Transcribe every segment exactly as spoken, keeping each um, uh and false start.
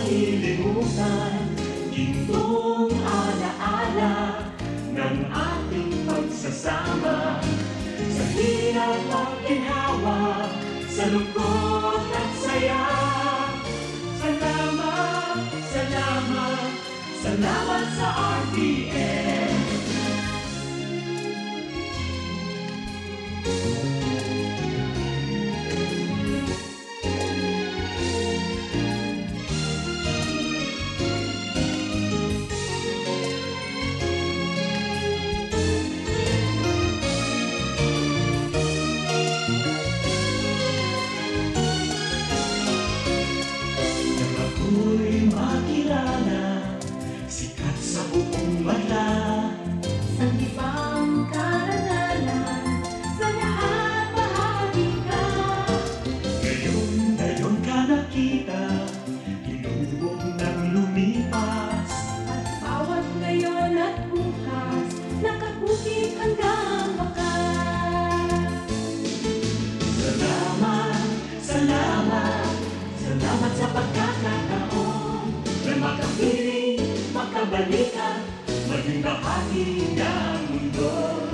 Ilimutan, gintong alaala ng ating pagsasama. Sa hirap at ginhawa, sa lungkot at saya. Salamat, salamat, salamat sa R T N. Nang ako'y makilala, sikat sa buong bansa. Sangkipang karangalan, sa lahat bahagi ka. Ngayon, ngayon ka nakita, inubog nang lumipas. At bawat ngayon at bukas, nakakukit hanggang wakas. Salamat, salamat, salamat sa pagkakataon na makapiling, makabalikan, maging bahagi ng mundo.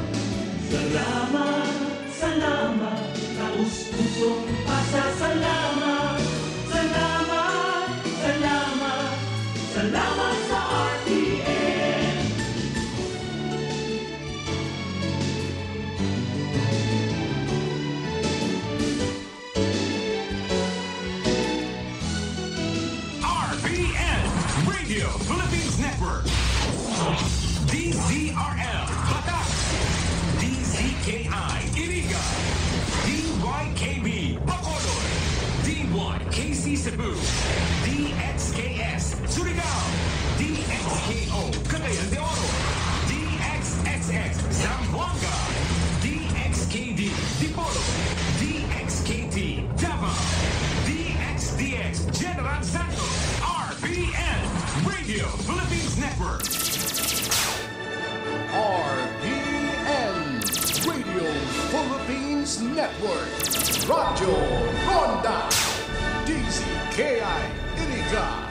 Salamat, salamat, taos pusong pasasalamat. Salamat, salamat, salamat sa R T N. R P N, Radio Philippines Network. D Z R L, Batac. D Z K I, Iriga. D Y K B, Bacolod. D Y K C Cebu. D X K S, Surigao. D X K O, Cagayan de Oro. D X X X, Zamboanga. D X K D, Dipolog. D X K T, Davao. D X D X, General Santos. R P N, Radio Philippines Network. R P N, Radio Philippines Network. Radyo Ronda, D Z K I, Iriga.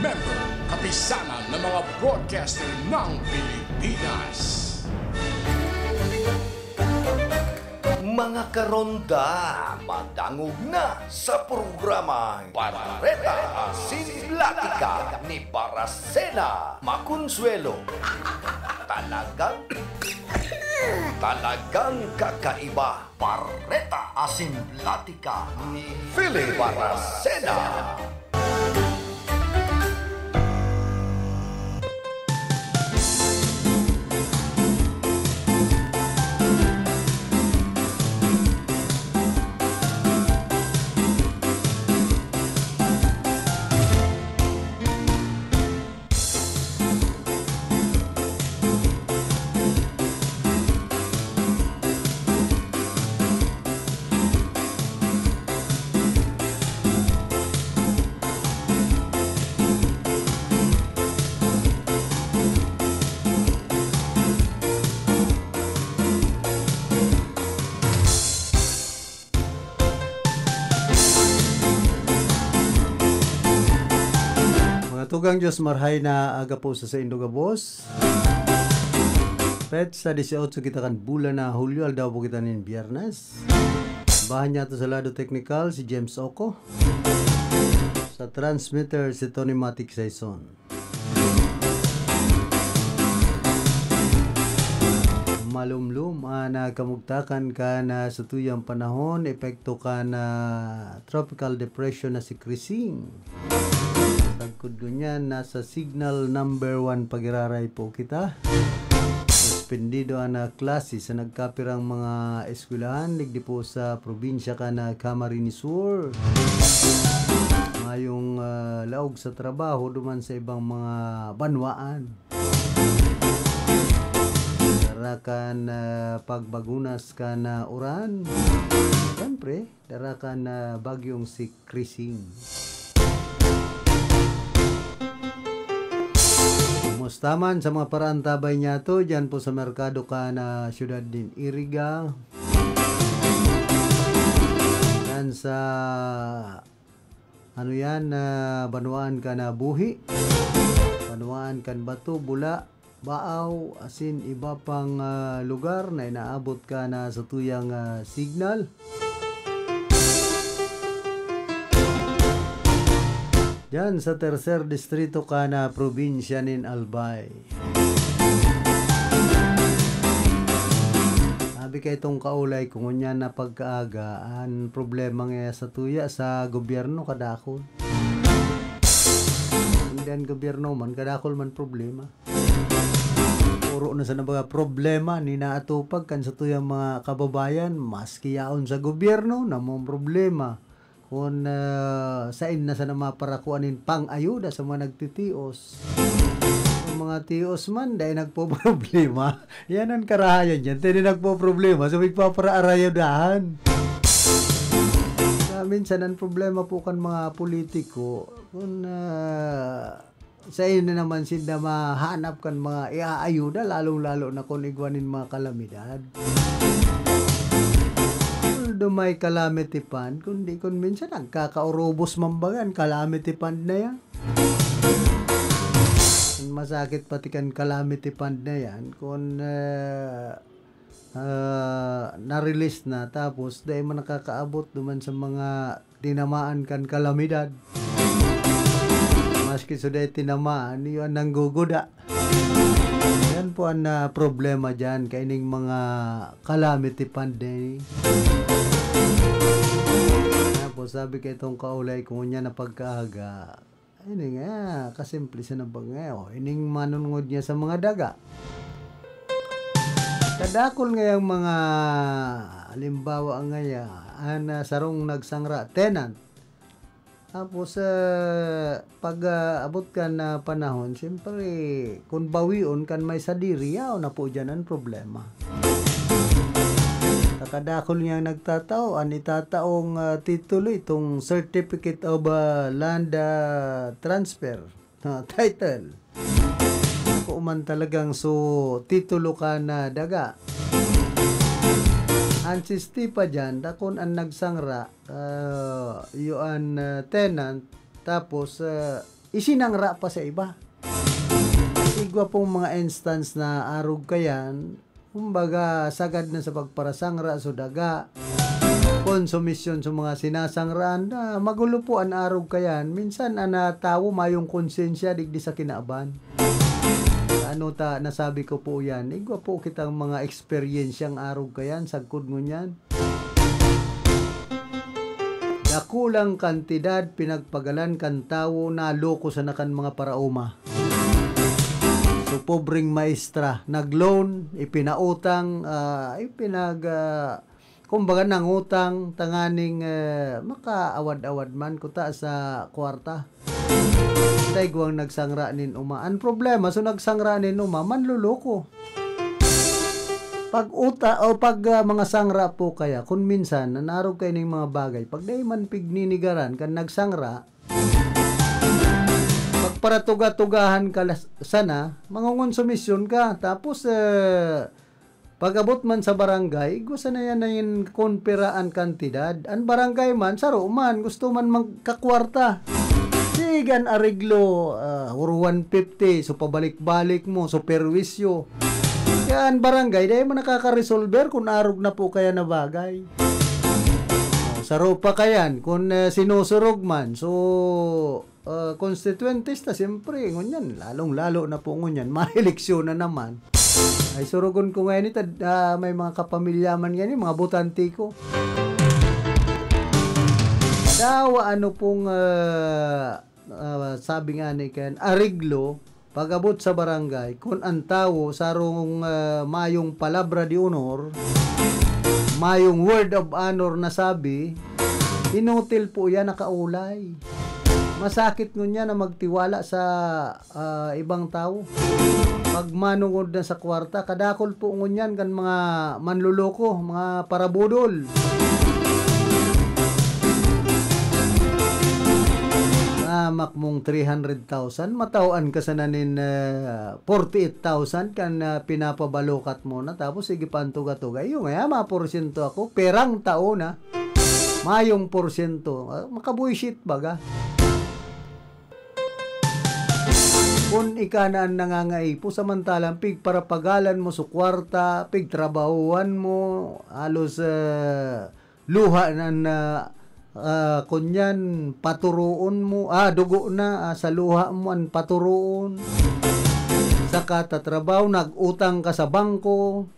Member, Kapisanan ng mga Broadcaster ng Pilipinas. Mga karonda, madangog na sa programang Bareta Asin Platika ni Baracena Maconsuelo. Talagang, talagang kakaiba. Bareta Asin Platika ni Philip Baracena. Mga tugang, Diyos marhay na aga po sa saindo gabos. Petsa dieciocho kita kan bulan na Hulyo, aldaw po kita nin Biyernes. Bahan niya to sa lado teknikal, si James Oco. Sa transmitter, si Tony Matic Saison. Malumlom an, ah, kamugtakan kan, ah, satuyang panahon, epekto kan, ah, tropical depression na si Krising. Sagkod ngunyan, nasa signal number one pagiraray po kita. Suspendido an, ah, klase sa nagkapirang mga eskwelahan, digdi po sa probinsya kan, ah, Camarines Sur. Mayong, ah, laog sa trabaho duman sa ibang mga banwaan. Dara kan, ah, pagbagunas kan, ah, uran. Siyempre, dara kan, ah, bagyong si Krising. Kumusta man sa mga paraantabay niya to, dyan po sa merkado kan, ah, siyudad nin Iriga. Yan sa Ano yan, ah, banwaan kan, ah, buhi, banwaan kan bato, bula, baaw, asin iba pang, ah, lugar na inaabot kan, ah, satuyang, ah, signal. Diyan sa tercer distrito kan, ah, probinsya nin Albay. Sabi kay itong kaulay ko, ngunyan na pagkaaga, an problema nga satuya sa gobyerno kadakol. Kundi an gobyerno man, kadakol man problema. Puro na sana baga problema ni naatupag kan satuyang mga kababayan, maski yaon sa gobyerno, namang problema. Kun, ah, sain na sana maparakua nin pang-ayuda sa mga nagtitios. Ang mga tios man, dai nagpoproblema. Yan ang karahayan dyan. Tini nagpoproblema, so magpaparaarayudahan. Kaya minsan, ang problema po kan mga politiko, kung, ah, sain na naman sinda mahanap kan mga iaayuda, lalong-lalo na kung igwa nin mga kalamidad. Although may calamity fund, kundi kung minsan nagkakaurubos man baga an calamity fund na yan. Ang masakit pati kan calamity fund na yan, kung, ah, ah, na-release na, tapos dai man nakakaabot duman sa mga tinamaan kan kalamidad. Maski so dai tinamaan, iyo an nangguguda. Yan po ang, ah, problema dyan, kaining mga calamity fund na ini. Tapos sabi kay itong kaulay ko, ngunyan na pagkaaga, ini nga, kasimple sa nabang nga, oh, ining manunngod niya sa mga daga. Kadakol ngayang mga, halimbawa ngaya, an, ah, sarong nagsangra, tenant. Tapos, ah, pag, ah, abot kan, ah, panahon, siyempre, kung bawion kan may sadiri, yaon na po dyan ang problema. Kakadakol niyang nagtatao, an itataong, ah, titulo, itong Certificate of, ah, Land, ah, Transfer, ah, title. Ako man talagang so titulo ka na daga. An sisti pa dyan, dakon an nagsangra, ah, iyo an, ah, tenant, tapos, ah, isinangra pa sa iba. Igwa pong mga instance na arog kayan, kumbaga, sagad na sa pagparasangra so daga, konsumisyon sa mga sinasangraan, na magulo po an arog kayan. Minsan, an, ah, tawo mayong konsensya digdi sa kinaban. Ano ta, nasabi ko po yan. Igwa po kitang mga eksperyensyang arog kayan, sagkod ngunyan. Dakulang kantidad pinagpagalan kan tawo na loko sana kan mga paraoma. So, pobreng maestra, nag-loan, ipinautang, ah, ipinag-, ah, kumbaga, nangutang tanganing, eh, makaawad-awad man kuta sa kwarta. Dai igwang nagsangra nin uma. Ang problema, so nagsangra nin uma, manloloko. Pag uta-, o pag, ah, mga sangra po kaya, kun minsan, nanarog kayo ning mga bagay, pag dai man pigninigaran kan nagsangra, pagparatuga-tugahan ka las-, sana, mangongonsumisyon ka. Tapos, eh, pag-abot man sa barangay, igwa sana yan na yung konpera an kantidad. An barangay man, saro man, gusto man magkakwarta. Sige, an areglo, ah, or one fifty, so pabalik-balik mo, so perwisyo. Kaya an barangay, dai man nakakaresolver kung arog na po kaya na bagay. O, saro pa kayan, kung, eh, sinusurog man, so, ah, constituentes ta, siyempre, ngunyan, lalong-lalo na po ngunyan, maeleksyon na naman. Ay, surugon ko ngayon ito, ah, may mga kapamilya man ngayon, mga botante ko. Dawa, ano pong, ah, ah, sabi nga ni Ken, areglo, pag-abot sa barangay, kun an tawo sarong, ah, mayong palabra de honor, mayong word of honor na sabi, inutil po yan, nakaulay. Masakit ngunyan na magtiwala sa, ah, ibang tawo. Pag manungod na sa kwarta, kadakol po ngunyan kan mga manloloko, mga parabudol. Hamak mong three hundred thousand, matawan ka sana nin, eh, forty-eight thousand kan, eh, pinapabalokat mo na, tapos sige pa ang tuga-tuga. Iyo nga, mga porsyento ako, perang tao na, mayong porsyento. Ah, makabuisit baga. Kun ika na an nangangaipo, samantalang pigparapagalan mo su kwarta, pigtrabahohan mo, halos, ah, luha na, na, ah, kunyan, paturoon mo, ah, dugo na, ah, sa luha mo an paturoon. Saka tatrabaho, nag-utang ka sa bangko.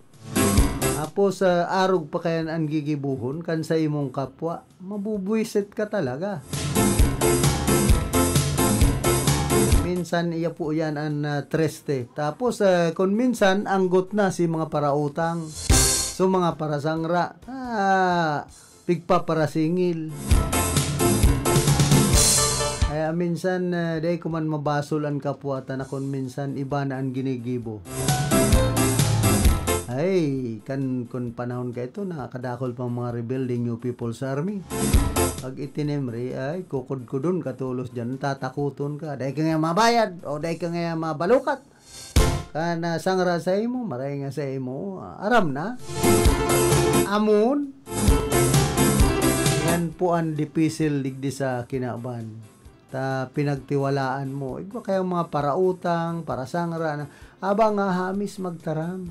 Tapos, ah, arog pa kayan an gigibohon kan sa imong kapwa. Mabubwisit ka talaga. Minsan, iya po yan an, ah, triste. Tapos, ah, kun minsan, anggot na si mga parautang. So, mga parasangra, ah, pigpaparasingil. Kaya minsan, ah, dai ko man mabasol an kapwa ta na kun minsan iba na an ginigibo. Ay, kan, kun panahon ka ito, nakakadakol pang mga rebelde, New People's Army. Pag itinimbre, ay, kukudkudon ka tolos diyan, tatakuton ka. Dai ka nga mabayad, o dai ka nga mabalukat. Kan, ah, sangra sa imo, maray nga sa imo, ah, aram na. Amon. Yan po ang dipisil digdi sa kinaban. Ta pinagtiwalaan mo. Igwa kayang mga parautang, parasangra na, aba nga hamis magtaram.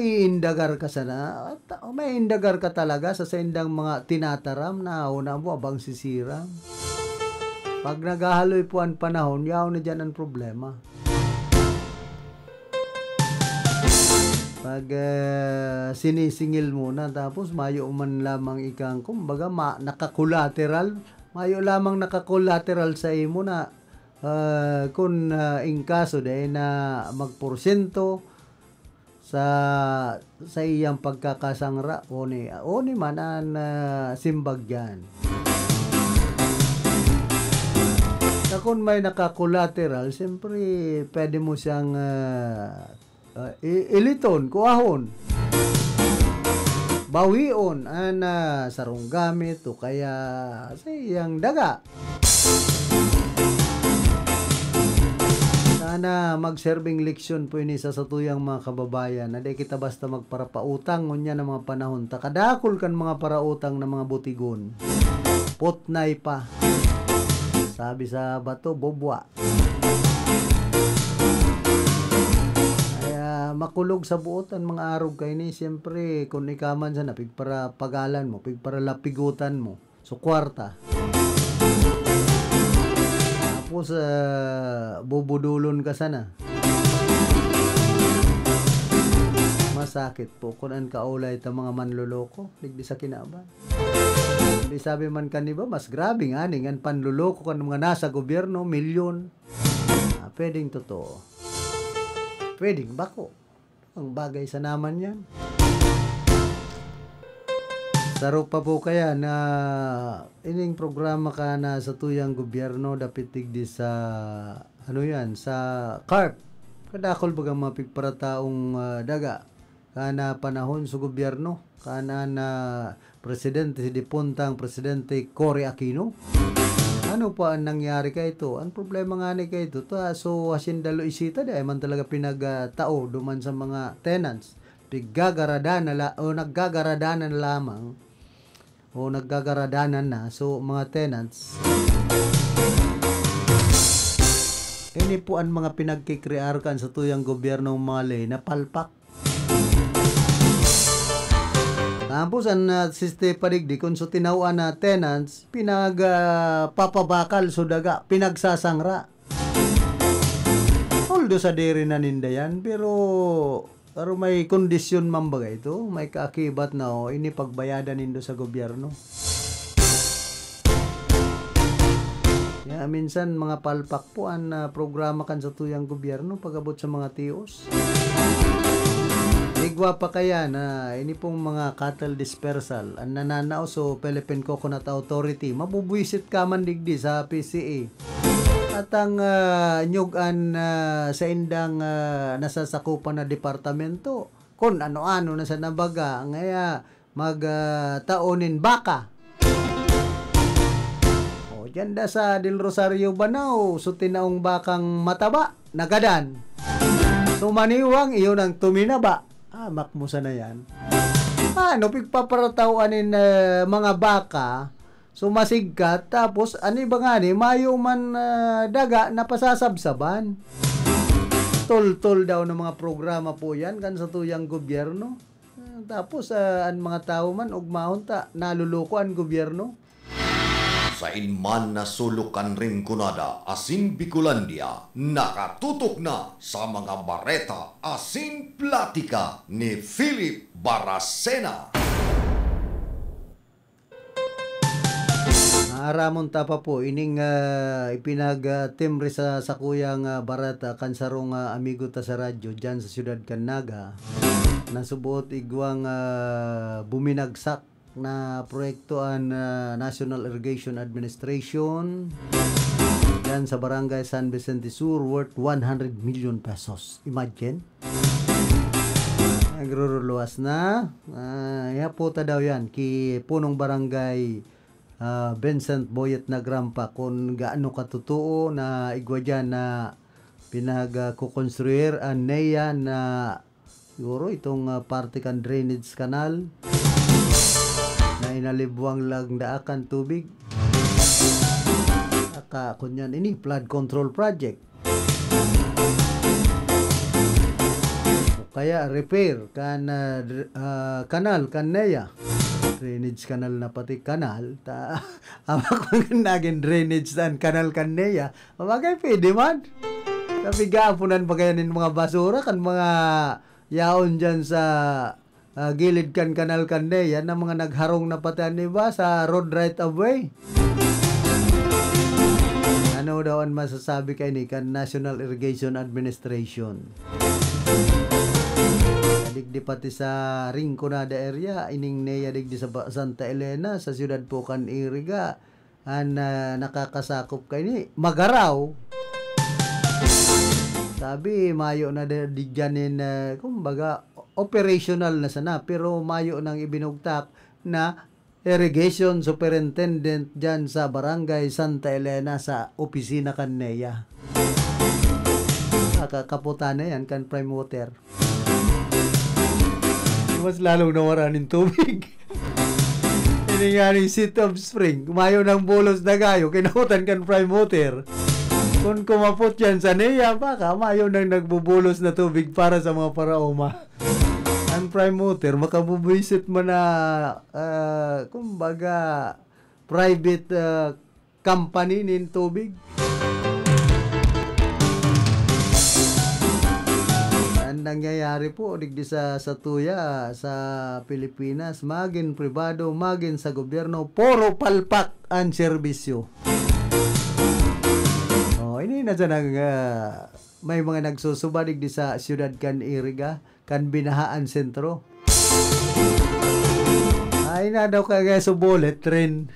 Maiindagar ka sana. At, ah, maiindagar ka talaga sa saindang mga tinataram na una mo abang sisiram. Pag naghahaloy po an panahon, yaon na diyan an problema. Pag, ah, sinisingil mo na, tapos mayo man lamang ikang, kumbaga, ma-, naka-collateral, mayo lamang naka-collateral sa imo na, ah, kun, ah, in kaso dai na magporsyento, sa, sa iyang pagkakasangra, oni, oni man an, ah, simbag diyan. Na kun may naka-collateral, siyempre, pwede mo siyang, ah, ah, i-, iliton, kuahon. Bawion an, ah, sarong gamit o kaya sa iyang daga. Sana magserbing leksyon po ini sa satuyang mga kababayan, na di kita basta magparapautang ngunyan ang mga panahon ta kadakul kan mga parautang na mga butigon. Potnay pa. Sabi sa bato, bubwa. Kaya makulog sa buot an mga arog kaini, siyempre, kun ika man sana, pigparapagalan mo, pigparalapigutan mo. So, kwarta. Tapos, ah, bubudulon ka sana. Masakit po kun an kaulay ta mga manloloko, digdi sa kinaban. Di sabi man kan iba, mas grabe nga ning an panloloko kan mga nasa gobyerno, milyon. Ah, pwedeng totoo. Pwedeng bako. Ang bagay sa naman yan. Saro pa po kaya na ining programa ka na sa tuyang gobyerno, dapit digdi sa, ano yan, sa carp. Kadakol bagang mga pigparataong, ah, daga. Kana panahon sa gobyerno, kana na presidente, si dipuntang Presidente Cory Aquino. Ano pa ang nangyari kaito? Ang problema ngani kaito, ta, so, Hacienda Luisita, di man talaga pinag, ah, tao duman sa mga tenants. Pigagarada na la-, o naggagarada na lamang, o naggagaradanan na. So, mga tenants, ini po ang mga pinagkikrear kan sa tuyang gobyernong mga ley na palpak. Tapos, an, ah, siste pa digdi, kun so tinawan na tenants, pinag, ah, papabakal so daga, pinagsasangra. Although sadiri na ninda yan, pero, pero may kondisyon man baga ito, may kaakibat na, oh, ini pagbayadan nindo sa gobyerno. Kaya minsan, mga palpak po an, ah, programa kan sa tuyang gobyerno pag-abot sa mga tios. Igwa pa kaya na ini pong mga cattle dispersal, an nananaos o Philippine Coconut Authority, mabubwisit ka man digdi sa P C A. At ang, ah, nyug-an, ah, sa indang, ah, nasasakupan na departamento, kun ano-ano na sa nabaga, ngaya mag, ah, tao nin baka. O, diyan da sa Del Rosario, Banao, so tinaong bakang mataba, nagadan. So, maniwang, iyon ang tuminaba. Amak mo sana yan. Ano, pigpaparataw anin, eh, mga baka, sumasigkat, tapos an iba ngani, mayo man, ah, daga na pasasabsaban. Toltol daw na mga programa po yan kan satuyang gobyerno. Ah, tapos, ah, an mga tawo man, ugmahon ta, naloloko an gobyerno. Sain man na sulok kan Rinconada asin Bicolandia, nakatutok na sa mga bareta asin platika ni Philip Baracena. Aaramon ta pa po ining, ah, ipinag, ah, timbre sa sakuyang, ah, bareta kan sarong, ah, amigo ta sa radyo diyan sa siyudad kan Naga, na suboot igwang, ah, buminagsak na proyekto an, ah, National Irrigation Administration diyan sa Barangay San Vicente Sur, worth one hundred million pesos. Imagine? Nagruruluwas na. Ah, yapo ta daw yan ki punong barangay, ah, Vincent Boyet Nagrampa, kung gaano katotoo na igwa dyan na pinagkukonstruir an NEA na siguro itong, ah, parte kan drainage canal na inalibwang lang daakan tubig. Saka, kunyan ini, flood control project. O kaya repair kan, ah, dr-, ah, kanal kan NEA. Drainage canal na pati kanal. Ta-, ama ko naging drainage tan kanal kan NEA. Bagay, pwede man. Sabi, gaapunan pa kaya nin mga basura kan mga yaon dyan sa, ah, gilid kan kanal kan NEA na mga nagharong na pati an iba sa road right of way. Ano daw an masasabi kaini kan National Irrigation Administration? Digdi pati sa Rinconada area, ining NEA digdi sa Ba-, Santa Elena, sa siyudad po kan Iriga, an, ah, nakakasakop kaini, Magaraw. Sabi, mayo na da-, digyan nin, ah, kumbaga, operational na sana, pero mayo nang ibinugtak na irrigation superintendent dyan sa Barangay Santa Elena sa opisina kan NEA. Kakakaputan na yan kan Prime Water. Mas lalong nawara nin tubig. Ini nga ning City of Spring, mayo nang bulos na gayo, kinahutan kan Prime Water. Kung kumapot yan sa NEA, baka mayo nang nagbubulos na tubig para sa mga paraoma. Ang Prime Water, makabubwisit man na, ah, kumbaga, private, ah, company nin tubig. Ang nangyayari po, digdi sa, sa tuya, sa Pilipinas, magin pribado, magin sa gobyerno, puro palpak ang serbisyo. Oh, ini na siya nang, ah, may mga nagsusuba digdi sa siyudad kan Iriga, kan binahaan sentro. Ay na daw kaya sa bullet train.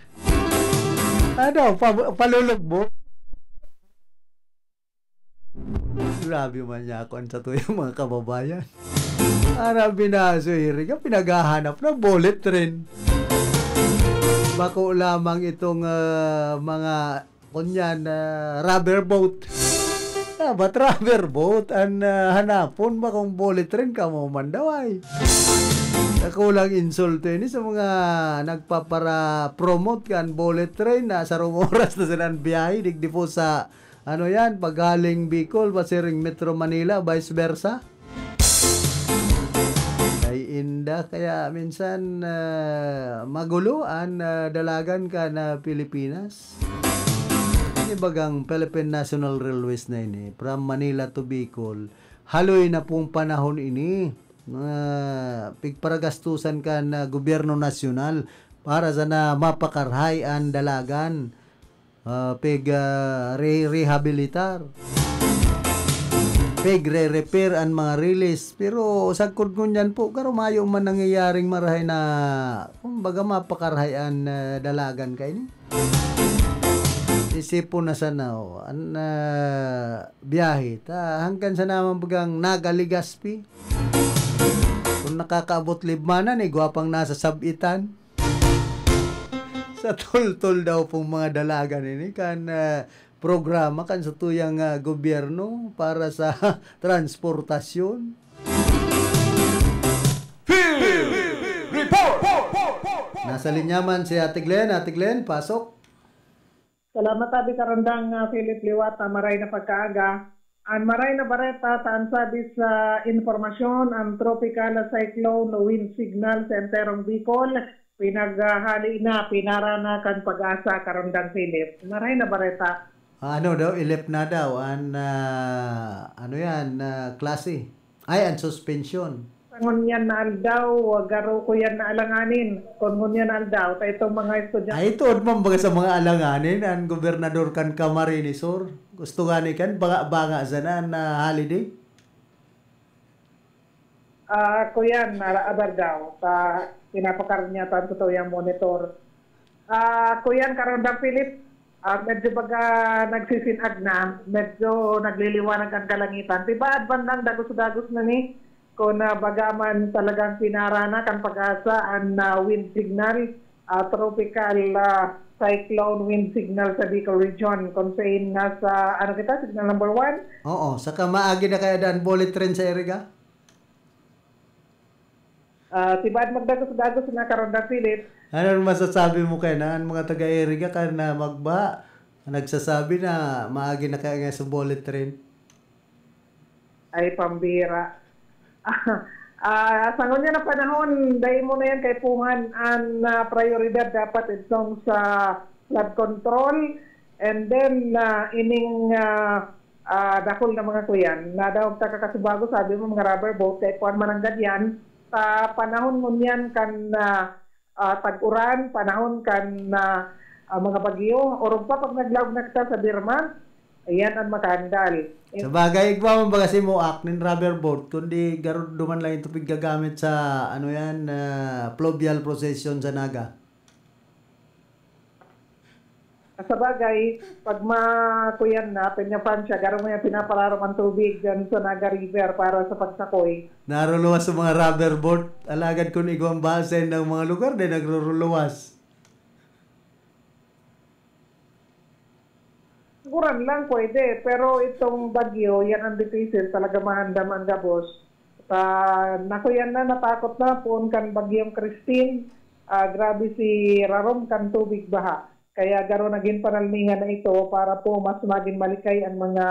Ano, pa-, palulugbo? Grabe man niya ako ang tattoo yung mga kababayan. Para binaso, Iriga, pinaghahanap na bullet train. Bako lamang itong, ah, mga, kunyan, ah, rubber boat. Dapat rubber boat ang, ah, hanapon ba kung bullet train ka mo man daw ay. Nakulang insulto ini sa mga nagpapara-promote kan bullet train na sarong oras na sila ang biyahe, digdi po sa, ano yan, paggaling Bicol, pasiring Metro Manila, vice versa. Ay inda, kaya minsan, ah, magulo an, ah, dalagan kan, ah, Pilipinas. Ini bagang Philippine National Railways na ini, from Manila to Bicol, haloy na pong panahon ini na pigparagastusan kan, ah, gobyerno nasyonal para sana mapakarhay an dalagan. Ah, pig, ah, re-, rehabilitar, pig re-repair an mga release. Pero sagkod ngunyan po, garo mayo man nangyayaring marahay na, kumbaga, mapakarahay an, ah, dalagan kaini. Isipon na sana, oh, an, ah, biyahe. Ta, hanggang sa naman bagang Naga Legazpi. Kung nakakaabot libmanan, eh, gwapang nasa sabitan. Sa toltol daw pong mga dalagan ini kan, ah, programa kan satuyang, ah, gobyerno para sa transportasyon. Field Report! Nasa linya man si Ate Glenn. Ate Glenn, pasok. Salamat, Abi Karandang, ah, Philip Liwata. Maray na pagkaaga. An maray na bareta, ta an sabi sa impormasyon, an tropical cyclone wind signal sa enterong Bicol, pinaghali na, pinara na kan Pag-asa, Karandang Philip. Maray na bareta. Ano daw, ilip na daw an, ah, ano yan, ah, klase? Ay, an suspension. Sa ngunyan na aldaw, garo ko yan na alanganin. Kung ngunyan na aldaw, ta itong mga estudyante. Ay, tuod man baga sa mga alanganin, an gobernador kan Camarines Sur. Gusto gani kan banga-banga sana na holiday. Ah, kuyan, na aber daw, sa pinapakarinyasan ko to yung monitor. Ah, kuyan, Karandang Philip, ah, medyo baga nagsisinag na, medyo nagliliwanag ang kalangitan. Tibaad bandang dagos-dagos na ni, kung, ah, baga man talagang pinara na kan Pag-asa an, ah, wind signal, ah, tropical, ah, cyclone wind signal sa Bicol Region. Kung sa in, nasa, ano kita, signal number one? Oo, saka maagi na kaya daan bullet train sa Iriga? Ah, tibaad magdagos-dagos na, Karandang Philip. Ano ang masasabi mo kaya na ang mga taga-Iriga kan na magbaha? Nagsasabi na maagi na kaya nga sa bullet train? Ay, pambira. Ah, sa ngunyan na panahon, dai mo na yan kaipuhan an, ah, prayoridad dapat itong sa flood control. And then, ah, ining, ah, ah, dakul na mga kuyan, nadangog ta kakasubago, sabi mo, mga rubber boat, kaipuhan mananggad yan. Sa panahon ngunyan kan, ah, ah, tag-uran, panahon kan, ah, ah, mga bagyo, orog pa pag naglaog na kita sa Birma, ayan ang makaandal. Sa bagay, igwa man baga si Moak nin rubber boat, kundi garo duman lang yung tubig gagamit sa, ano yan, ah, fluvial procession sa Naga. Sa bagay, pag makuyan na, Peña Francia, garo mo yan pinapararom ang tubig dyan sa Naga River para sa pagsakoy. Naruluwas sa mga rubber boat. Alagad kun igwang baha sa indang mga lugar, dai nagruruluwas. Siguran lang, pwede. Pero itong bagyo, yan ang dipisil. Talaga mahandam ang gabos. Sa, nakuyan na, natakot na, poon kan Bagyong Christine, ah, grabe si rarom kan tubig baha. Kaya garo nagin panalmingan na ito para po mas magin malikay ang mga,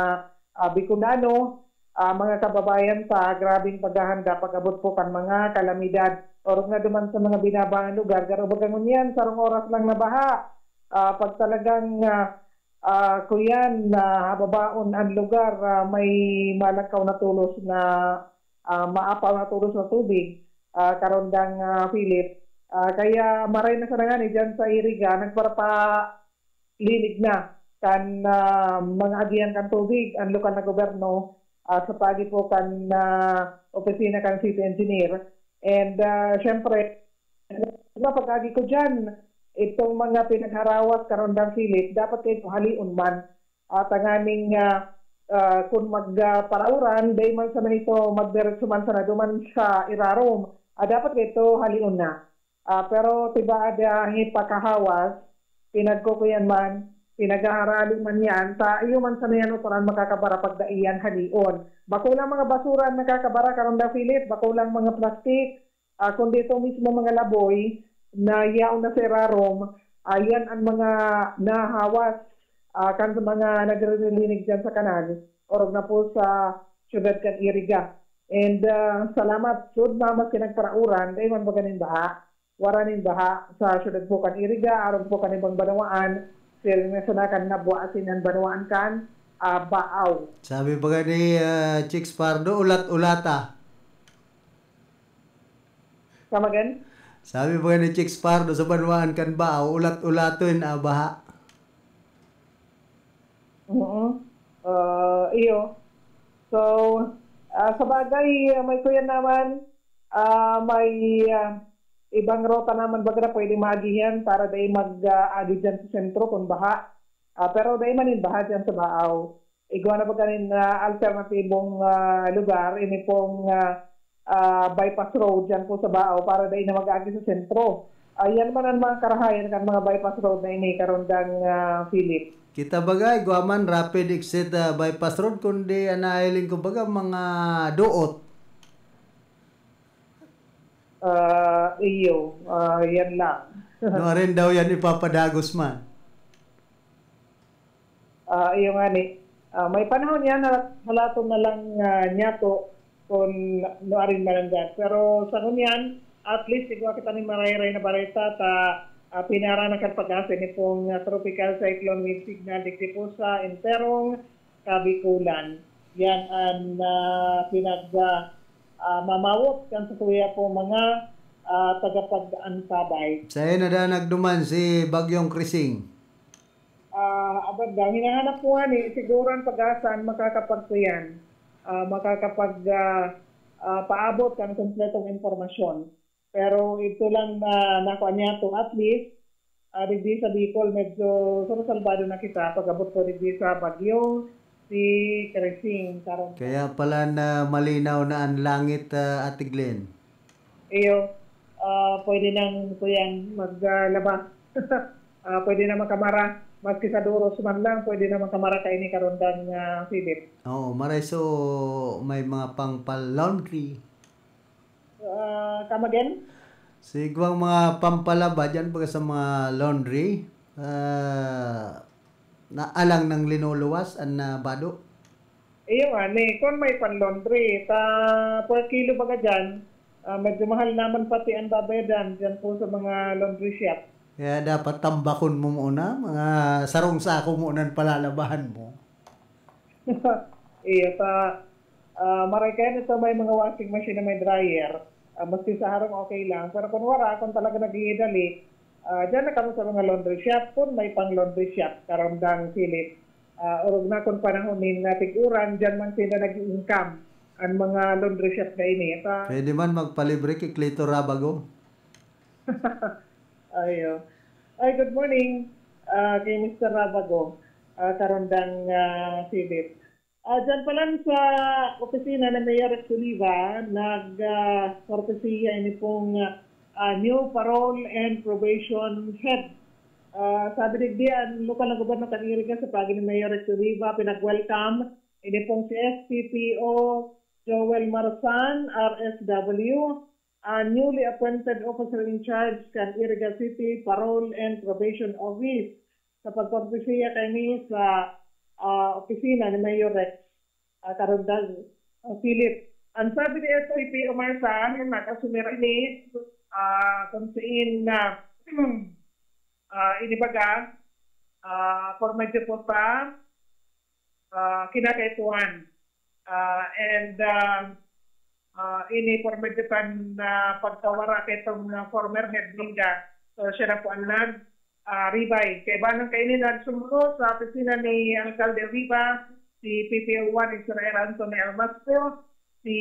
ah, Bicolano, ah, mga kababayan sa grabeng paghahanda pag-abot po kan mga kalamidad. Orog na duman sa mga binabaang lugar, garo baga ngunyan, sarong oras lang na baha. Ah, pag talagang, ah, ah, kuyan, ah, hababaon ang lugar, ah, may malangkaw na tulos na, ah, maapaw na tulos na tubig, ah, Karandang, ah, Philip. Ah, kaya maray na sana ngani dyan sa Iriga, nagparapalinig na kan, ah, mga agihan kan tubig ang lokal na gobyerno, ah, sa paagi po kan, ah, opisina kan city engineer. And, ah, syempre, na pag-agi ko dyan, itong mga pinagharawas, Karandang Philip, dapat kayo halion man. At tanganing, ah, ah, kung mag, ah, parauran, dai man sana ito magdiretso man sana duman sa irarom. Ah, dapat kayo halion na. Ah, pero tibaad, ah, hipakahawas, pinagkukuyan man, pinaghaharali man yan, sa iyo man sana yan, o paran makakabara pagdaiyan, halion. Bako lang mga basura ang nakakabara, Karandang Philip, bako lang mga plastic, ah, kundi ito mismo mga laboy na yaon na sa irarom, ah, yan ang mga nahawas, ah, kan sa mga naglilinig dyan sa kanal, orog na po sa syudad kan Iriga. And, ah, salamat, sud na maski nagparauran, dai man baga nin baha. Wara nin baha sa syudad po kan Iriga, aron po kan ibang banwaan, siring na sana kan nabwa asin an banwaan kan, ah, Baaw. Sabi baga ni, ah, Chicks Pardo, ulat-ulata. Come again? Sabi baga ni Chicks Pardo, sa banwaan kan Baaw, ulat-ulaton, ah, baha. Oo. Ah, iyo. So, ah, sa bagay, ah, may kuyan naman, ah, may, ah, ibang rota naman baga na pwede maagihan para dai mag, ah, agi dyan sa sentro kung baha. Ah, pero dai man nin baha dyan sa Baaw. Igwa na baga nin, ah, alternatibong, ah, lugar, ini pong, ah, ah, bypass road dyan po sa Baaw para dai na mag-agi sa sentro. Ayan man ang mga karahayan kan mga bypass road na ini, Karandang, ah, Philip. Kita baga, igwa man rapid exit, ah, bypass road, kundi ang nahiling ko baga, mga duot. Ah, iyo, ah, yan lang. Nuarin daw yan ipapadagos man. Ah, iyo nga ni. Ah, may panahon yan, halat- halaton na lang ah, niyato kung nuarin malanggan. Pero sa ngunyan, at least, igwa kita ni marayray na bareta ta ah, pinara na kan pag-asa ni pong ah, tropical cyclone with signal digdi po sa enterong Kabikulan. Yan ang ah, pinag ah, ah, mamawot kan sa kuya po mga ah, tagapag-antabay. Sayo na da nagduman si Bagyong Krising. Ah, abad daw, hinahanap ko nga ni, siguro ang pag-asa ang makakapagkuyan, ah, makakapag ah, ah, paabot kan kompletong impormasyon. Pero ito lang na nakuha niya to, at least, ah, digdi sa Bicol, medyo sumusalbado na kita pag-abot ko digdi sa Bagyong si Krising. Karon, Kaya pala na malinaw na ang langit, ah, Ate Glenn. Iyo, ah, pwede nang kuyan maglaba. Ah, pwede na makamara. Maski sa duros man lang, pwede na makamara kaini karundang ah, Philip. Oo, maray so may mga pangpal-laundry. Ah, come again? Sigwang mga pampalaba dyan pag sa mga laundry. Ah, na alang nang linuluwas an ah, bado. Iyo nga ni, kung may pan-laundry, ta per kilo baga dyan, ah, medyo mahal naman pati ang babayadan dyan po sa mga laundry shop. Kaya dapat tambakon mo muna, mga sarong sako muna ang palalabahan mo. Iyo, ta ah, maray kaya nito may mga washing machine na may dryer, ah, maski sa harong okay lang. Pero kung wala, kung talaga naghihidali, ah, dyan na kami sa mga laundry shop, kung may pang laundry shop, karundang Philip. Ah, orog na kung panahon nin natig-uran, diyan man sila nag-i-income, ang mga laundry shop na ini. At, ah, Pwede man magpalibre ki Cleto Rabago. Ayo. Ay, good morning, ah, kay Mister Rabago, ah, Karondang ah, Philip. Ah, diyan pa lang sa opisina ni Mayor Rex Oliva, nag ah, kortesiya ini pong ah, new parole and probation head. Ah, sabi digdi, ang lokal na gobyerno kan Iriga sa pagi ni Mayor Rex Oliva, pinag-welcome ini pong si S P P O Joel Marsan, R S W, ang newly appointed officer in charge kan Iriga City Parole and Probation Office sa pagkortesiya kaini sa ah, opisina ni Mayor Rex ah, Karundang ah, Philip. Ang sabi ni S P P Omar San, nag-asumir ini ah, kung siin na ah, inibaga ah, por medyo po sa ah, kinakaipuhan. Ah, and ah, ah, ini por medyo kan ah, pagkawara kaitong ah, former head ninda. So, siya na po ang nag ah, Ribay. Kaibanan kaini nagsumulo sa opisina ni Alcalde Riva, si P P O one Israel Anthony Almasco, si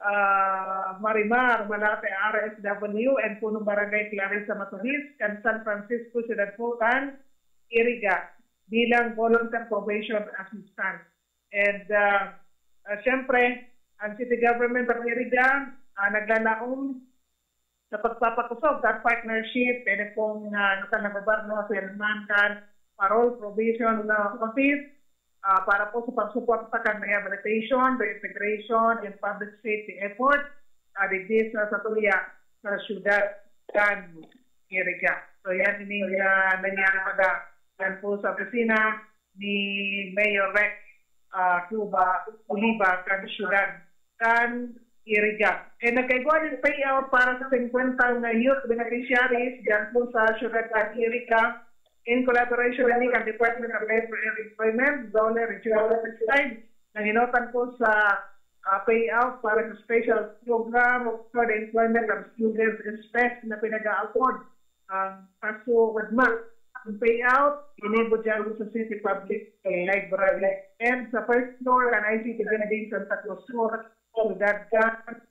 ah, Marimar Malate R S W and Punong Barangay Clarissa Matulis kan San Francisco, Siyudad po kan Iriga bilang volunteer probation assistant. And ah, ah, siyempre, ang city government of Iriga ah, naglalaom sa pagpapakosog kan partnership, ini pong ah, lokal na gobyerno, chairman kan Parole Probation ah, Office, ah, para po sa pagsuporta kan rehabilitation, reintegration, and public safety effort ah, digdi sa satuya sa siyudad kan Iriga. So yan ini ah, nangyari baga yan po sa opisina ni Mayor Rex ah, Cuba Oliva kan siyudad kan Iriga. And nagkaigwa nin payout para sa singkwenta na youth beneficiaries dyan po sa siyudad kan Iriga in collaboration with the Department of Labor and Employment, DOLE Regional Office five, na hinutan po sa ah, payout para sa special program for the employment of students in specs na pinag-aapod ang kaso wadma. Ang payout, inibo dyan sa City Public Library and sa first floor kan I C T Building, Santa Cruz Sur, Ciudad kan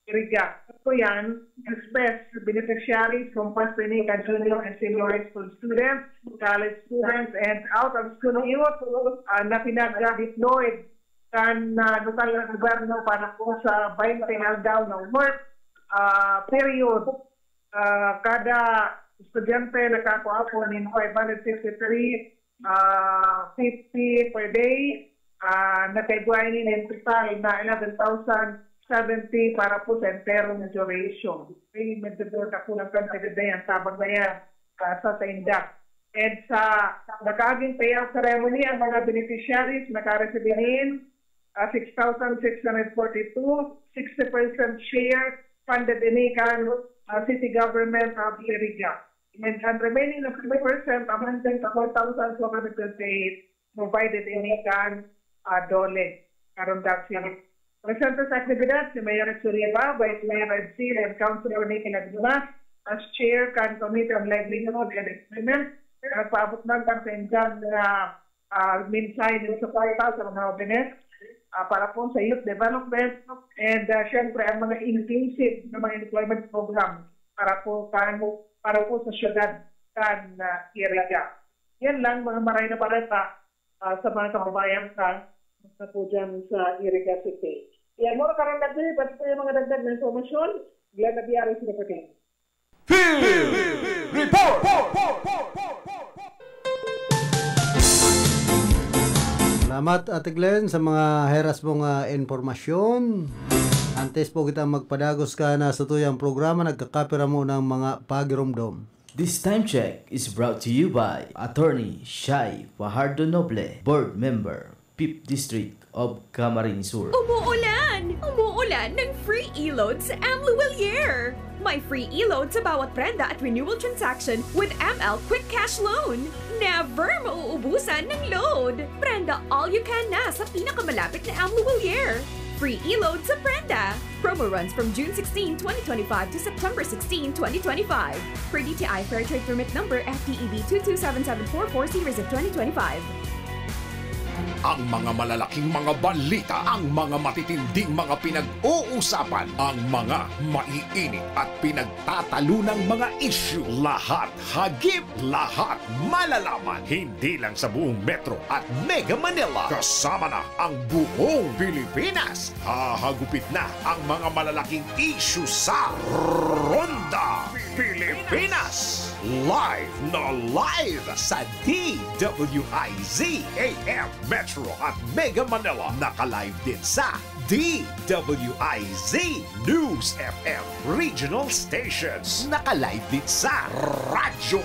Iriga. Ito yan, express beneficiaries, composed ini kan junior and senior high school students, college students, and out of school youth ah, na pinag-deployed kan ah, lokal na gobyerno para po sa baynte na aldaw na work ah, period. Ah, kada estudyante nakakua po nin five hundred fifty-three ah, fifty per day. Ah, nakaigwa ini nin total na eleven thousand seventy para po sa entero na duration. Okay, medyo doon ako ng kantidad na yan, tabang na yan, ah, sa, sa indak. And sa nakaaging payout ceremony, ang mga beneficiaries nakareceive nin, ah, six thousand six hundred forty-two, sixty percent share, funded ini kan, ah, City Government of Iriga. And ang remaining na fifty percent, amounting to four thousand two hundred twenty-eight, provided ini kan, ah, DOLE, Carondelet City. Presente sa aktibidad si Mayor Ed Suriba, Vice Mayor Ed Sil, and Councilor Nicky Laguna as chair kan Committee on Livelihood and Employment. Nagpaabot man kan sa injan na, ah, mensahe ng suporta sa mga hobenes, ah, para po sa youth development and, ah, syempre ang mga inclusive na mga employment program para po kan, para po sa syudad kan, ah, Iriga. Yan lang, mga maray na balita, ah, sa mga kababayan sa, sa po dyan sa Iriga City. Yan, mura karang dagdag, pati po yung mga dagdag na informasyon, Glenn Abiares, reporting. Field Report! Salamat, Ate Glenn, sa mga heras mong, ah, impormasyon. Antes po kita magpadagos ka na sa tuyang programa, nagkakapira mo ng mga pagiromdom. This time check is brought to you by Attorney Shai Fajardo Noble, Board Member, Fifth District of Camarines Sur. Umuulan! Umuulan ng free e-load sa M Luwilier! May free e-load sa bawat prenda at renewal transaction with M L Quick Cash Loan. Never mauubusan ng load! Prenda all you can na sa pinakamalapit na M Luwilier! Free e-load sa prenda! Promo runs from June sixteen, twenty twenty-five to September sixteen, twenty twenty-five. Per D T I Fair Trade Permit Number F T E B two two seven seven four four series of twenty twenty-five. Ang mga malalaking mga balita, ang mga matitinding mga pinag-uusapan, ang mga maiinit at pinagtatalunang mga isyu, lahat hagip, lahat malalaman, hindi lang sa buong Metro at Mega Manila, kasama na ang buong Pilipinas. Hahagupit na ang mga malalaking isyu sa Ronda Pilipinas. Live na live sa D W I Z A M Metro at Mega Manila. Naka-live din sa D W I Z News F M Regional Stations. Naka-live din sa Radyo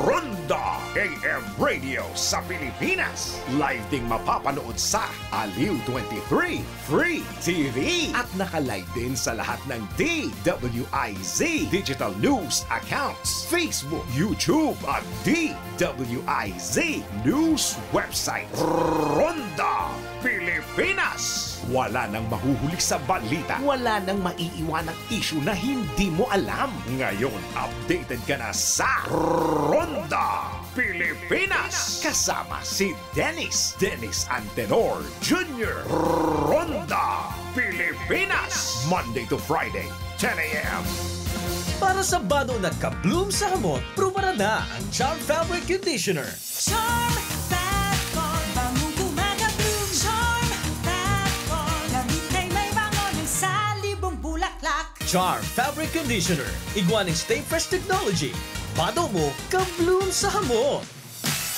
Ronda A M Radio sa Pilipinas. Live ding mapapanood sa Aliw twenty-three Free T V. At naka-live din sa lahat ng D W I Z digital news accounts, Facebook, YouTube at D W I Z news website. Ronda Pilipinas. Wala nang mahuhuli sa balita. Wala nang maiiwanang isyu na hindi mo alam. Ngayon, updated ka na sa Ronda Pilipinas. Kasama si Dennis, Dennis Antenor Junior. Ronda Pilipinas. Monday to Friday, ten a m. Para sa bado na ka-bloom sa hamot, prubaran na ang Charm Fabric Conditioner. Charm Fat Ball, bangong gumagabloom. Charm Fat Ball, labi kay may bango ng salibong bulaklak. Charm Fabric Conditioner, igwa ning Stay Fresh Technology. Bado mo, ka-bloom sa hamot.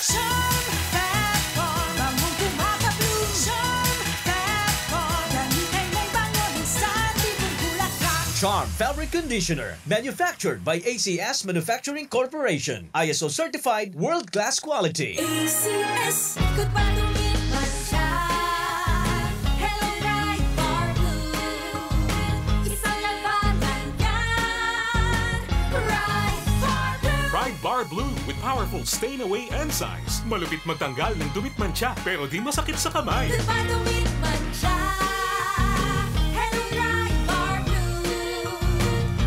Charm Fat Ball, bangong gumagabloom. Charm Fat Ball, labi kay may bango ng salibong bulaklak. Charm Fabric Conditioner, manufactured by A C S Manufacturing Corporation. I S O certified, world-class quality. A C S, ikot pa, dumit, mantsa. Hello, Pride Bar Blue. Isang labanan yan. Pride Bar Blue. Pride Bar Blue with powerful stain away enzymes. Malupit magtanggal ng dumit, mantsa, pero di masakit sa kamay. Ikot pa, dumit, mantsa. Hello, Pride Bar Blue.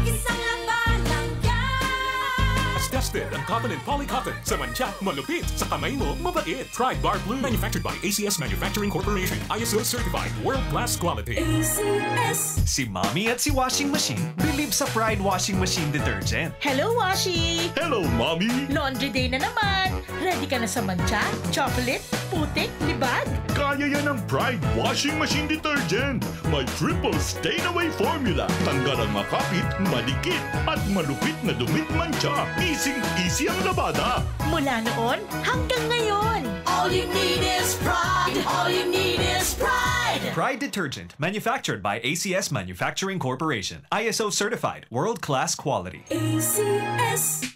Isang labanan yan. As tested ang cotton and poly cotton. Sa mantsa, malupit. Sa kamay mo, mabait. Pride Bar Blue. Manufactured by A C S Manufacturing Corporation. I S O certified. World class quality. A C S. Si Mommy at si Washing Machine believe sa Pride Washing Machine Detergent. Hello, Washi! Hello, Mommy! Laundry day na naman! Ready ka na sa mantsa, chocolate, putik, libag? Kaya yan ng Pride Washing Machine Detergent. May triple stain away formula. Tanggal ang makapit, madikit, at malupit na dumit, mantsa. Sing easy ang labada. Mula noon hanggang ngayon. All you need is Pride. All you need is Pride. Pride detergent, manufactured by A C S Manufacturing Corporation. I S O certified, world-class quality. A C S.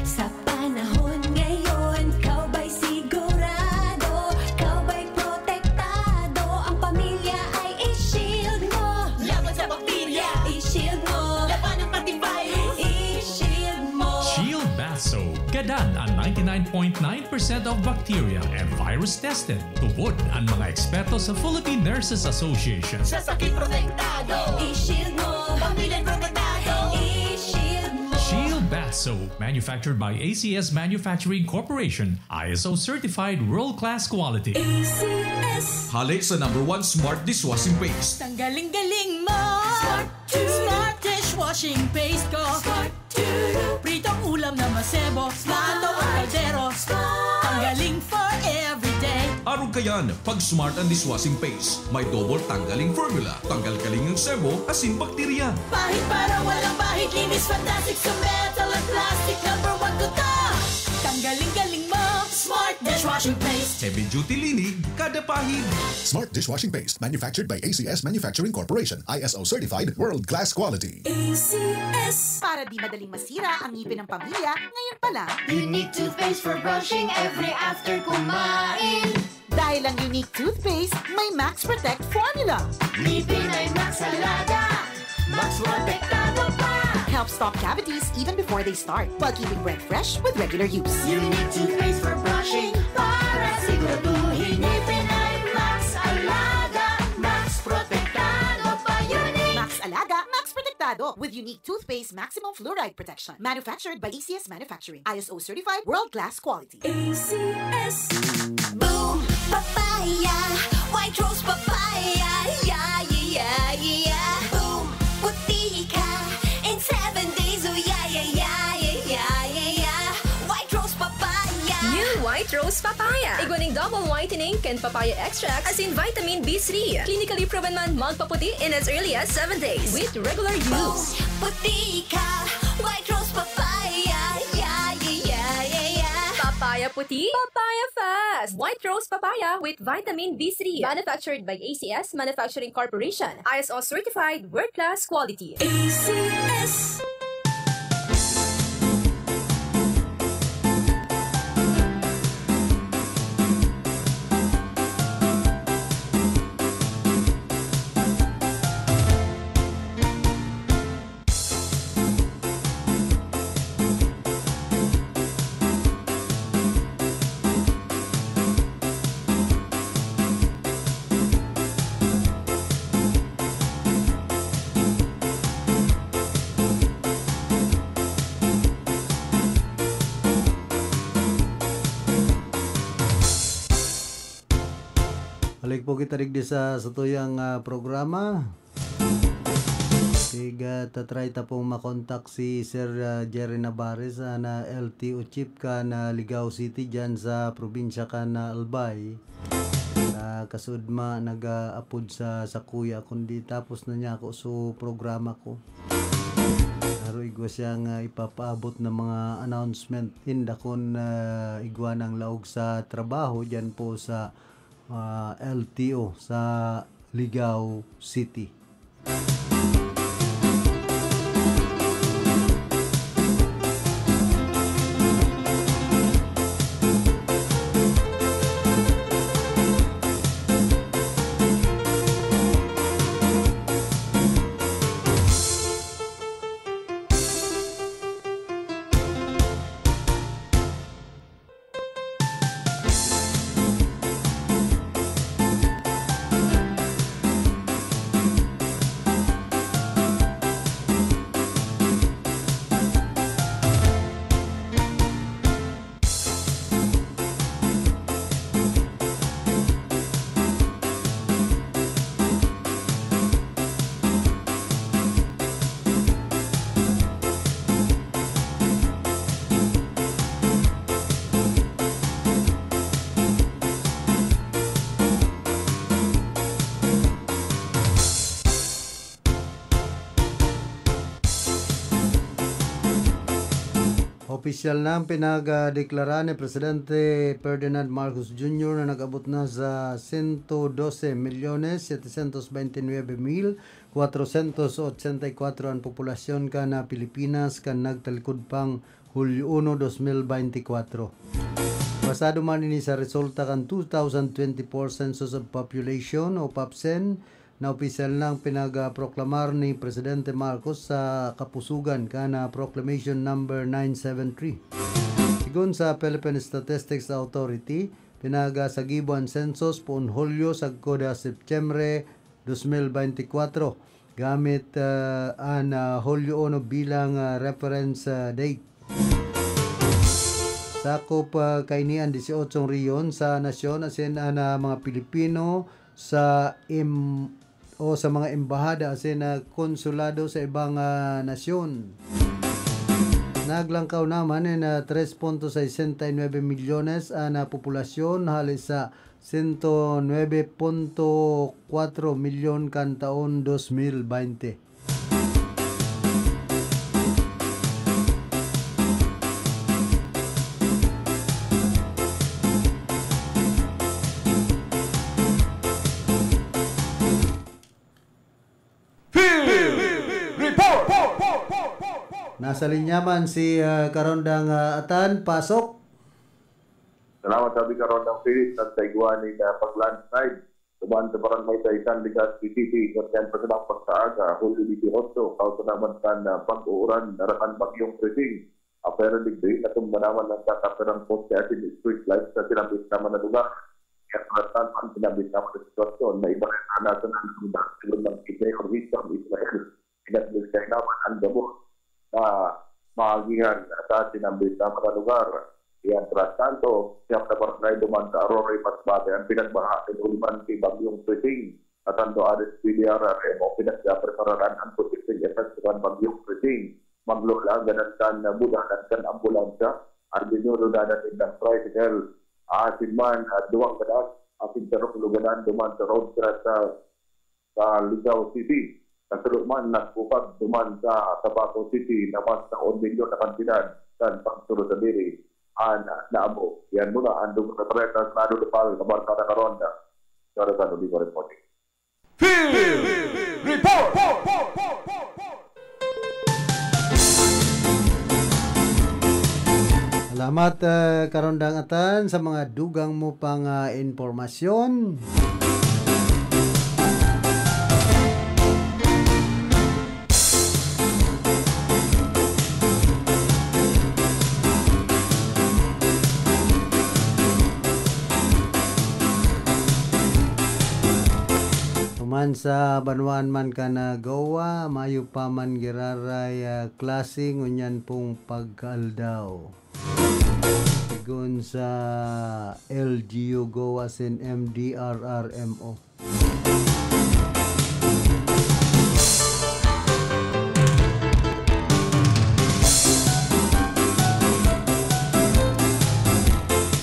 Sa panahon ngayon, ikaw ba'y sigurado? Ikaw ba'y protektado? Ang pamilya ay i-shield mo. Laban sa bakterya, i-shield mo. Labanan pati virus, i-shield mo. Shield Bath Soap. Gadan an ninety-nine point nine percent of bacteria and virus tested. Tubod an mga eksperto sa Philippine Nurses Association. Sa sakit protektado, i-shield mo. Pamilya protektado, i-shield mo. Shield Bath Soap, manufactured by A C S Manufacturing Corporation, I S O certified world-class quality. A C S. Hale sa number one smart dishwashing paste. Tanggaling-galing mo. Smart. Smart dishwashing paste ko. Smart. Pritong ulam na masebo. Smart. Ang kaldero. Smart. Tanggaling for everyday. Arog kayan, pag Smart ang dishwashing paste. May double tanggaling formula. Tanggal kaling ang sebo, asin bakterya. Pahid para walang bahid. Linis fantastic sa metal at plastic. Number one ko to. Tanggaling-galing mo. Smart dishwashing paste. Heavy duty linig, kada pahid. Smart dishwashing paste, manufactured by A C S Manufacturing Corporation, I S O certified, world-class quality. A C S. Para di madaling masira ang ngipin ng pamilya, ngayon pa lang. Unique toothpaste for brushing every after kumain. Dahil ang Unique toothpaste may Max Protect formula. Ngipin ay Max Alaga, Max Protektado pa. Helps stop cavities even before they start, while keeping breath fresh with regular use. Unique toothpaste for brushing, para siguraduhin ngipin ay Max Alaga, Max Protektado pa. Unique. Max Alaga, Max Protektado, with Unique toothpaste maximum fluoride protection. Manufactured by A C S Manufacturing. I S O certified, world-class quality. A C S. Boom! Papaya! White Rose Papaya! Yeah, yeah, yeah, yeah! Boom! Puti ka in seven days! Oh, yeah, yeah, yeah! White Rose Papaya! New White Rose Papaya. Igwa nin double whitening kan papaya extract asin vitamin B three. Clinically proven man magpaputi in as early as seven days with regular use. Puti ka, White Rose Papaya, yeah, yeah, yeah, yeah, yeah. Papaya puti, papaya fast. White Rose Papaya with vitamin B three. Manufactured by A C S Manufacturing Corporation. I S O certified, world-class quality. A C S. Balik po kita digdi sa satuyang, ah, programa. Tiga, tatry ta pong makontak si Sir, ah, Jerry Navarez, ah, na L T O chief kan, ah, Ligao City, dyan sa probinsya kan, ah, Albay. Ah, kasudma, nag-aapod sa sakuya, kundi tapos na niya ako so programa ko. Pero igwa siyang, ah, ipapaabot na mga announcement. Inda kun, ah, igwa ng laog sa trabaho, dyan po sa, ah, L T O sa Ligao City. Opisyal na ang pinagdeklara ni Presidente Ferdinand Marcos Junior na nag-abot na sa sento dose milyones setecientos veintinuebe mil kwatrocientos ochenta y kuatro an populasyon kan Pilipinas kan nagtalikod pang Hulyo uno, dos mil beintikwatro. Basado man ini sa resulta kan two thousand twenty-four Census of Population o POPCEN, na opisyal nang pinagproklamar ni Presidente Marcos sa kapusugan kan, ah, Proclamation Number nine seven three. Sigon sa Philippine Statistics Authority, pinagasagibo an census poon Hulyo sagkod sa Setyembre dos mil beintikwatro, gamit, ah, an, ah, Hulyo uno bilang, ah, reference, ah, date. Sakop, ah, kaini an dieciocho rehiyon sa nasyon, asin an, ah, mga Pilipino sa em-, o sa mga embahada asin, ah, konsulado sa ibang, ah, nasyon. Naglangkaw naman nin, ah, tres punto sesenta y nuebe milyones an, ah, populasyon hali sa sento nuebe punto kwatro milyon kan taon dos mil baynte. Field Report! Nasa linya man si, ah, Karondang, ah, Atan. Pasok. Salamat, sabi Karondang Philip, nagtaigwa ni na pag-landslide. Duman sa barangay Taisan, Legazpi City, kaya pa sa pagkaaga, Hulyo dieciocho, kausa naman kan, ah, pag-uuran, narakan bagyong Krising. Ah, pero digdi, natumba naman ang kakapirang poste asin street lights sa sinambit naman na lugar. Kaya karatan ang sinambit naman na sitwasyon na iba rin na nasa nang ng Mayor Wisdom Israel. Pinagdagdag naman ang gabos na maagihan sa sinambit naman na lugar. Iyan, tras tanto, siyam na barangay duman sa Aurora, Masbate ang pinagbaha ni Ulman si Bagyong Krising. At ang Doades P D R R M o pinagkaprepararan ang protecting effects kan Bagyong Krising. Maglulang gadan kan budanan kan ambulansya, ang binurudanan nindang tricycle, asin man, ah, duwang gadan, asin sarong luganan duman sa road crash sa, sa Ligao City. Nasulo man, nagkupag duman sa Tabaco City na mas taon milyon na kantidad kan pagturo sa diri an naabo. Yan muna ang dugang na balita sa Lado Lupal, Kabarkada Karonda. Jonathan Olivo reporting. Field Report! Salamat, ah, Karondang Atan, sa mga dugang mo pang, ah, impormasyon. Human sa banwaan man kan Goa, mayo pa man giraray, ah, klase ngunyan pong pagkaaldaw. Sigon sa L G U Goa asin M D R R M O.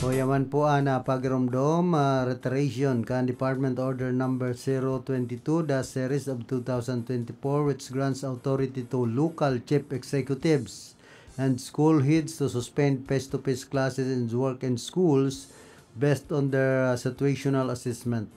Oya man po an, ah, pagiromdom, ah, reiteration kan Department Order Number zero twenty-two dash series of two thousand twenty-four, which grants authority to local chief executives and school heads to suspend face-to-face classes and work in schools based on their, uh, situational assessment,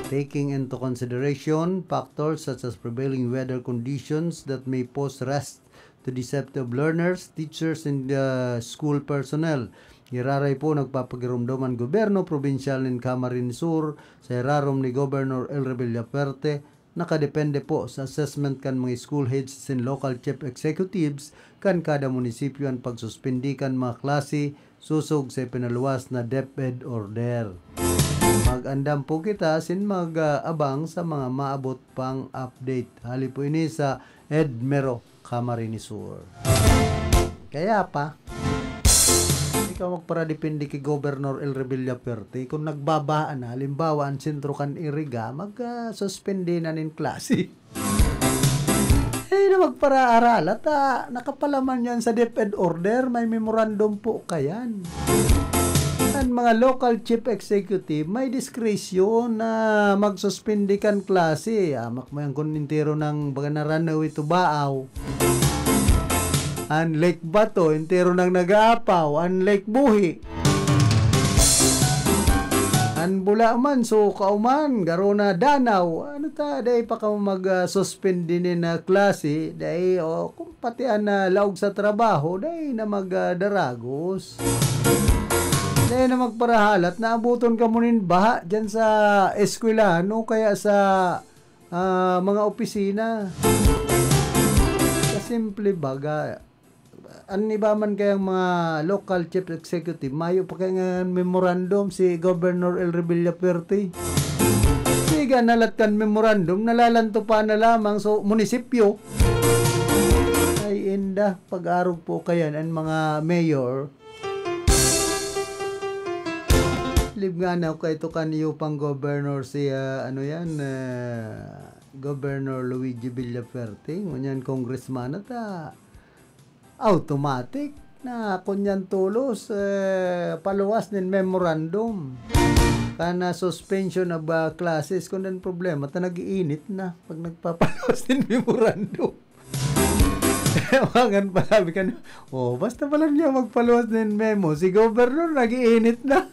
taking into consideration factors such as prevailing weather conditions that may pose risk to the safety of learners, teachers, and the school personnel. Giraray po nagpapagiromdom an gobyerno probinsyal nin Camarines Sur sa irarom ni Governor El Revilla Fuerte, nakadepende po sa assessment kan mga school heads asin local chief executives kan kada munisipyo an pagsuspindi kan mga klase sosog sa ipinaluwas na DepEd order. Mag-andam po kita asin mag-abang sa mga maabot pang update. Hali po ini sa EDMERO Camarines Sur. Kaya pa, ikaw magparadepende ki Governor El Revilla Fuerte, kun nagbabaha na, halimbawa, an sentro kan Iriga, mag, ah, suspende na nin klase. Eh, na magparaarala ta, nakapalaman yan sa DepEd order, may memorandum po kayan. An mga local chief executive, may diskresyon na magsuspende kan klase. Amak mo yan kun entero nang baga na runaway to Baaw. An Lake Bato, entero nang nag-aapaw. An Lake Buhi. An Bula man, so kauman, garo na danaw. Ano ta, dai pa kamo mag, ah, suspend din na klase. Dai, o, kung pati an, ah, laog sa trabaho, dai na mag, ah, daragos. Dai na magparahalat, naabuton kamo nin baha dyan sa eskwelahan o kaya sa ah, mga opisina. Sa simple baga, an iba man kayang mga local chief executive, mayo pa kaya nga memorandum si Governor El Revilla Fuerte. Siga nalat kan memorandum, nalalanto pa na lamang so munisipyo. Ay, inda, pag-arog po kayan, ang mga mayor, Lib nga na kay to kan iyo pang governor si, ah, ano yan, ah, Governor Luigi Villafuerte, ngunyan congressman na ta. Automatic na kunyan tolos, eh, paluwas nin memorandum. Kana suspension of, ah, classes, kun ang problema ta nag-iinit na pag nagpapaluwas nin memorandum. Tawagan pa, sabi ka na, "Oh, basta pala niya magpaluwas nin memo, si Governor nag-iinit na."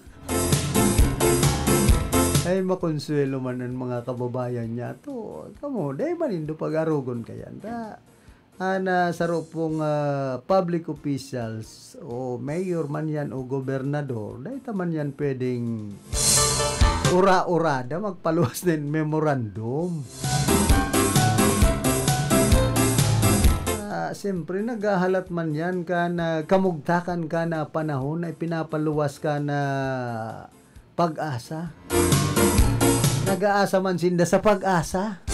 Ay, makonsuelo man ang mga kababayan niya to. Kamo, dai ba nindo pag-arogon kayan? Ta, ana, saro pong, ah, public officials, o mayor man yan o gobernador, dai ta man yan pwedeng ura-urada magpaluwas nin memorandum. Ah, siyempre, naghahalat man yan kan kamugtakan kan panahon na ipinapaluwas kan PAGASA. Nag-aasa man sinda sa PAGASA.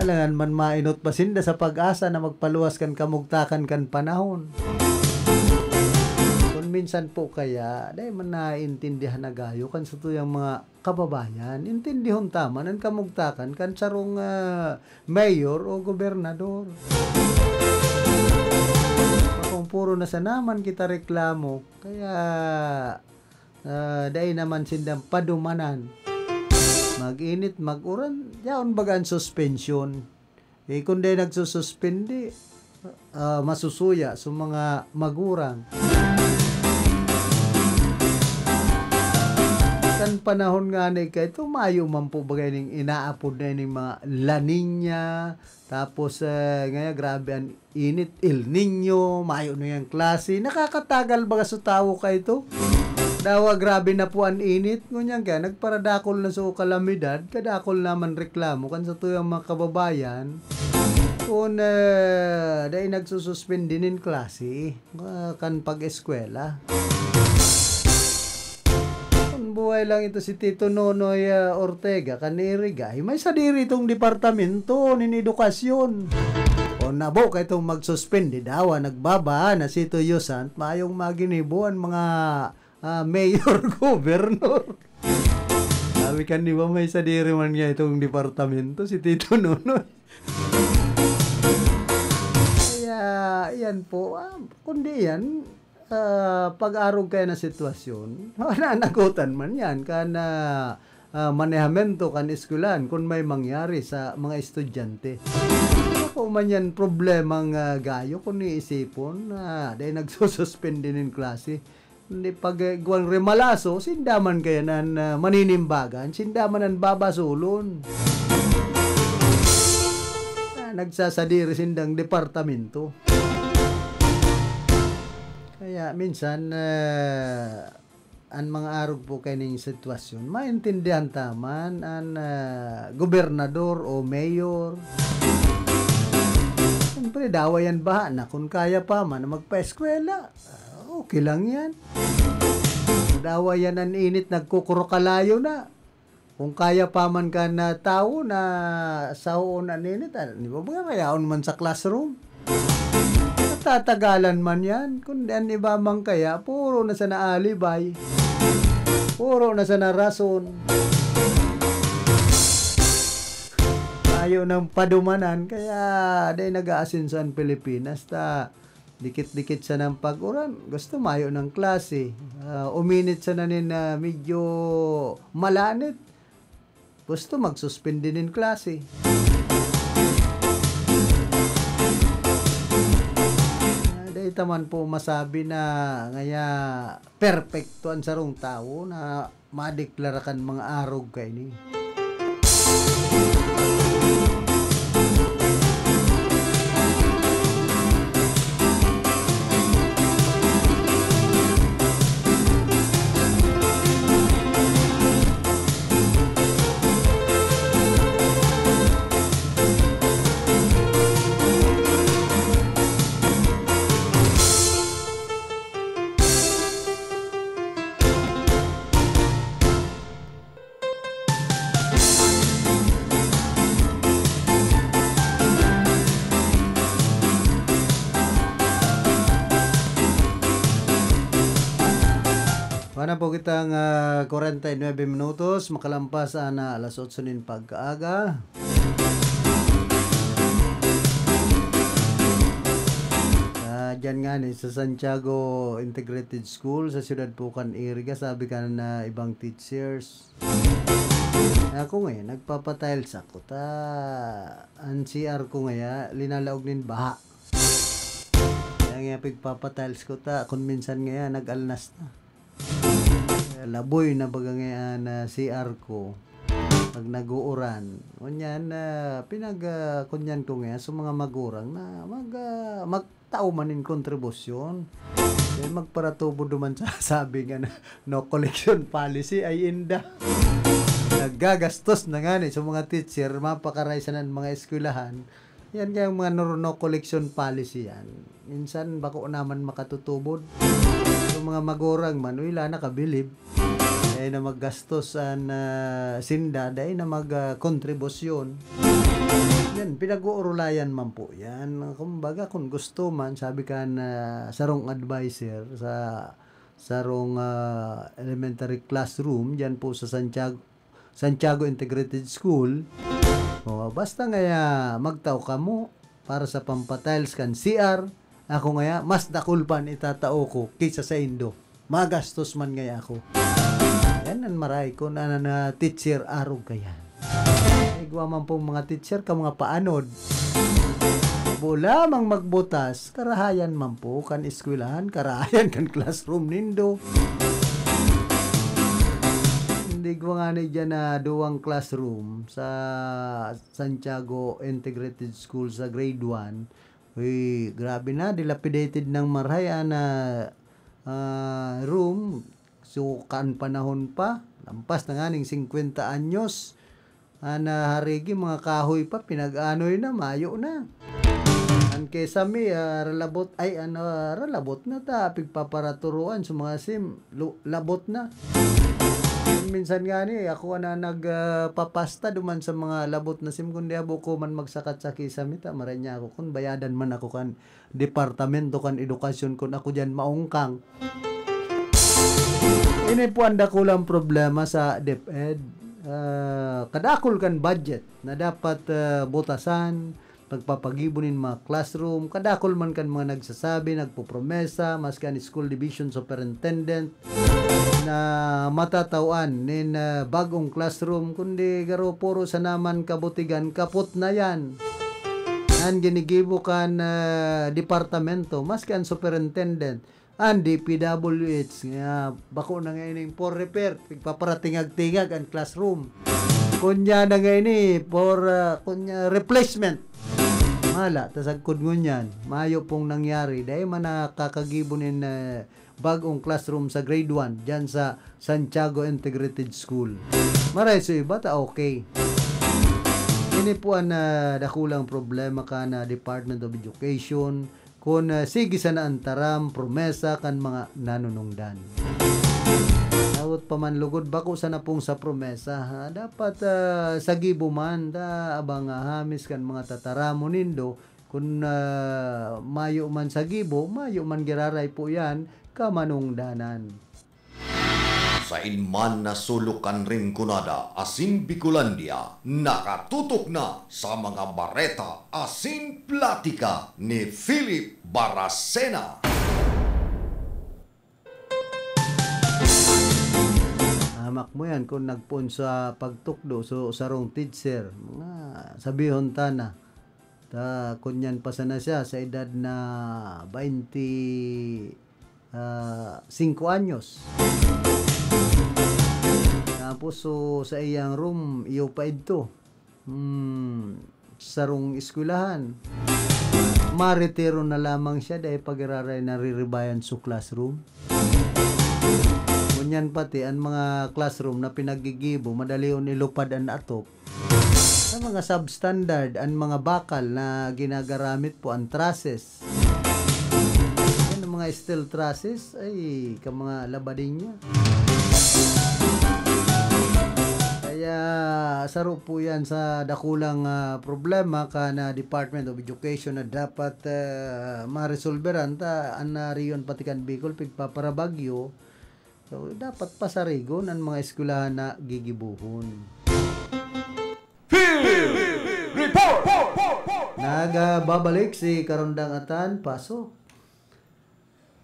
Alangan man mainot pa sinda sa PAGASA na magpaluwas kan kamugtakan kan panahon. Kun minsan po kaya, dai man naiintindihan na gayo kan satuyang mga kababayan, intindihon ta man an kamugtakan kan sarong, ah, mayor o gobernador. Kung puro na sana man kita reklamo, kaya, ah, dai naman sindang padumanan. Mag-init, mag-uran, yaon baga an suspensyon. Eh, kun dai nagsususpindi, ah, masusuya sa mga magurang. Kan panahon ngani kaito, mayo man po baga ining inaapod na ining mga La Niña, tapos, eh, ngaya grabe an init, El Niño, mayo na yang klase. Nakakatagal baga sa tawo kaito. Dawa grabe na po an init. Ngunyan kaya nagparadakol na sa kalamidad, kadakol naman reklamo kan satuyang mga kababayan. Kun, eh, dai nagsususpindi nin klase, ah, kan pag-eskwela. Kun buhay lang ito si Tito Nonoy, ah, Ortega, kan Iriga, ay may sadiri itong departamento nin edukasyon. O nabo ka itong magsuspindi, dawa nagbabaan na si Tuyo Sant, mayong maginibo an mga, ah, mayor, gobernador. Sabi kan, di ba, may sadiri man nga itong departamento, si Tito Nonoy. Kaya, yan po, ah, kundi yan, ah, pag-arog kaya na sitwasyon, nananagutan man yan, kan, ah, ah, manehamento kan eskwelahan kun may mangyari sa mga estudyante. Ako man yan problemang, ah, gayo kung iisipon na dahil nagsususpend din yung klase. Hindi pag, eh, guwang remalaso, sinda man kaya nan, ah, maninimbagan, sinda man an babasulon. Ah, nagsasadiri sindang departamento. Kaya minsan, ah, an mga arog po kaining sitwasyon, maintindihan ta man an, ah, gobernador o mayor. Siyempre, dawa yan baha na kun kaya pa man na magpaeskwela. Ah, okay lang yan. Dawa yan an init, nagkukurokalayo na. Kung kaya pa man kan tawo na sahoon an init, ah, di ba, baga mayaon man sa classroom. Natatagalan man yan. Kundi an iba man kaya, puro na sana alibay. Puro na sana rason. Ayaw nang padumanan, kaya dai nag-aasenso an Pilipinas. Ta, dikit-dikit sanang pag-uran, gusto mayo ng klase. Ah, uminit sana nin, ah, medyo malanit, gusto magsuspindi nin klase. ta man po masabi na ngaya perpekto an sarong tawo na madeklara kan mga arog kaini. Wala po kitang, ah, kwarenta y nuebe minutos, makalampas ana alas otso nin pagkaaga. Ah, diyan nga ni sa Santiago Integrated School, sa siyudad po kan Iriga, sabi kan, ah, ibang teachers, ako ngayon, nagpapatiles ako ta an C R ko ngaya, linalaog nin baha. Kaya nga pigpapatiles ko ta, kung minsan ngaya, nag-alnas na. Laboy na baga ngaya na C R ko pag nag-uuran. Ngunyan, ah, pinag, ah, kunyan ko ngaya sa mga magurang na mag, ah, magtao man nin kontribusyon. Kaya magparatubo duman sa sabi nga na, no collection policy ay inda. Naggagastos na nga ni sa mga teacher, mapakaray sana ang mga eskwelahan. Yan kaya ang mga no, no collection policy yan. Minsan bako naman makatutubod. Yung mga magurang man, wala nakabilib. Dahil na maggastos an, ah, sinda, dahil na mag, ah, kontribusyon. Yan, pinag-uurulayan man po yan. Kumbaga, kung gusto man, sabi kan, ah, sarong adviser sa sarong, ah, elementary classroom, dyan po sa Santiago, Santiago Integrated School. O, basta ngaya magtao kamo para sa pampatiles kan C R, ako ngaya, mas dakul pa an itatao ko kaysa saindo. Magastos man ngaya ako. Yan an maray ko na, na, na teacher arog kayan. Igwa man pong mga teacher ka mga paanod. Bo lamang magbutas, karahayan man po kan eskwelahan, karahayan kan classroom nindo. Hindi ko nga ni dyan na duwang classroom sa Santiago Integrated School sa grade one. Uy, grabe na, dilapidated ng maray an, ah, ah, room. So, kan panahon pa, lampas na nga ning singkwenta anyos, an, ah, harigi, mga kahoy pa, pinag-anoy na, mayo na. An kesame, ah, ralabot, ay, ano, ah, ralabot na ta, pigpaparaturoan sa mga sim, lu-, labot na. Minsan nga ni, ako na nag, ah, papasta duman sa mga labot na sim, kundi abo ko man magsakat sa kesame ta, maray niya ako, kun bayadan man ako kan Departamento kan Edukasyon kun ako diyan maungkang. Ini po ang dakulang problema sa DepEd. Ah, kadakul kan budget na dapat, ah, butasan, pagpapagibo nin mga classroom, kadakul man kan mga nagsasabi, nagpopromesa, maski an school division superintendent, na matatawan nin, ah, bag-ong classroom, kundi garo puro sana man kabutigan, kapot na yan. An ginigibo kan, ah, departamento, maski an superintendent, an D P W H, nga bako na nga ining for repair, pigpaparatingag-tingag an classroom. Kunya na nga ini, for, ah, kunya, replacement. Mala, ta sagkod ngunyan, mayo pong nangyari. Dai man nakakagibo nin, ah, bag-ong classroom sa grade one, dyan sa Santiago Integrated School. Maray sa iba ta okay. Ini po an, ah, dakulang problema kan, ah, Department of Education, kun, ah, sige sana an taram, promesa kan mga nanunungdan. Daot pa man lugod, bako sana pong sa promesa, ha? Dapat, ah, sa gibo man, ta abang, ah, hamis kan mga tataramon nindo, kun, ah, mayo man sa gibo, mayo man giraray po yan, kamanungdanan. Sain man na sulok kan Rinconada asin Bicolandia, nakatutok na sa mga bareta asin platika ni Philip Baracena. Hamak mo yan kung nagpoon sa pagtukdo, so, sarong teacher, mga sabihon ta na. Ah, kunyan pa sana siya sa edad na baynte, ah, singko anyos. Tapos, so, sa iyang room, iyo pa idto. Hmm, sarong eskwelahan. Maretiro na lamang siya dahil pag-iraray nariribayan sa classroom. Ngunyan pati an mga classroom na pinaggigibo, madalion ilupad an atop. Sa mga substandard, an mga bakal na ginagaramit po, an trusses. Yan, ang mga steel trusses, ay, ka mga labading niya. Kaya, saro po yan sa dakulang, ah, problema kan, ah, Department of Education na dapat, ah, maresolberan ta, an, ah, rehiyon pati kan Bicol, pigpaparabagyo. So, dapat pasarigon an mga eskwelahan na gigibohon. Field Report! Nagbabalik si Karondang Atan, Paso.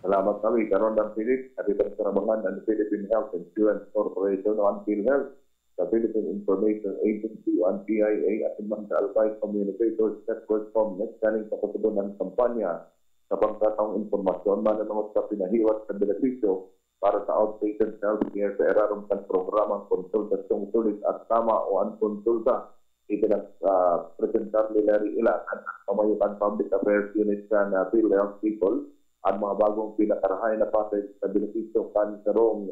Salamat kami, Karondang Philip, at itong karabangan ng Philippine Health Insurance Corporation o ang PhilHealth, sa Philippine Information Agency o ang P I A, at man sa Albay Communicators Network Comnet, kaning pagkasubo ng kampanya sa pagkataong impormasyon mananungod sa pinahiwat sa benepisyo para sa outpatient healthcare sa irarom kan programang Konsultasyong Sulit at Tama o an Konsulta. Ipinag-, ah, presentar ni Larry Ilagan, pamayo kan Public Affairs Unit kan, ah, PhilHealth Bicol, an mga bagong pinakarahay na package sa benepisyo kan sarong,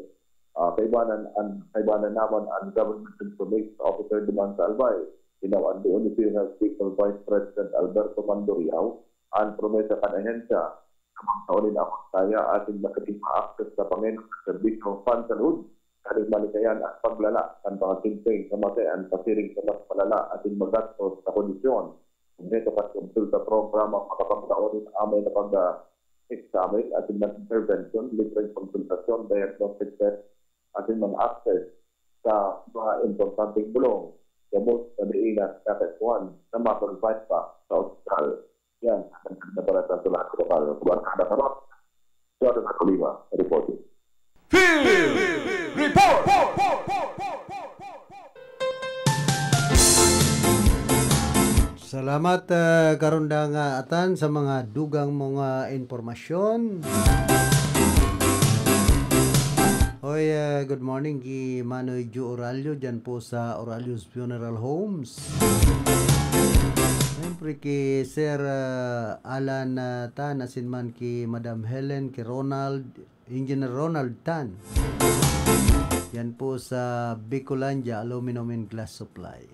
ah, kaibanan, an, kaibanan naman an Government Information Officer duman sa Albay. Inawan doon ni PhilHealth Bicol Vice President Alberto Manduriao an promesa kan ahensya na magtao nin akong saya asin makating ma-access sa pangenot na serbisyo pansalud, kaning malikayan an paglala kan mga simpleng kamatayan pasiring sa mas malala asin magastos na kondisyon. Kompleto kan konsulta programa makapagtao nin amay na pag-, ah, examine asin mga intervention, libreng konsultasyon, diagnostic test, asin mga access sa mga importanteng bulong, gamot na diin na kinakaipuhan na ma-provide pa sa ospital. Yan, ang nagbalita sa lahat ng lokal. Kubarkada ka, Rob. Jordan Acolima, reporting. Field Report! Salamat, ah, Karondang, ah, Atan, sa mga dugang mong, ah, impormasyon. Hoy, ah, good morning ki Manoy Joe Oralio dyan po sa Oralio's Funeral Homes. Siyempre ki Sir, ah, Alan, ah, Tan, asin man ki Madam Helen, ki Ronald, Engineer Ronald Tan. Yan po sa Bicolandia Aluminum and Glass Supply.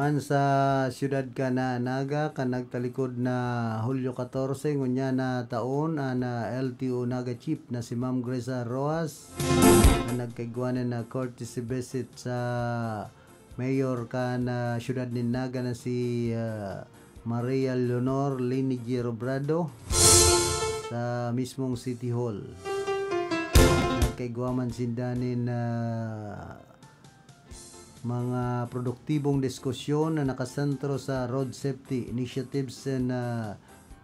Duman sa siyudad kan Naga, kan nagtalikod na Hulyo katorse, ngunyan na taon, an, ah, L T O Naga Chief na si Ma'am Grace Rojas, na nagkaigwa na courtesy visit sa mayor kan, ah, siyudad nin Naga na si, ah, Maria Leonor Linigier Obrado sa mismong City Hall. Nagkaigwa man sinda nin, ah, mga produktibong diskusyon na nakasentro sa road safety initiatives and, ah,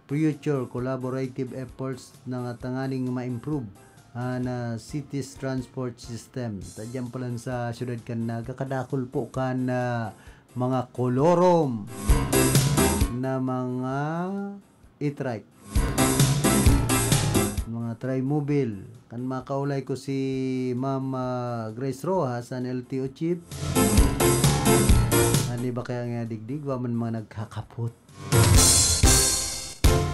future collaborative efforts na tanganing ma-improve an, ah, city's transport system. Tadyan pa lang sa siyudad kan Naga, kadakul po kan, ah, mga kolorom na mga e-trike, mga trimobile. Kan makaulay ko si Ma'am, ah, Grace Rojas, an L T O chief. Ano ba kaya nga digdig? Wa man mga nagkakapot.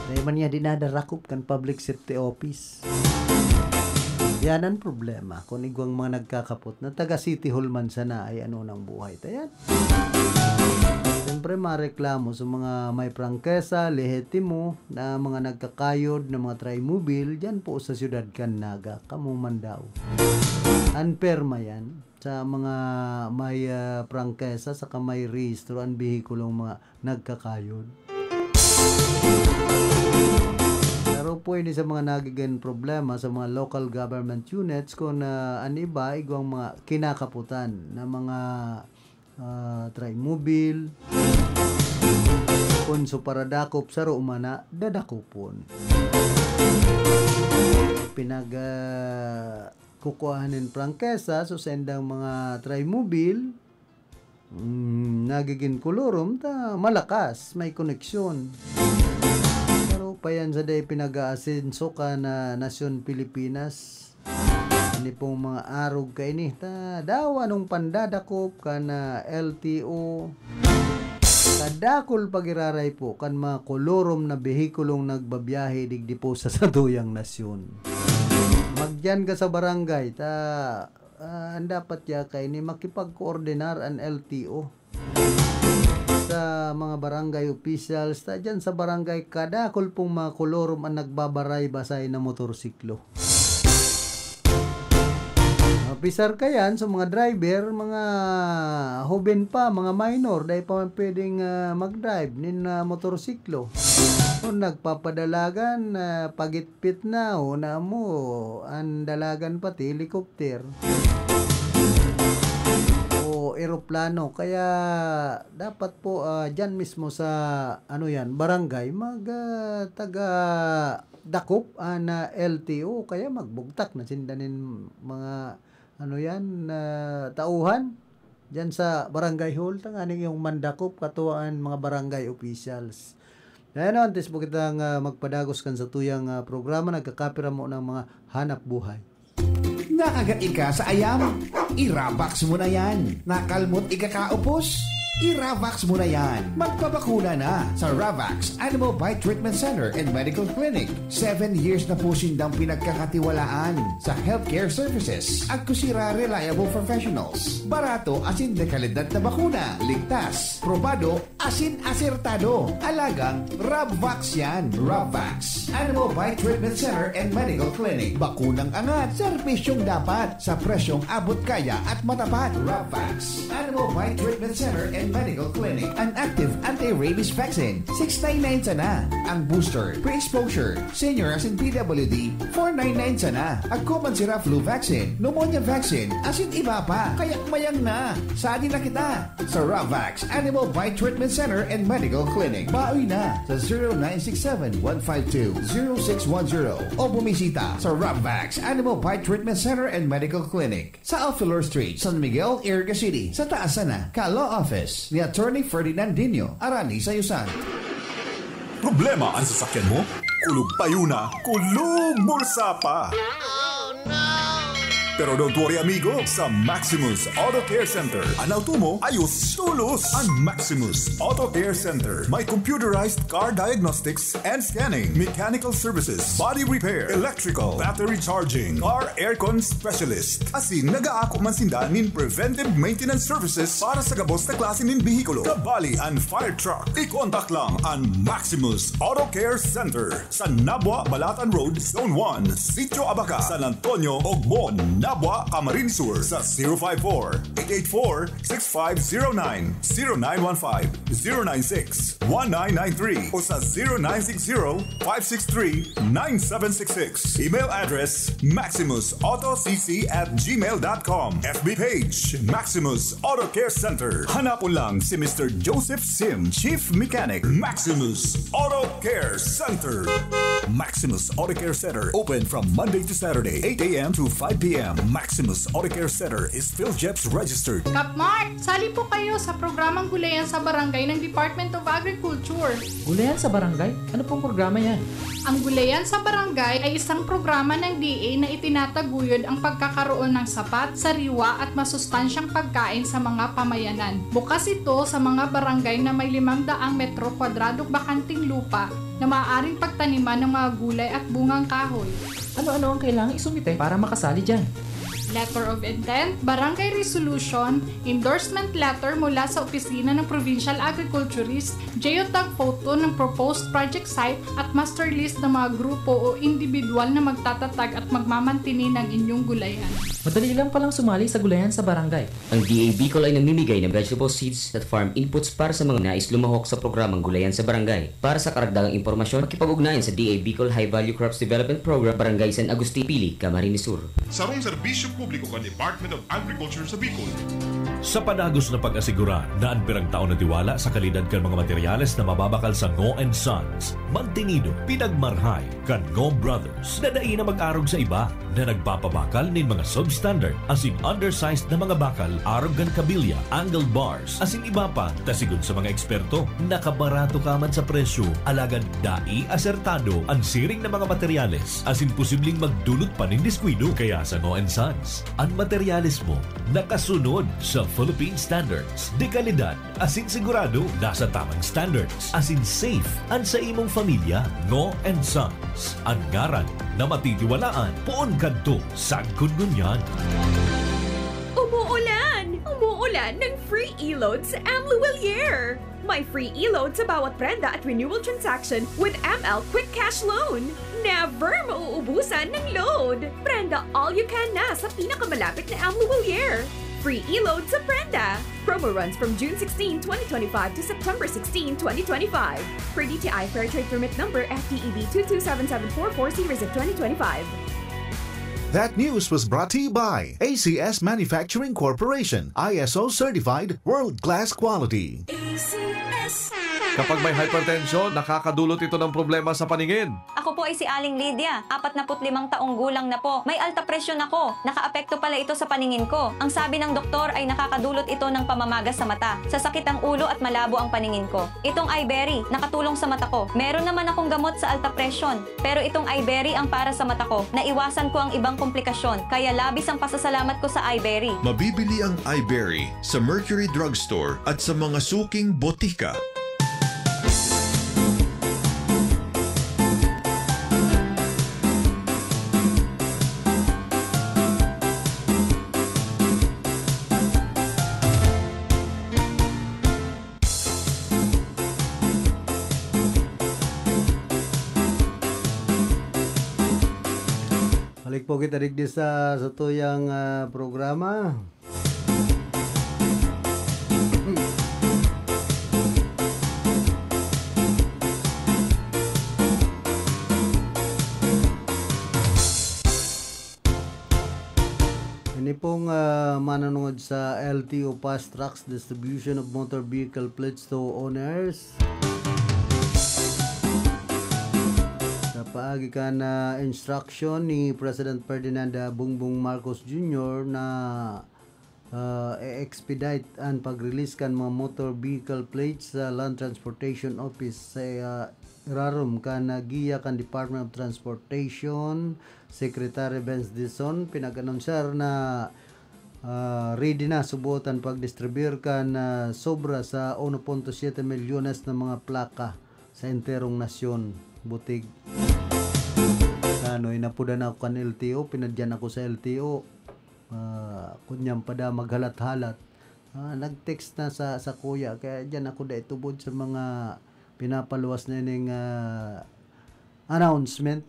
Dai man niya dinadarakop kan Public Safety Office. Yan ang problema. Kung igwang mga nagkakapot na taga City Hall man sana, ay ano nang buhay ta yan? Siyempre, mareklamo sa mga may prangkesa, lehetimo, na mga nagkakayod na mga trimobile dyan po sa siyudad kan Naga. Kamo man daw. An perma yan sa mga may, ah, prangkesa saka may rehistro an behikulong mga nagkakayod. Pero pwede sa mga nagiging problema sa mga local government units kung, ah, an iba igwang mga kinakaputan na mga, ah, trimobile, kun sa paradakop, saro man na dadakopon. Pinag, ah, kukuhahan nin prangkesa, so sa indang mga trimobile, mm, nagiging kolorum ta malakas, may koneksyon. Pero pa yan sa day pinag-aasenso kan nasyon Pilipinas. Ini pong mga arog kaini, ta dawa nung pandadakop kan, ah, L T O. Kadakul pagiraray po kan mga kolorum na behikulong nagbabiyahe digdi po sa satuyang nasyon. Magdiyan ka sa barangay, ta, ah, an dapat ya kaini makipagkoordinar an L T O sa mga barangay officials, ta diyan sa barangay kadakul pong mga kolorum an nagbabaray-basay na motorsiklo. Mapisar kayan sa mga driver, mga hoben pa, mga minor, dai pa man pwedeng, ah, mag-drive nin, ah, motorsiklo. Kung nagpapadalagan, ah, pagitpit na, o na mo, an dalagan pati, helicopter o eroplano. Kaya dapat po, ah, diyan mismo sa, ano yan, barangay, mag, ah, taga dakop an, ah, L T O, kaya magbugtak na sinda nin mga, ano yan, ah, tauhan diyan sa barangay hall, tanganing yung mandakop, katuwaan mga barangay officials. Ayan, antes po kitang, ah, magpadagos kan sa tuyang, ah, programa, nagkakapira mo ng mga hanap buhay. Nakagaika sa ayam? I-Ravax mo na yan. Nakalmot ikakaupos? I-Ravax mo na yan. Magpabakuna na sa Ravax Animal Bite Treatment Center and Medical Clinic. Seven years na po sindang pinagkakatiwalaan sa healthcare services. Agkusira reliable professionals. Barato asin dekalidad na bakuna. Ligtas, probado, asin asertado. Alagang Rabvax yan. Rabvax. Animal Bite Treatment Center and Medical Clinic. Bakunang angat, serbisyong dapat, sa presyong abot kaya at matapat. Rabvax. Animal Bite Treatment Center and Medical Clinic. An active anti-rabies vaccine, six nine nine sana. Ang booster, pre-exposure, senior asin P W D, four nine nine sana. Agko man sira flu vaccine, pneumonia vaccine, asin iba pa. Kaya mayang na. Sadi na kita. Sa Ravax Animal Bite Treatment Center and Medical Clinic. Bawi na sa zero nine six seven, one five two, zero six one zero o bumisita sa Ravax Animal Bite Treatment Center and Medical Clinic sa Alfelor Street, San Miguel, Iriga City, sa taas sana ka Law Office ni Attorney Ferdinand Dino, Arani Sayusan. Problema an sasakyan mo? Kulog payo na, kulog bulsa pa! Pero don't worry, amigo. Sa Maximus Auto Care Center, an auto mo, ayos tolos. An Maximus Auto Care Center may computerized car diagnostics and scanning, mechanical services, body repair, electrical, battery charging, car aircon specialist. Asin nagaako man sinda nin preventive maintenance services para sa gabos na klase nin behikulo, kabali an fire truck. I-contact lang an Maximus Auto Care Center sa Nabua, Balatan Road, Zone one, Sitio Abaca, San Antonio, Ogbon, Nabua, Camarines Sur, sa zero five four, eight eight four, six five zero nine, zero nine one five, zero nine six, one nine nine three o sa zero nine six zero, five six three, nine seven six six. Email address, maximus auto c c at gmail dot com. F B page, Maximus Auto Care Center. Hanapon lang si Mister Joseph Sim, Chief Mechanic, Maximus Auto Care Center. Maximus Auto Care Center, open from Monday to Saturday, eight a m to five p m. Maximus Auto Care Center is PhilGEPS registered. Kap Mark, sali po kayo sa programang Gulayan sa Barangay ng Department of Agriculture. Gulayan sa Barangay? Ano pong programa yan? Ang Gulayan sa Barangay ay isang programa ng D A na itinataguyod ang pagkakaroon ng sapat, sariwa at masustansyang pagkain sa mga pamayanan. Bukas ito sa mga barangay na may limang daang metro kwadradong bakanting lupa na maaaring pagtaniman ng mga gulay at bungang kahoy. Ano-ano ang kailangang isumite para makasali dyan? Letter of intent, barangay resolution, endorsement letter mula sa opisina ng Provincial Agriculturist, geotag photo ng proposed project site at master list ng mga grupo o individual na magtatatag at magmamantini ng inyong gulayan. Madali lang palang sumali sa gulayan sa barangay. Ang D A Bicol ay namimigay ng vegetable seeds at farm inputs para sa mga nais lumahok sa programang gulayan sa barangay. Para sa karagdagang impormasyon, makipag-ugnayan sa D A Bicol High Value Crops Development Program, Barangay San Agustin, Pili, Camarines Sur. Sarong serbisyo publiko kan Department of Agriculture sa Bicol. Sa padagos na pag-asigurar na an pirang taon na tiwala sa kalidad kan mga materyales na mababakal sa Ngo and Sons, mantenido, pinagmarhay kan Ngo Brothers na dai na mag-arog sa iba na nagpapabakal nin mga substandard asin undersized na mga bakal arog kan kabilya, angle bars, asin iba pa, ta sigon sa mga eksperto, nakabarato ka man sa presyo, alagad dai asertado an siring na mga materyales, asin posibleng magdulot pa nin diskuido. Kaya sa Ngo and Sons, an materyales mo nakasunod sa Philippine Standards de Calidad, asin sigurado nasa tamang standards, asin safe an sa imong pamilya. Ngo and Sons, an ngaran na matitiwalaan poon kadto sagkod ngunyan. Umuulan! Umuulan ng free e-load sa M Luwilier! May free e-load sa bawat prenda at renewal transaction with M L Quick Cash Loan. Never mauubusan ng load! Prenda all you can na sa pinakamalapit na M Luwilier. Free e-load sa prenda! Promo runs from June sixteen, twenty twenty-five to September sixteen, twenty twenty-five. Per D T I Fair Trade Permit Number F T E B two two seven seven four four series of twenty twenty-five. That news was brought to you by A C S Manufacturing Corporation, I S O certified, world-class quality. A C S. Kapag may hypertension, nakakadulot ito ng problema sa paningin. Ako po ay si Aling Lydia, apatnapu't limang taong gulang na po. May alta presyon ako. Nakaapekto pala ito sa paningin ko. Ang sabi ng doktor ay nakakadulot ito ng pamamaga sa mata, sasakit ang ulo at malabo ang paningin ko. Itong Iberry, nakatulong sa mata ko. Meron naman akong gamot sa alta presyon, pero itong Iberry ang para sa mata ko. Naiwasan ko ang ibang komplikasyon, kaya labis ang pasasalamat ko sa Iberry. Mabibili ang Iberry sa Mercury Drugstore at sa mga suking botika. Balik po kita digdi sa, sa tuyang, ah, programa. Ini pong, ah, manunungod sa L T O Fast Tracks Distribution of Motor Vehicle Plates to Owners. Sa paagi kan, ah, instruction ni President Ferdinand, ah, Bongbong Marcos Junior na ah, e-expedite an pag-release kan mga motor vehicle plates sa Land Transportation Office sa, ah, irarom kan, ah, giya kan Department of Transportation Secretary Benz Dizon. Pinag-anunsyar na, ah, ready na subot an pag-distribute kan, ah, sobra sa uno punto siete milyones na mga plaka sa enterong nasyon. Butig. Ano, inapudan ako kan L T O, pinadyan ako sa L T O. Ah, kunyang pada maghalat-halat. Ah, nag-text na sa, sa kuya, kaya diyan ako dai tubod sa mga pinapaluwas na ining, ah, announcement.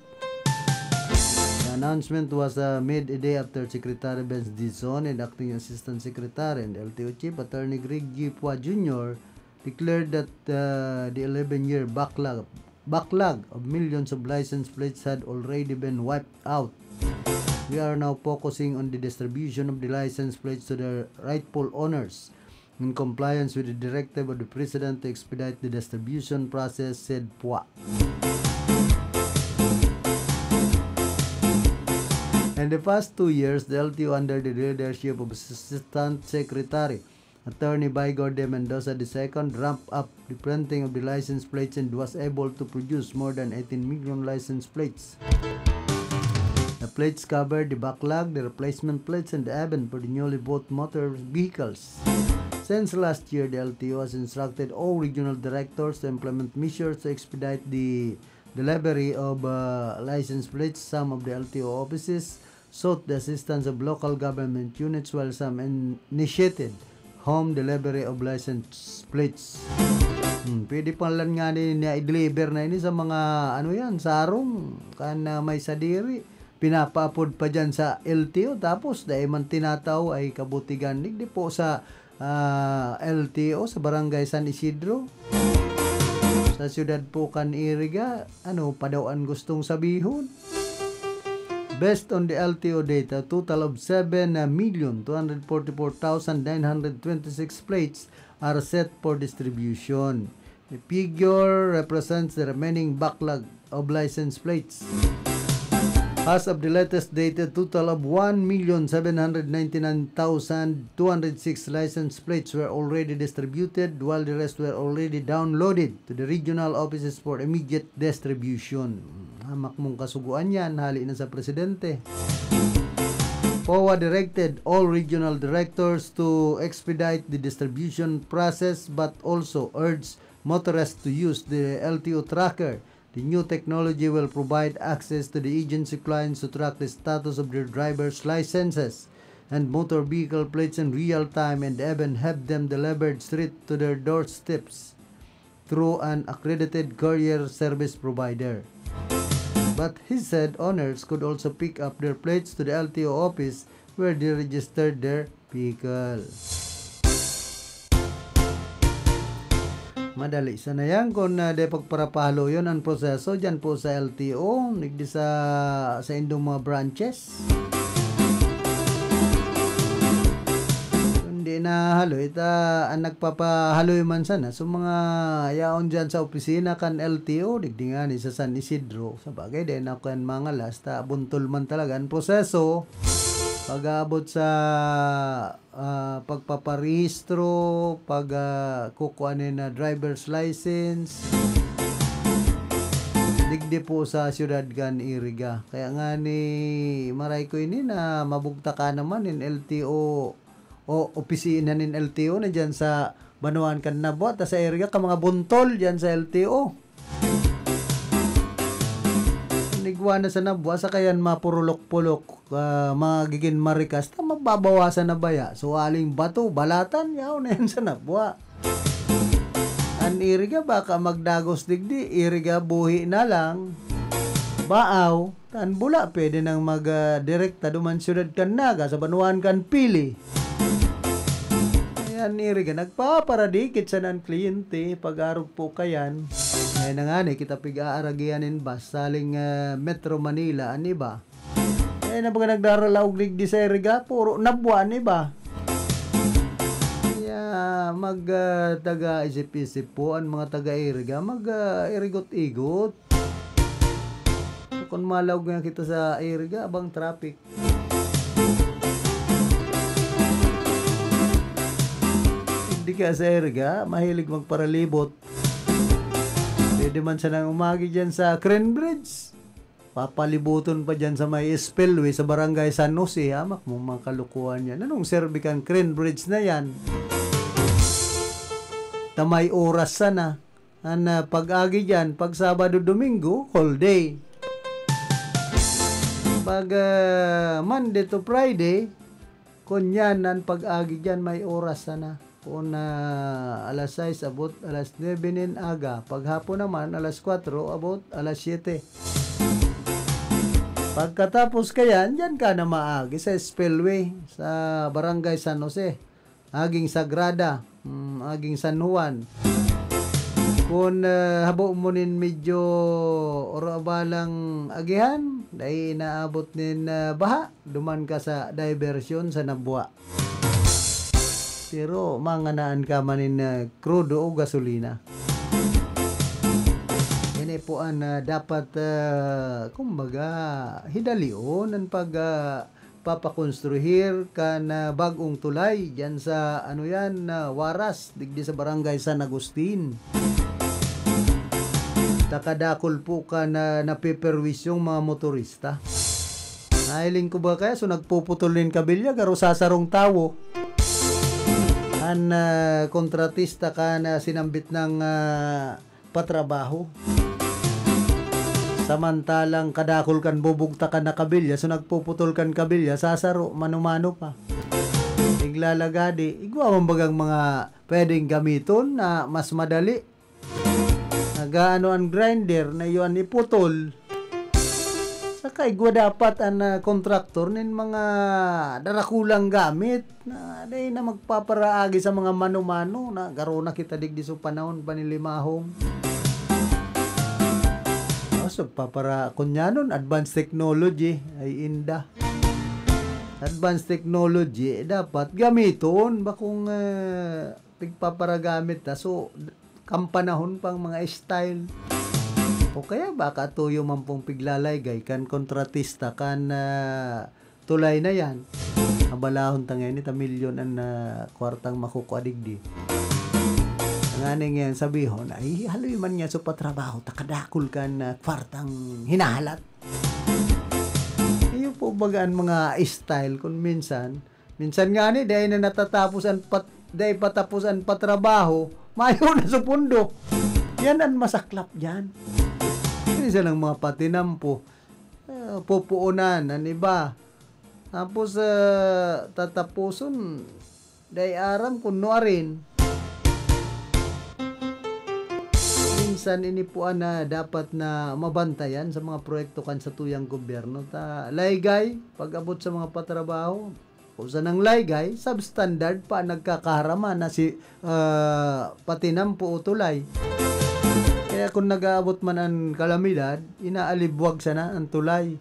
The announcement was, ah, made a day after Secretary Benz Dizon and Acting Assistant Secretary and L T O Chief Attorney Greg G. Pua Junior declared that, ah, the eleven-year backlog backlog of millions of license plates had already been wiped out. We are now focusing on the distribution of the license plates to their rightful owners in compliance with the directive of the President to expedite the distribution process, said Pua. In the past two years, the L T O under the leadership of Assistant Secretary Attorney Baygor de Mendoza the second ramped up the printing of the license plates and was able to produce more than eighteen million license plates. The plates covered the backlog, the replacement plates, and even for the newly bought motor vehicles. Since last year, the L T O has instructed all regional directors to implement measures to expedite the delivery of, uh, license plates. Some of the L T O offices sought the assistance of local government units, while some in- initiated home delivery of license plates. Hmm, pwede pa lang nga ni, niya i-deliver na ini sa mga, ano yan, sarong, kan, ah, may sadiri. Pinapaapod pa dyan sa L T O, tapos dai man tinatao ay kabutigan. Digdi po sa, ah, L T O sa Barangay San Isidro. Sa siyudad po kan Iriga, ano pa daw an gustong sabihon? Based on the L T O data, total of seven million two hundred forty-four thousand nine hundred twenty-six plates are set for distribution. The figure represents the remaining backlog of license plates. As of the latest data, total of one million seven hundred ninety-nine thousand two hundred six license plates were already distributed, while the rest were already downloaded to the regional offices for immediate distribution. Hamak mong kasugoan yan, hali na sa presidente. POA directed all regional directors to expedite the distribution process, but also urged motorists to use the L T O tracker. The new technology will provide access to the agency clients to track the status of their driver's licenses and motor vehicle plates in real time, and even have them delivered straight to their doorsteps through an accredited courier service provider. But he said owners could also pick up their plates to the L T O office where they registered their vehicle. Madali sana yan kung, ah, di pagparapahaloyon ang proseso dyan po sa L T O, digdi sa, sa indong mga branches. Kung di nahaloy, ta, ang nagpapahaloy man sana, so mga yaon dyan sa opisina kan L T O, digdi nga ni sa San Isidro, sa bagay, di na kan mga lasta, buntol man talaga ang proseso. Pag-aabot sa ah, pagpaparehistro, pag, ah, kukuha nin, ah, driver's license. Digdi po sa siyudad kan Iriga. Kaya nga ni maray ko ini na mabugtakan naman nin L T O o opisina nin L T O na dyan sa banwaan kan Nabua, ta sa Iriga ka mga buntol dyan sa L T O. Nigwa na sa Nabua, sa kayan mapurulok-pulok, ah, magigin marikas, ta mababawasan na baya. So, aling bato, balatan, yaon na yan sa Nabua. An Iriga, baka magdagos digdi, Iriga, buhi na lang. Baaw, tan bula, pwede nang mag, ah, direkta duman siyudad kan Naga, sa banwaan kan Pili. Ayan, Iriga, nagpaparadikit sa nan kliyente, pag-arog po kayan. Ngayon na nga ni, kita pig-aaragihan nin bus, saling, ah, Metro Manila, an iba. Eh, na baga nagdaralaog digdi sa Iriga, puro Nabua an iba. Kaya mag, ah, taga-isip-isip po an mga taga-Iriga, mag, ah, irigot-igot. Kung malaog nga kita sa Iriga, abang traffic. Hindi kaya sa Iriga, mahilig magparalibot. Pwede man sanang umagi dyan sa Crane Bridge. Papalibuton pa dyan sa may spillway sa Barangay San Jose, hamak mong mga kalukuhan yan. Anong serbi kan Crane Bridge na yan? Ta may oras sana. An, ah, pag-agi dyan, pag Sabado, Domingo, whole day. Pag, ah, Monday to Friday, kun yan, an pag-agi dyan, may oras sana. Kun, ah, alas sais abot alas nuebe nin aga. Paghapon naman, alas kwatro abot alas siyete. Pagkatapos kayan, dyan ka na maagi sa spillway, sa Barangay San Jose. Aging Sagrada, mm, aging San Juan. Kun, ah, habo mo nin medyo oro abalang agihan, dai inaabot nin, ah, baha, duman ka sa diversyon sa Nabua. Pero manganaan ka man nin, ah, krudo o gasolina. Ini po an, ah, dapat, ah, kumbaga, hidalion an pag, ah, papakonstruhir kan, ah, bag-ong tulay diyan sa, ano yan, ah, Waras, digdi sa Barangay San Agustin. Takadakul po kan, ah, napeperwisyong mga motorista. Nahiling ko ba kaya? So, nagpuputol nin kabilya, garo sasarong tawo. An, ah, kontratista kan, ah, sinambit ng, ah, patrabaho. Samantalang kadakul kan bubugtakan na kabilya, so nagpuputol kan kabilya, sasaro, mano-mano pa. Iglalagadi, igwa man bagang mga pwedeng gamiton na mas madali. Nagaano an grinder na iyo an iputol. Saka igwa dapat an, ah, kontraktor nin mga darakulang gamit na dai na magpaparaagi sa mga mano-mano na garo na kita digdi sa panahon pa ni Limahong. Tapos nagpapara-, kunyanon, advanced technology, ay inda. Advanced technology, eh, dapat gamiton, bakong, eh, pigpaparagamit ta. So, kan panahon pang mga style. O kaya baka tuyo man pong piglalaygay kan kontratista kan, ah, tulay na yan. Abalahon ta ngayon, ita milyon an, ah, kwartang makukua digdi. Ngani ngayon sabihon, "Ay, haloy man nga so patrabaho, ta kadakul kan, ah, kwartang hinahalat." Iyo po baga an mga style kun minsan, minsan ngani dai na natatapos an pat-, dai pa tapos an patrabaho, mayo na sa pundo. Yan an masaklap diyan. Minsan ang mga patinampo, ah, pupuonan an iba. Tapos, ah, tataposon, dai aram kun nuarin. Minsan ini po an, ah, dapat na mabantayan sa mga proyekto kan satuyang gobyerno. Ta laygay, pag-abot sa mga patrabaho, o sanang laygay, substandard pa an nagkakaharama na si, ah, patinampo o tulay. Kaya kun nag-aabot man an kalamidad, inaalibwag sana an tulay.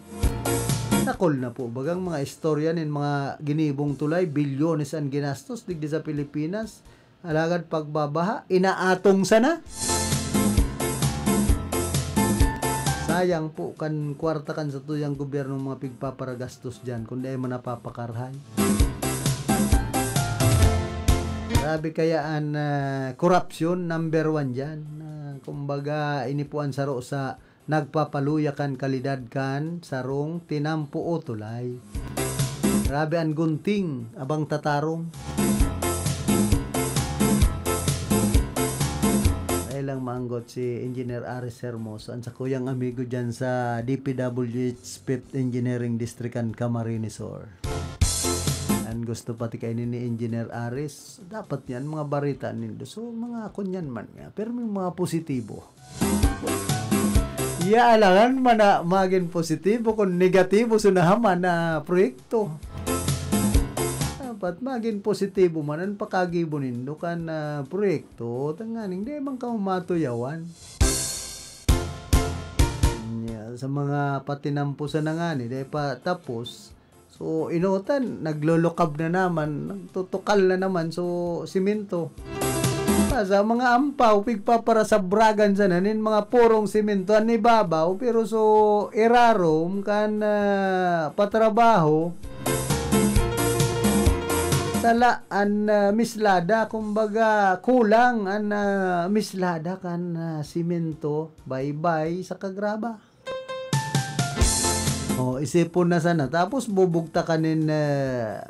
Dakul na po bagang mga istorya nin mga ginibong tulay, bilyones an ginastos digdi sa Pilipinas. Alagad pagbabaha, inaatong sana. Sayang po kan kwarta kan satuyang gobyernong mga pigpaparagastos diyan, kun dai man napapakarhay. Grabe kaya an, ah, korapsyon, number one diyan. Ah, kumbaga, ini po an saro sa nagpapaluya kan kalidad kan sarong tinampo o tulay. Grabe an gunting, abang tatarong. Ay lang maanggot si Engineer Aris Hermoso, an sakuyang amigo diyan sa D P W H Fifth Engineering District kan Camarines Sur. An gusto pati kaini ni Engineer Aris, dapat yan, mga barita nindo. So, mga kunyan man nga. Pero may mga positibo. Iya, alangan man na magin positibo kun negatibo so nahaman na proyekto. Dapat magin positibo man an pakagibo nindo kan, ah, proyekto, tanganing di man kamo matuyawan. Nya, sa mga patinampo sana ngani, dai pa tapos, so, inotan, naglolokab na naman, nagtutukal na naman, so, simento. Ah, sa mga ampaw, pigpaparasabragan sana nin mga purong simento an ibabaw, pero so, irarom kan, ah, patrabaho, sala an, ah, mislada, kumbaga, kulang an, ah, mislada kan, ah, simento, baybay, saka graba. Oh, isipon na sana. Tapos bubugtakan nin, eh,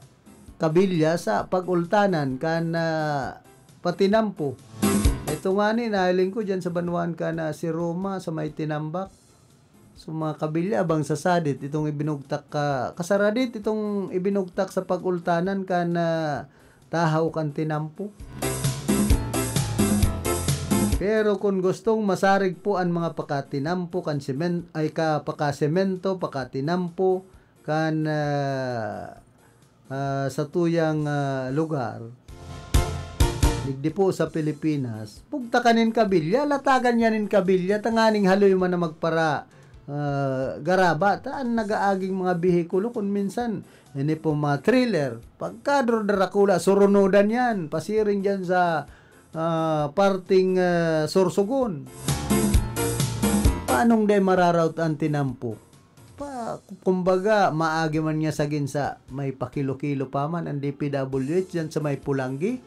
kabilya sa pag-ultanan kan, ah, patinampo. Ito ngani, nahiling ko diyan sa banwaan kan, ah, si Roma, sa may Tinambak. So, mga kabilya, abang sa sadit, itong ibinugtak ka, kasaradit, itong ibinugtak sa pag-ultanan kan, ah, tahaw kan tinampo. Pero kun gustong masarig po an mga pakatinampo kan semen-, ay ka, pakasemento, pakatinampo kan, ah, ah, satuyang, ah, lugar, digdi po sa Pilipinas, bugtakan nin kabilya, latagan niya nin kabilya, tanganing haloy man na magpara-, ah, garaba. Ta an nagaaging mga behikulo, kun minsan, ini po mga trailer, pagkador darakula, surunodan yan, pasiring dyan sa, ah, parting, ah, Sorsogon. Paanong dai mararaot an tinampo? Pa, kumbaga, maagi man niya sa ginsa, may pakilo-kilo pa man an D P W H dyan sa may Pulanggi.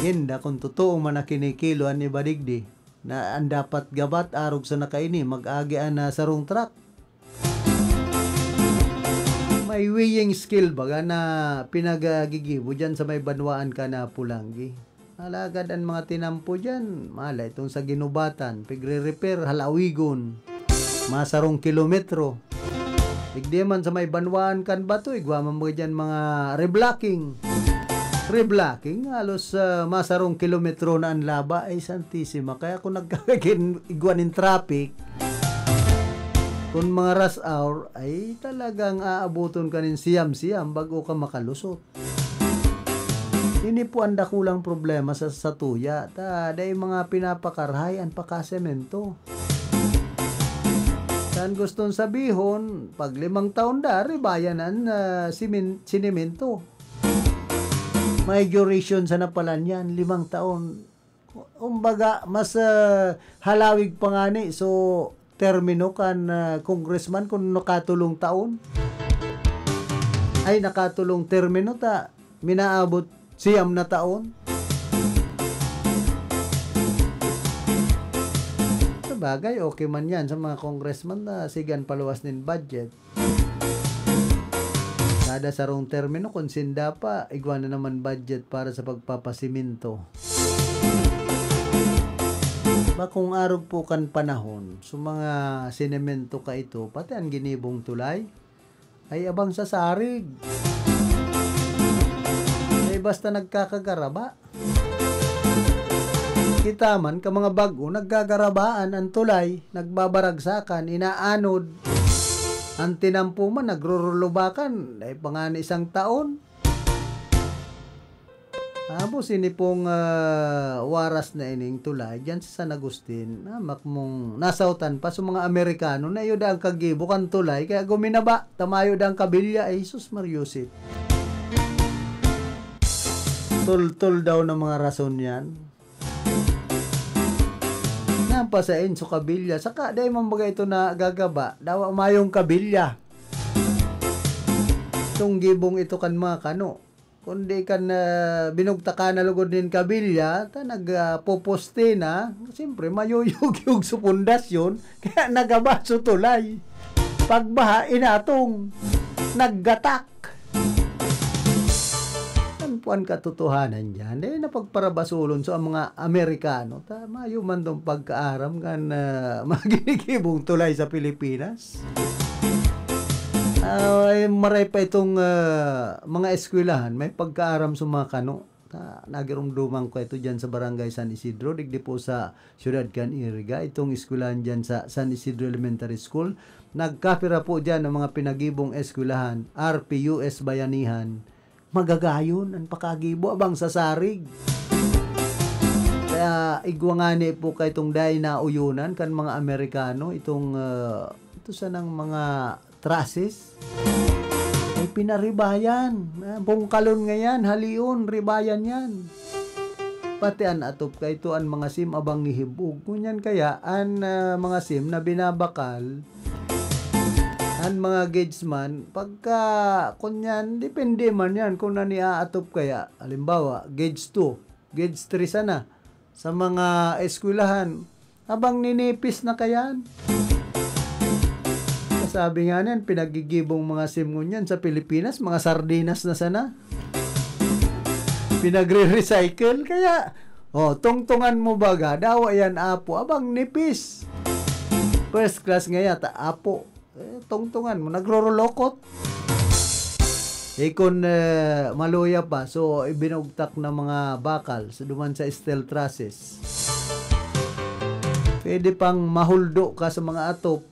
Ginda, kung totoo man na kinikilo an iba digdi, na an dapat gabat, arog sa nakaini, mag-agi an, ah, sarong truck. May weighing scale baga na pinagagigibo dyan sa may banwaan ka na Pulanggi. Alagad an mga tinampo diyan, mala itong sa ginubatan, pigre-repair, halawigon. masarong kilometro. Digdi man sa may banwaan kan bato, igwa man baga diyan mga reblocking. Reblocking, halos, ah, masarong kilometro na an laba. Ay, Santisima. Kaya kung nagkakaigwa nin traffic, kung mga rush hour, ay talagang aaboton ka nin siyam-siyam bago ka makalusot. Ini po ang dakulang problema sa satuya, ta dai mga pinapakarahay an pakasemento. Sa an gustong sabihon, pag limang taon da, ribayan an, ah, simen-, sinemento. May duration sana pala niyan, limang taon. Kumbaga, mas, ah, halawig pa ngani. So, termino kan, ah, congressman kung nakatulong taon. Ay, nakatulong termino ta, minaabot siyam na taon. Sabagay, okay man yan sa mga congressman na sigan paluwas nin budget. Kada sarong termino, kung sinda pa, igwa na naman budget para sa pagpapasiminto. Bakong arog po kan panahon, sa mga sinemento ka ito, pati ang ginibong tulay, ay abang sa sarig. Ay basta nagkakagaraba. Kita man ka mga bag-o, naggagarabaan an tulay, nagbabaragsakan, inaanod. An tinampo man, nagrurulubakan, dai pa ngani isang taon. Tapos, ini pong, ah, waras na ining tulay, diyan sa San Agustin, namak mong nasautan pa sa mga Amerikano na iyo da ang kagibo kan tulay, kaya guminaba, tamayo da ang kabilya, ay, sus, Mariusip. Tultol daw ng mga rason yan. Napasain sa kabilya. Saka, dai man baga ito na gagaba. Dawa mayong kabilya. Itong gibong ito kan mga kano. Kundi kan, ah, binugtakan na lugod nin kabilya, ta nag, ah, poposte na. Siyempre, mayuyog-yog sa pundasyon. Kaya nagaba sa tulay. Pagbaha, inatong. Naggatak. Ano po ang katotohanan diyan? Eh, napagparabasulon so ang mga Amerikano. Ta, mayo man tong pagkaaram kan, ah, mga ginigibong tulay sa Pilipinas. Ah, eh, maray pa itong, ah, mga eskwelahan, may pagkaaram sa mga kano. Ta, nagirumduman ko ito diyan sa Barangay San Isidro, digdi po sa siyudad kan Iriga. Itong eskwelahan diyan sa San Isidro Elementary School. Nagkapira po diyan ang mga pinagibong eskwelahan, R P U S Bayanihan. Magagayon an pakagibo abang sa sarig. Kaya igwa ngani po kay itong dai nauyonan kan mga Amerikano, itong, ah, ito sanang mga trusses. Ay pinaribayan. Ah, bungkalon ngayan, halion, ribayan yan. Pati an atop kay ito, an mga sim abang ngihibog. Ngunyan kaya, an, ah, mga sim na binabakal, an mga gauge man, pagka, kunyan, depende man yan kung nani aatop kaya. Halimbawa, gauge two, gauge three sana. Sa mga eskwelahan, abang ninipis na kayan. Sabi nga niyan, pinagigibong mga sim ngunyan sa Pilipinas, mga sardinas na sana. Pinagre-recycle, kaya, oh, tungtungan mo baga, dawa yan, apo, abang nipis. First class nga yata, apo. Eh, tungtungan mo, nagrorolokot. Eh, kun, eh, maluya pa, so, ibinugtak na mga bakal, so, duman sa steel trusses. Pwede pang mahuldo ka sa mga atop.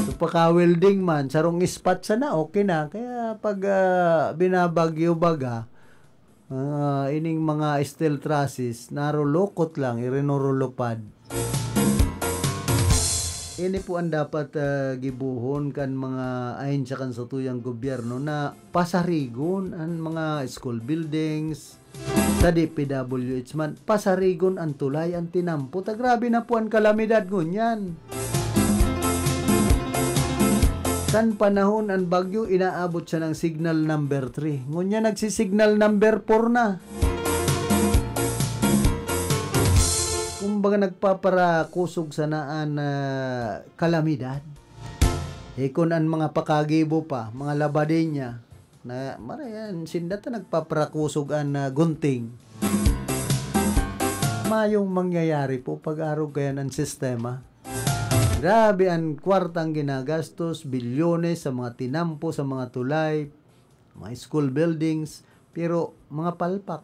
So, paka-welding man, sarong ispat sana, okay na. Kaya pag, ah, binabagyo baga, ah, ining mga steel trusses, narulukot lang, irinurulupad. Ini po ang dapat, ah, gibohon kan mga ahensya kan satuyang gobyerno na pasarigon an mga school buildings, sa D P W H man, pasarigon an tulay, an tinampo. Ta grabe na po an kalamidad ngunyan. Kan panahon an bagyo, inaabot siya ng signal number three. Ngunyan, nagsisignal number four na. Kumbaga, nagpaparakusog sana an, ah, kalamidad. Eh, kun an mga pakagibo pa, mga labadinya, na marayan, sinda ta nagpaparakusog an, ah, gunting. Mayong mangyayari po pag-arog kayan an sistema. Grabe an kwartang ginagastos, bilyones sa mga tinampo, sa mga tulay, mga school buildings, pero mga palpak.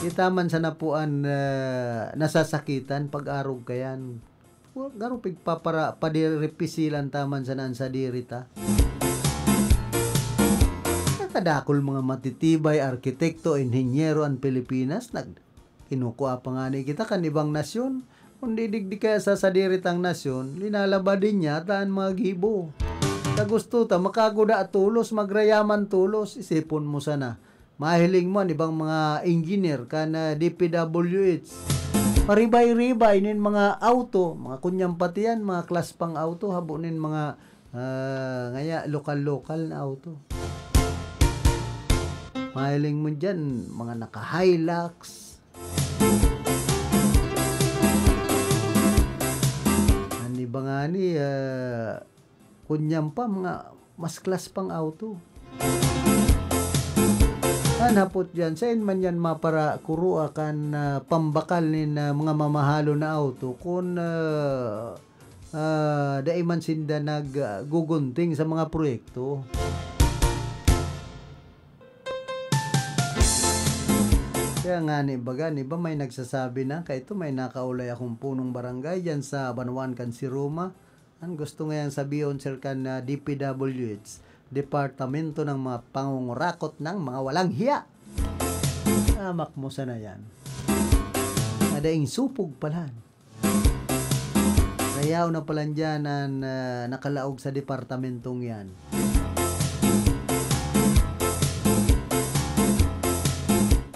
Kita man sana po an, ah, nasasakitan pag-arog kayan. Wa, garo pigpapara-, padiripisilan ta man sana an sadiri ta. Nakadakul mga matitibay, arkitekto, inhenyero an Pilipinas, nag-, kinukua pa ngani kita kan ibang nasyon. Kundi digdi kaya sa sadiri tang nasyon, linalabad din yata an mga gibo. Sa gusto ta, makaguda tolos, magrayaman tolos, isipon mo sana. Mahiling mo an ibang mga engineer kan, ah, D P W H. Paribay-ribay nin mga auto, mga kunyang pati yan, mga klas pang auto, habo nin mga, ah, ngaya, lokal-lokal na auto. Mahiling mo dyan, mga naka-Hilux. An iba ngani, ah, kunyang pa, mga mas klas pang auto. An hapot diyan, sain man yan maparakurua kan, ah, pambakal nin, ah, mga mamahalon na auto kun, ah, ah, dai man sinda nag, ah, gugunting sa mga proyekto? Kaya ngani, baga, di ba may nagsasabi na, kaito may nakaulay akong punong barangay diyan sa banwaan kan Siruma. An gusto ngayang sabihon, sir, kan, ah, D P W H, Departamento ng mga Pangungurakot ng mga Walang Hiya. Amak mo sana yan. Madaing supog pala. Kaya na pala dyan an, ah, nakalaog sa departamentong yan.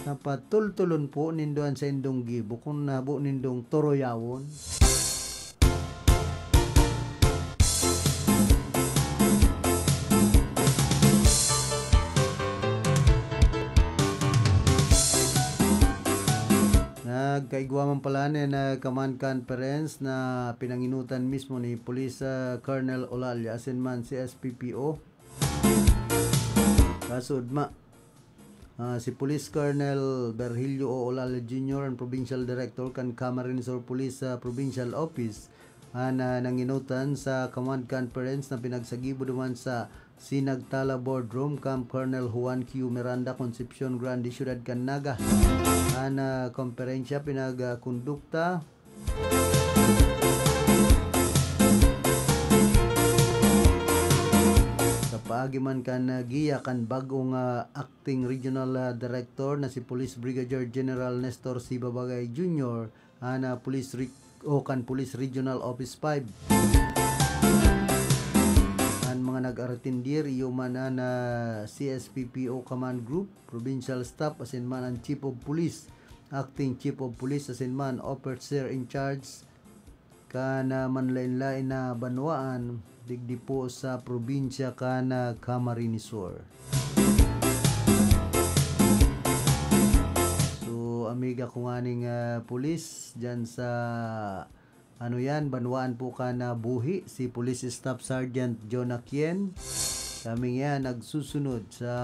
Napatultulon po nindo an saindong gibo kung nabo nindong turuyawon. Nagkaigwa man pala nin, ah, command conference na pinanginutan mismo ni Police, ah, Colonel Olalia asin man C S P P O. Kaso, ma-, Ah, si Police Colonel Virgilio O. Olalla Junior, ang Provincial Director kan Camarines Sur Police, ah, Provincial Office, an, ah, nanginutan sa command conference na pinagsagibo duman sa Sinagtala Boardroom, Camp Colonel Juan Q. Miranda, Concepcion Grande, Syudad kan Naga. An, ah, komperensya pinagkondukta sa paagi man kan, ah, giya kan bag-ong, ah, Acting Regional, ah, Director na si Police Brigadier General Nestor C. Babagay Junior, an, ah, Police Re-, o kan Police Regional Office five. An mga nag-aretindir, iyo man an, ah, C S P P O Command Group, Provincial Staff, asin man an Chief of Police, Acting Chief of Police, asin man Officer in Charge kan, ah, manlaen-laen na banwaan digdi po sa probinsya kan, ah, Camarines Sur. So, amiga ko nganing, ah, pulis dyan sa, ano yan, banwaan po kan, ah, Buhi, si Police Staff Sergeant Jonah Kien. Kami ngayan nagsusunod sa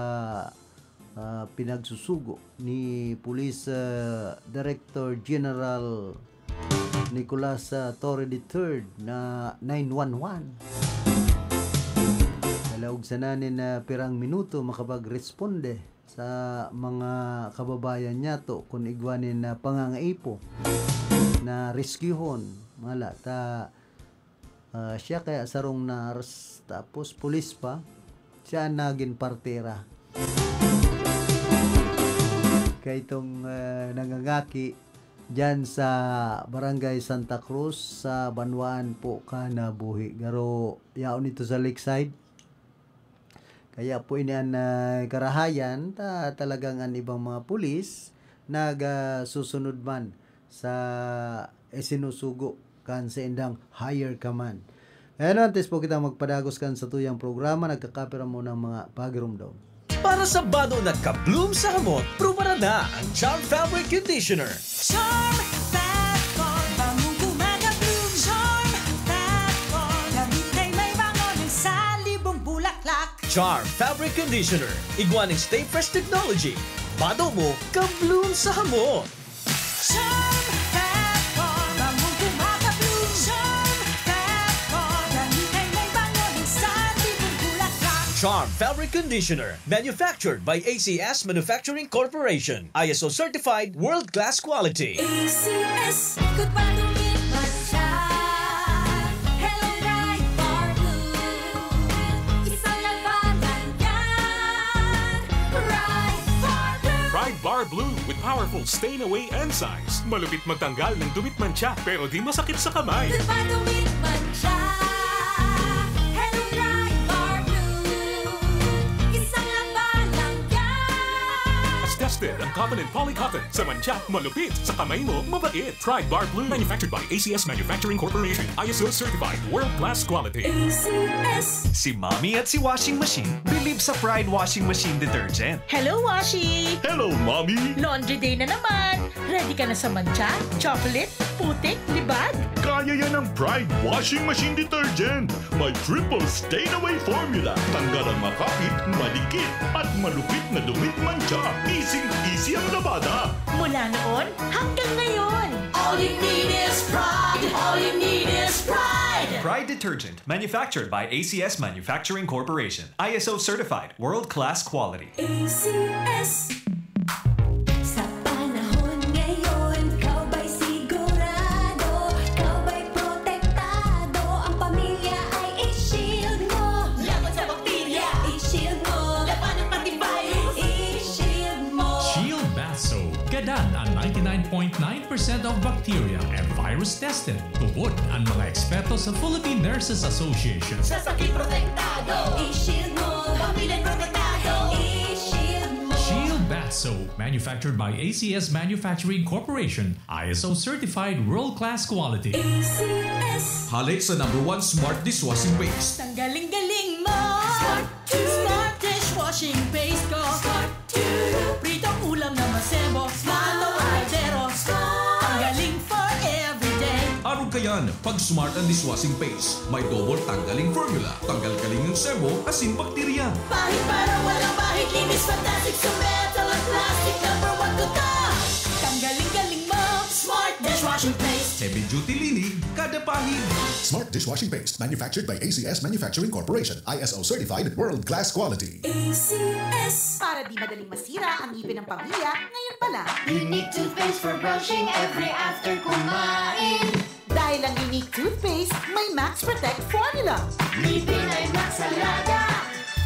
ah, pinagsusugo ni Police, ah, Director General Nicolas, ah, Torre the third na nine one one. Kalaog sana nin, ah, pirang minuto makapagresponde sa mga kababayan niyato kun igwa nin, ah, pangangaipo na rescuehon, mga la, ta Ah, siya kaya sarong nurse, tapos pulis pa. Siya an nagin partera. Kaitong, ah, nangangaki diyan sa Barangay Santa Cruz, sa banwaan po kan Buhi. Garo, yaon ito sa Lakeside. Kaya po ini an, ah, karahayan ta talagang an ibang mga pulis nag, ah, susunod man sa isinusugo kan saindang higher command. Ayan, antes po kita magpadagos kan satuyang programa, nagkakapira mo ng mga pagirumdom. Para sa bado na ka-bloom sa hamot, prubaran na ang Charm Fabric Conditioner. Charm Fat Foam, bangong gumagabloom. Charm Fat Foam, gamit na'y may bango ng salibong bulaklak. Charm Fabric Conditioner, igwa ning Stay Fresh Technology. Bado mo, ka-bloom sa hamot. Charm Fat Foam, bangong gumagabloom. Charm Fabric Conditioner, manufactured by A C S Manufacturing Corporation. I S O certified, world-class quality. A C S, good pa dumit man siya. Hello, Pride Bar Blue. Isang labanan yan. Pride Bar Blue. Pride Bar Blue with powerful stain away enzymes. Malupit magtanggal ng dumit mantsa, pero di masakit sa kamay. Good pa dumit man siya. Hello, Pride Bar Blue. Isang labanan yan. Tested ang cotton and polycotton. Sa mantsa, malupit. Sa kamay mo, mabait. Pride Bar Blue. Manufactured by A C S Manufacturing Corporation. I S O certified. World class quality. A C S. Si Mommy at si Washing Machine believe sa Pride Washing Machine Detergent. Hello, Washi! Hello, Mommy! Laundry day na naman! Ready ka na sa mantsa, chocolate, putik, libag? Kaya yan ng Pride Washing Machine Detergent. May triple stain away formula. Tanggal ang makapit, madikit, at malupit na dumit mantsa. Easy-easy ang labada. Mula noon hanggang ngayon. All you need is Pride. All you need is Pride. Pride Detergent, manufactured by A C S Manufacturing Corporation. I S O certified, world-class quality. A C S. Sa panahon ngayon, ikaw ba'y sigurado? Ikaw ba'y protektado? Ang pamilya ay i-shield mo. Laban sa bakterya, i-shield mo. Laban ng antivirus, i-shield mo. Shield Bath Soap. Gadan ang ninety-nine point nine percent of bacteria and virus tested. Tubod ang mga eksperto sa Philippine Nurses Association. Sa sakit protektado, i-shield mo. Pamilya protektado, i-shield mo. Shield Bath Soap, manufactured by A C S Manufacturing Corporation, I S O certified world-class quality. A C S. Hale sa number one smart dishwashing paste. Tanggaling-galing mo. Smart to. Smart dishwashing paste ko. Smart to. Pritong ulam na masebo. Smart. Pritong kaldero. Smart. Tanggaling for everyday. Arog kayan, pag Smart ang dishwashing paste, may double tanggaling formula. Tanggal-galing ang sebo, asin bakterya. Pahid para walang bahid, linis fantastic sa metal at plastic. Number one ko to. Tanggaling-galing mo. Smart dishwashing paste. Heavy duty linig, kada pahid. Smart dishwashing paste, manufactured by A C S Manufacturing Corporation, I S O certified, world class quality. A C S. Para di madaling masira ang ngipin ng pamilya, ngayon pa lang. Unique toothpaste for brushing every after kumain. Dahil ang Unique toothpaste may Max Protect formula. Ngipin ay Max Alaga,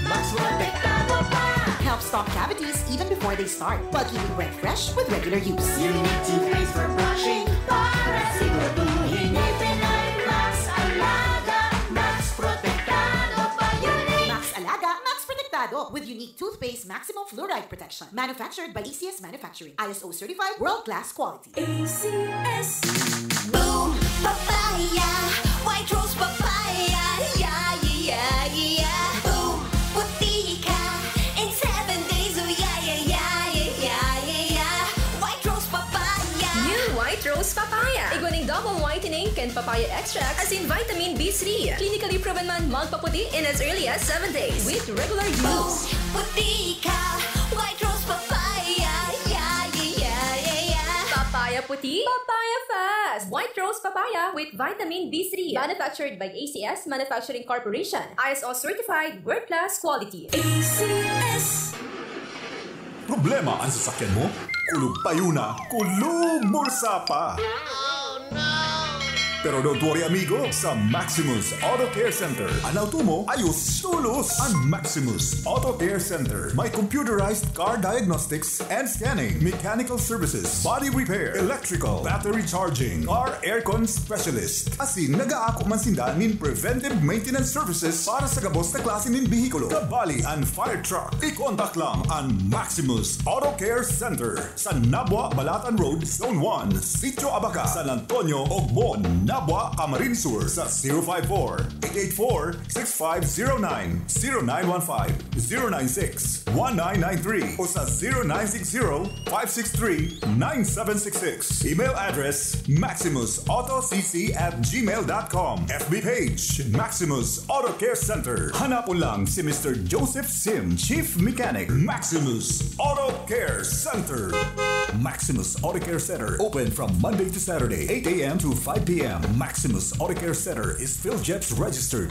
Max Protektado pa. Helps stop cavities even before they start, while keeping breath fresh with regular use. Unique toothpaste for brushing para siguraduhin ngipin ay Max Alaga, Max Protektado pa. Unique. Max Alaga, Max Protektado with Unique Toothpaste Maximum Fluoride Protection. Manufactured by A C S Manufacturing. I S O certified, world-class quality. A C S. Boom Papaya, White Rose Papaya, yeah, yeah, yeah, yeah. Boom, puti ka in seven days, oh, yeah, yeah, yeah, yeah, yeah, yeah. White Rose Papaya. New White Rose Papaya. Igwa nin double whitening kan papaya extract, asin vitamin B three. Clinically proven man magpaputi in as early as seven days with regular use. Boom, puti ka, White Rose Papaya, yeah, yeah, yeah, yeah, yeah. Papaya puti, papaya fast. White Rose Papaya with vitamin B three. Manufactured by A C S Manufacturing Corporation. I S O certified, world class quality. A C S. Problema ang sasakyan mo? Kulog payo na, kulog bulsa pa. Pero don't worry, amigo. Sa Maximus Auto Care Center, an auto mo ayos tolos. An Maximus Auto Care Center may computerized car diagnostics and scanning, mechanical services, body repair, electrical, battery charging, car aircon specialist. Asin nagaako man sinda nin preventive maintenance services para sa gabos na klase nin behikulo, kabali an fire truck. I-contact lang an Maximus Auto Care Center. Sa Nabua, Balatan Road, Zone one, Sitio Abaca, San Antonio, Ogbon, Nabua, Camarines Sur, sa zero five four, eight eight four, six five zero nine, zero nine one five, zero nine six, one nine nine three, o sa zero nine six zero, five six three, nine seven six six. Email address, maximus auto c c at gmail dot com. F B page, Maximus Auto Care Center. Hanapon lang si Mister Joseph Sim, Chief Mechanic, Maximus Auto Care Center. Maximus Auto Care Center, open from Monday to Saturday, eight a m to five p m. Maximus Auto Care Center is PhilGEPS registered.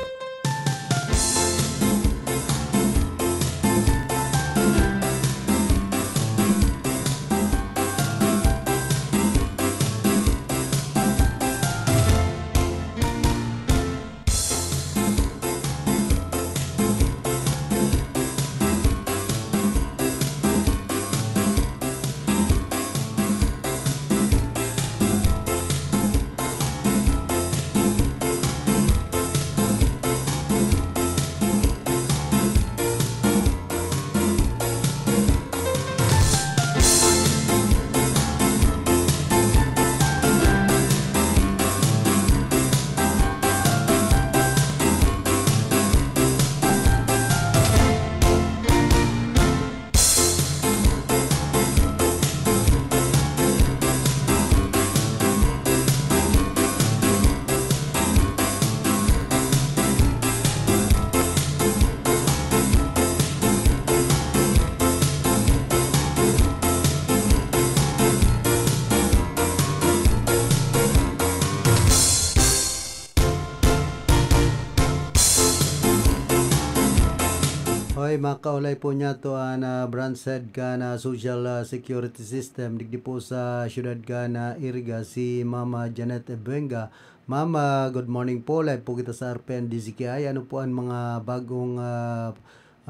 Makaulay po niya to an, ah, branch head kan, ah, Social, ah, Security System digdi po sa siyudad kan, ah, Iriga, si Mama Janet Ebuenga. Mama, good morning po. Live po kita sa R P N D Z K I. Ano po ang mga bagong, ah,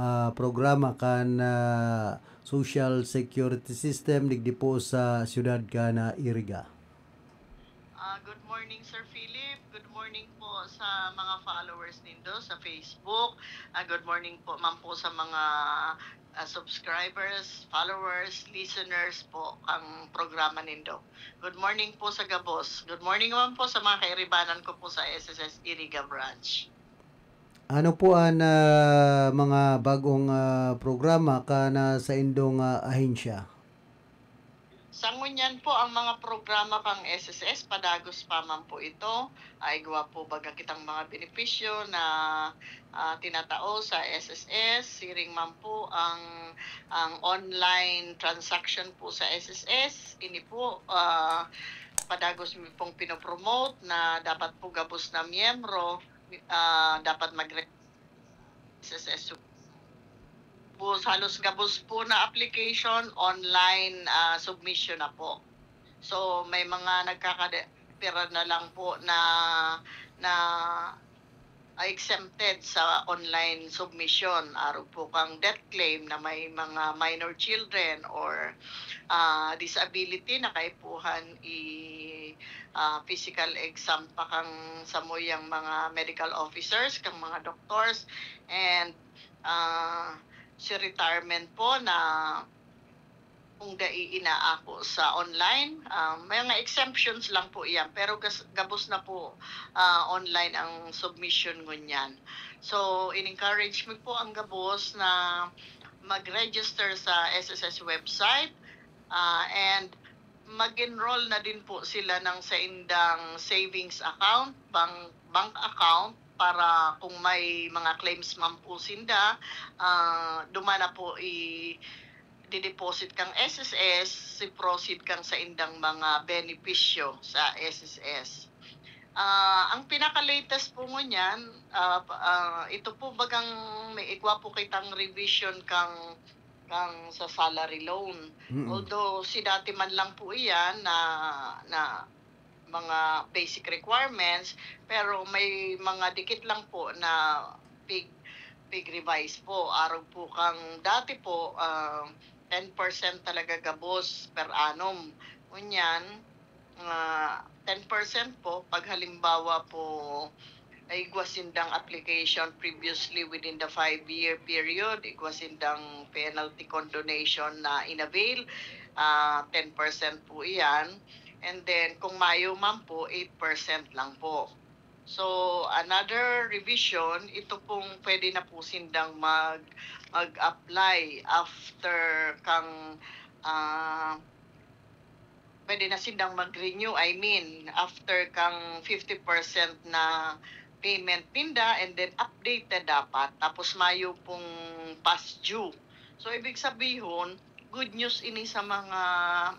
ah, programa kan, ah, Social Security System digdi po sa siyudad kan, ah, Iriga? Ah, good morning, Sir Philip. Good morning po sa mga followers nindo sa Facebook. Ah, good morning po man po sa mga, ah, subscribers, followers, listeners po ang programa nindo. Good morning po sa gabos. Good morning naman po sa mga kairibanan ko po sa S S S Iriga Branch. Ano po an, ah, mga bagong, ah, programa kan, ah, saindong, ah, ahensya? Sa ngunyan po, ang mga programa kang S S S, padagos pa man po ito. Ay, igwa po baga kitang mga benepisyo na, ah, tinatao sa S S S. Siring man po ang, ang online transaction po sa S S S. Ini po, ah, padagos mi pong pinopromote na dapat po gabos na miyembro, ah, dapat mag-, S S S. Gabos, halos gabos po na application, online, ah, submission na po. So, may mga nagkakade-, pira na lang po na, na, ah, exempted sa online submission. Arog po kang death claim na may mga minor children or, ah, disability na kaipuhan i-, ah, physical exam pa kang samuyang mga medical officers, kang mga doctors, and, ah, si retirement po na kung dai inaako sa online, ah, may mga exemptions lang po iyan, pero gas-, gabos na po, ah, online ang submission ngunyan. So, in-encourage mi po ang gabos na mag-register sa S S S website, ah, and mag-enroll na din po sila ng saindang savings account, bank, bank account, para kung may mga claims man po sinda, ah, duman na po i-, dideposit kang S S S, si-proceed kang saindang mga benepisyo sa S S S. Ah, ang pinaka-latest po ngunyan, ah, pa-, ah, ito po bagang may igwa po kitang revision kang, kang sa salary loan. Mm. Although si dati man lang po iyan na, na mga basic requirements, pero may mga dikit lang po na pig-, pig-revise po. Arog po kang dati po, ah, ten percent talaga gabos per annum. Ngunyan, ah, ten percent po, pag halimbawa po, ay igwa sindang application previously within the five-year period, igwa sindang penalty condonation na inavail, ah, ten percent po iyan. And then, kung mayo man po, eight percent lang po. So, another revision, ito pong pwede na po sindang mag-, mag-apply after kang, ah, pwede na sindang mag-renew, I mean, after kang fifty percent na payment ninda, and then updated dapat, tapos mayo pong past due. So, ibig sabihon, good news ini sa mga,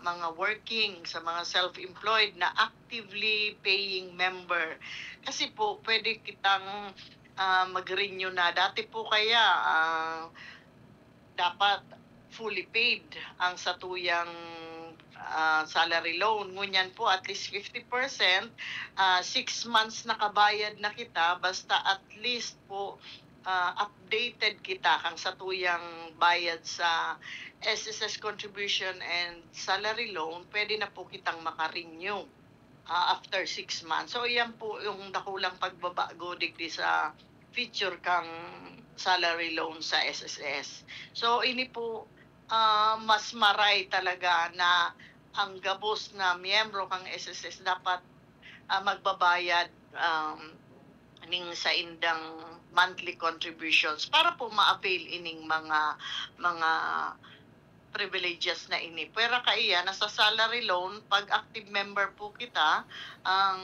mga working, sa mga self-employed na actively paying member. Kasi po, pwede kitang, ah, mag-renew na. Dati po kaya, ah, dapat fully paid ang satuyang, ah, salary loan. Ngunyan po, at least fifty percent, ah, six months nakabayad na kita, basta at least po, ah, updated kita kang satuyang bayad sa S S S contribution and salary loan, pwede na po kitang maka-renew, ah, after six months. So, iyan po yung dakulang pagbabago digdi sa feature kang salary loan sa S S S. So, ini po, ah, mas maray talaga na ang gabos na miyembro kang S S S dapat, ah, magbabayad, um, ning saindang monthly contributions para po ma-avail ining mga, mga privileges na ini. Pwera kaiyan na sa salary loan, pag active member po kita, ang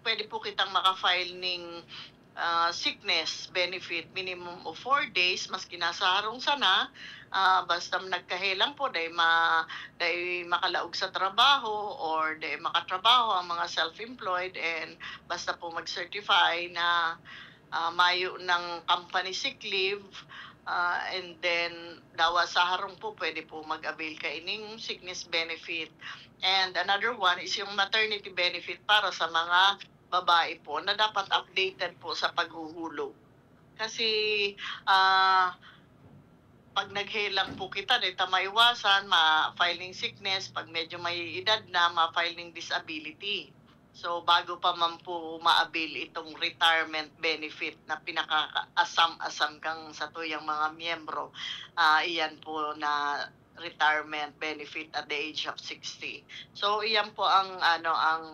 pwede po kitang maka-file ning, ah, sickness benefit minimum of four days, maski nasa harong sana, ah, basta nagkahelang po, dai ma-, dai makalaog sa trabaho or dai makatrabaho ang mga self-employed, and basta po mag-certify na, ah, mayo ng company sick leave, Ah, and then, dawa sa harong po, pwede po mag-avail kaining sickness benefit. And another one is yung maternity benefit para sa mga babae po na dapat updated po sa paghuhulog. Kasi, ah, pag naghelang po kita, di ta maiwasan, ma-file ning sickness, pag medyo may edad na, ma-file ning disability. So, bago pa man po ma-avail itong retirement benefit na pinakaasam-asam kang satuyang mga miyembro, ah, iyan po na retirement benefit at the age of sixty. So, iyan po ang, ano, ang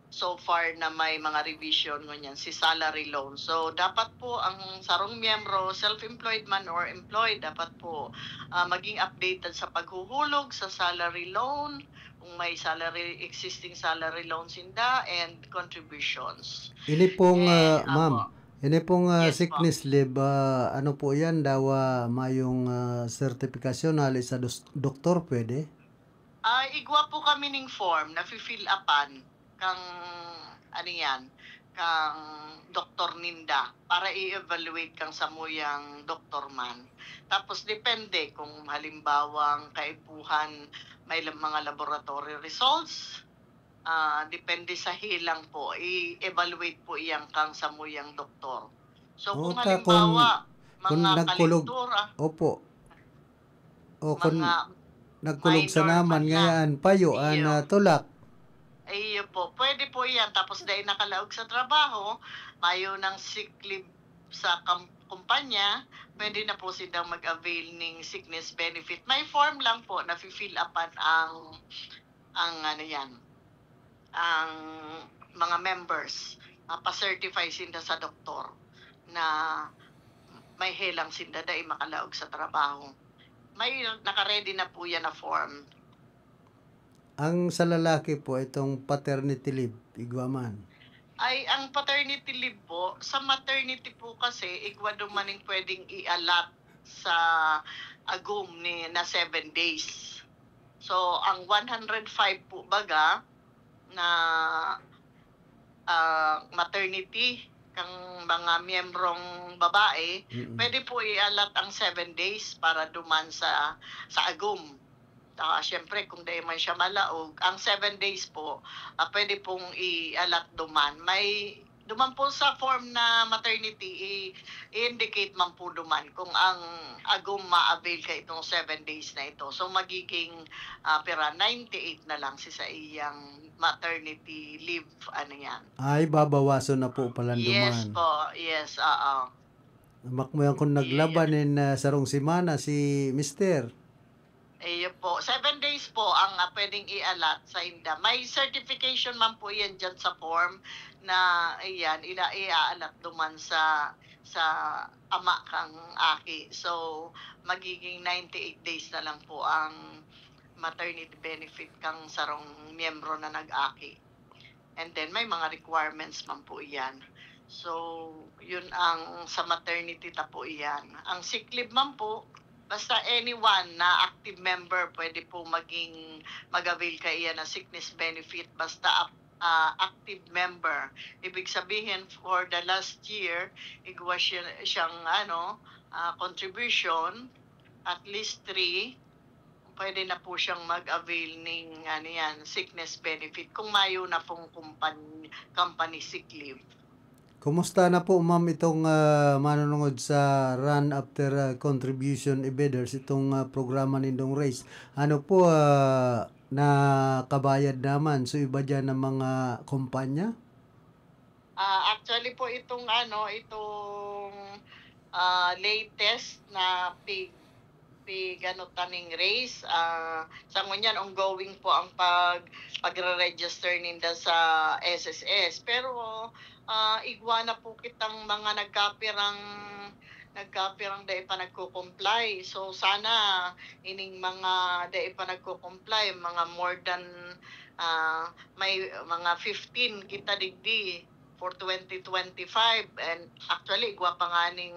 so far na may mga revision ngunyan, si salary loan. So, dapat po ang sarong miyembro, self-employed man or employed, dapat po, ah, maging updated sa paghuhulog sa salary loan, kung may salary, existing salary loan sinda, and contributions. Ini pong, Eh, ah, ma'am, apo. Ini pong, ah, Yes po. sickness leave, ah, ano po yan? Dawa mayong, ah, sertipikasyon hali sa dos-, doktor, pwede? Ah, igwa po kami ning form na fi-fill upan kang, ano yan, kang doktor ninda para i-evaluate kang samuyang doktor man. Tapos depende kung halimbawang kaipuhan may la-, mga laboratory results, ah, depende sa helang po, i-evaluate po iyan kang samuyang doktor. So, Oh, kung ta-, kung, halimbawa, kung mga nagkulog, kalentura, opo. O kung mga nagkulog sa minor naman, man lang. Ngayon, payo, Iyo. Ana, tulak. Iyo po. Pwede po iyan. Tapos dahil nakalaog sa trabaho, mayo ng sick leave sa kam-, kumpanya, pwede na po silang mag-avail ning sickness benefit. May form lang po na fi-fill upan ang, ang ano yan, ang mga members. Mapa-certify sinda sa doktor na may helang sinda dai makalaog sa trabaho. May naka-ready na po yan na form. Ang sa lalaki po, itong paternity leave, igwa man? Ay, ang paternity leave po, sa maternity po kasi, igwa duman ning pwedeng i-allot sa agom ni, na seven days. So, ang one hundred five po baga na, ah, maternity kang mga miyembrong babae, Mm. pwede po i-allot ang seven days para duman sa, sa agom. Ah, siyempre, kung dai man siya malaog, ang seven days po, ah, pwede pong i-allot duman. May, duman po sa form na maternity, i-, i-indicate man po duman kung ang agom ma-avail ka itong seven days na ito. So, magiging, ah, pira, ninety-eight na lang si sa iyang maternity leave, ano yan. Ay, babawason na po pala Yes duman. po, yes, oo. Makmoyan kung Iyo. naglaban in, ah, sarong semana si mister. Iyo po. Seven days po ang, ah, pwedeng i-allot sa inda. May certification man po yan dyan sa form na, ayan, ila-, i-allot duman sa, sa ama kang aki. So, magiging ninety-eight days na lang po ang maternity benefit kang sarong miyembro na nag-aki. And then, may mga requirements man po iyan. So, yun ang sa maternity ta po iyan. Ang sick leave man po, basta anyone na active member, pwede po maging, mag-avail ka iyan na sickness benefit, basta ap-, ah, active member. Ibig sabihin, for the last year, igwa siya, siyang, ano, ah, contribution, at least three, pwede na po siyang mag-avail ning, ano yan, sickness benefit kung mayo na pong kumpan-, company sick leave. Kumusta na po, ma'am, itong, ah, manunungod sa Run After, ah, Contribution Evaders, itong, ah, programa nindong race? Ano po, ah, nakabayad naman? So, iba dyan ng mga kumpanya? Ah, actually po, itong ano, itong, ah, latest na pig-, pig-ano ta ning race, ah, sa ngunyan ongoing po ang pag-, pagre-register ninda sa S S S. Pero, ah, igwa na po kitang mga nagkapirang, nagkapirang dai pa nagko-comply. So, sana ining mga dai pa nagko-comply, mga more than, ah, may mga fifteen kita digdi for twenty twenty-five, and actually, igwa pa nganing,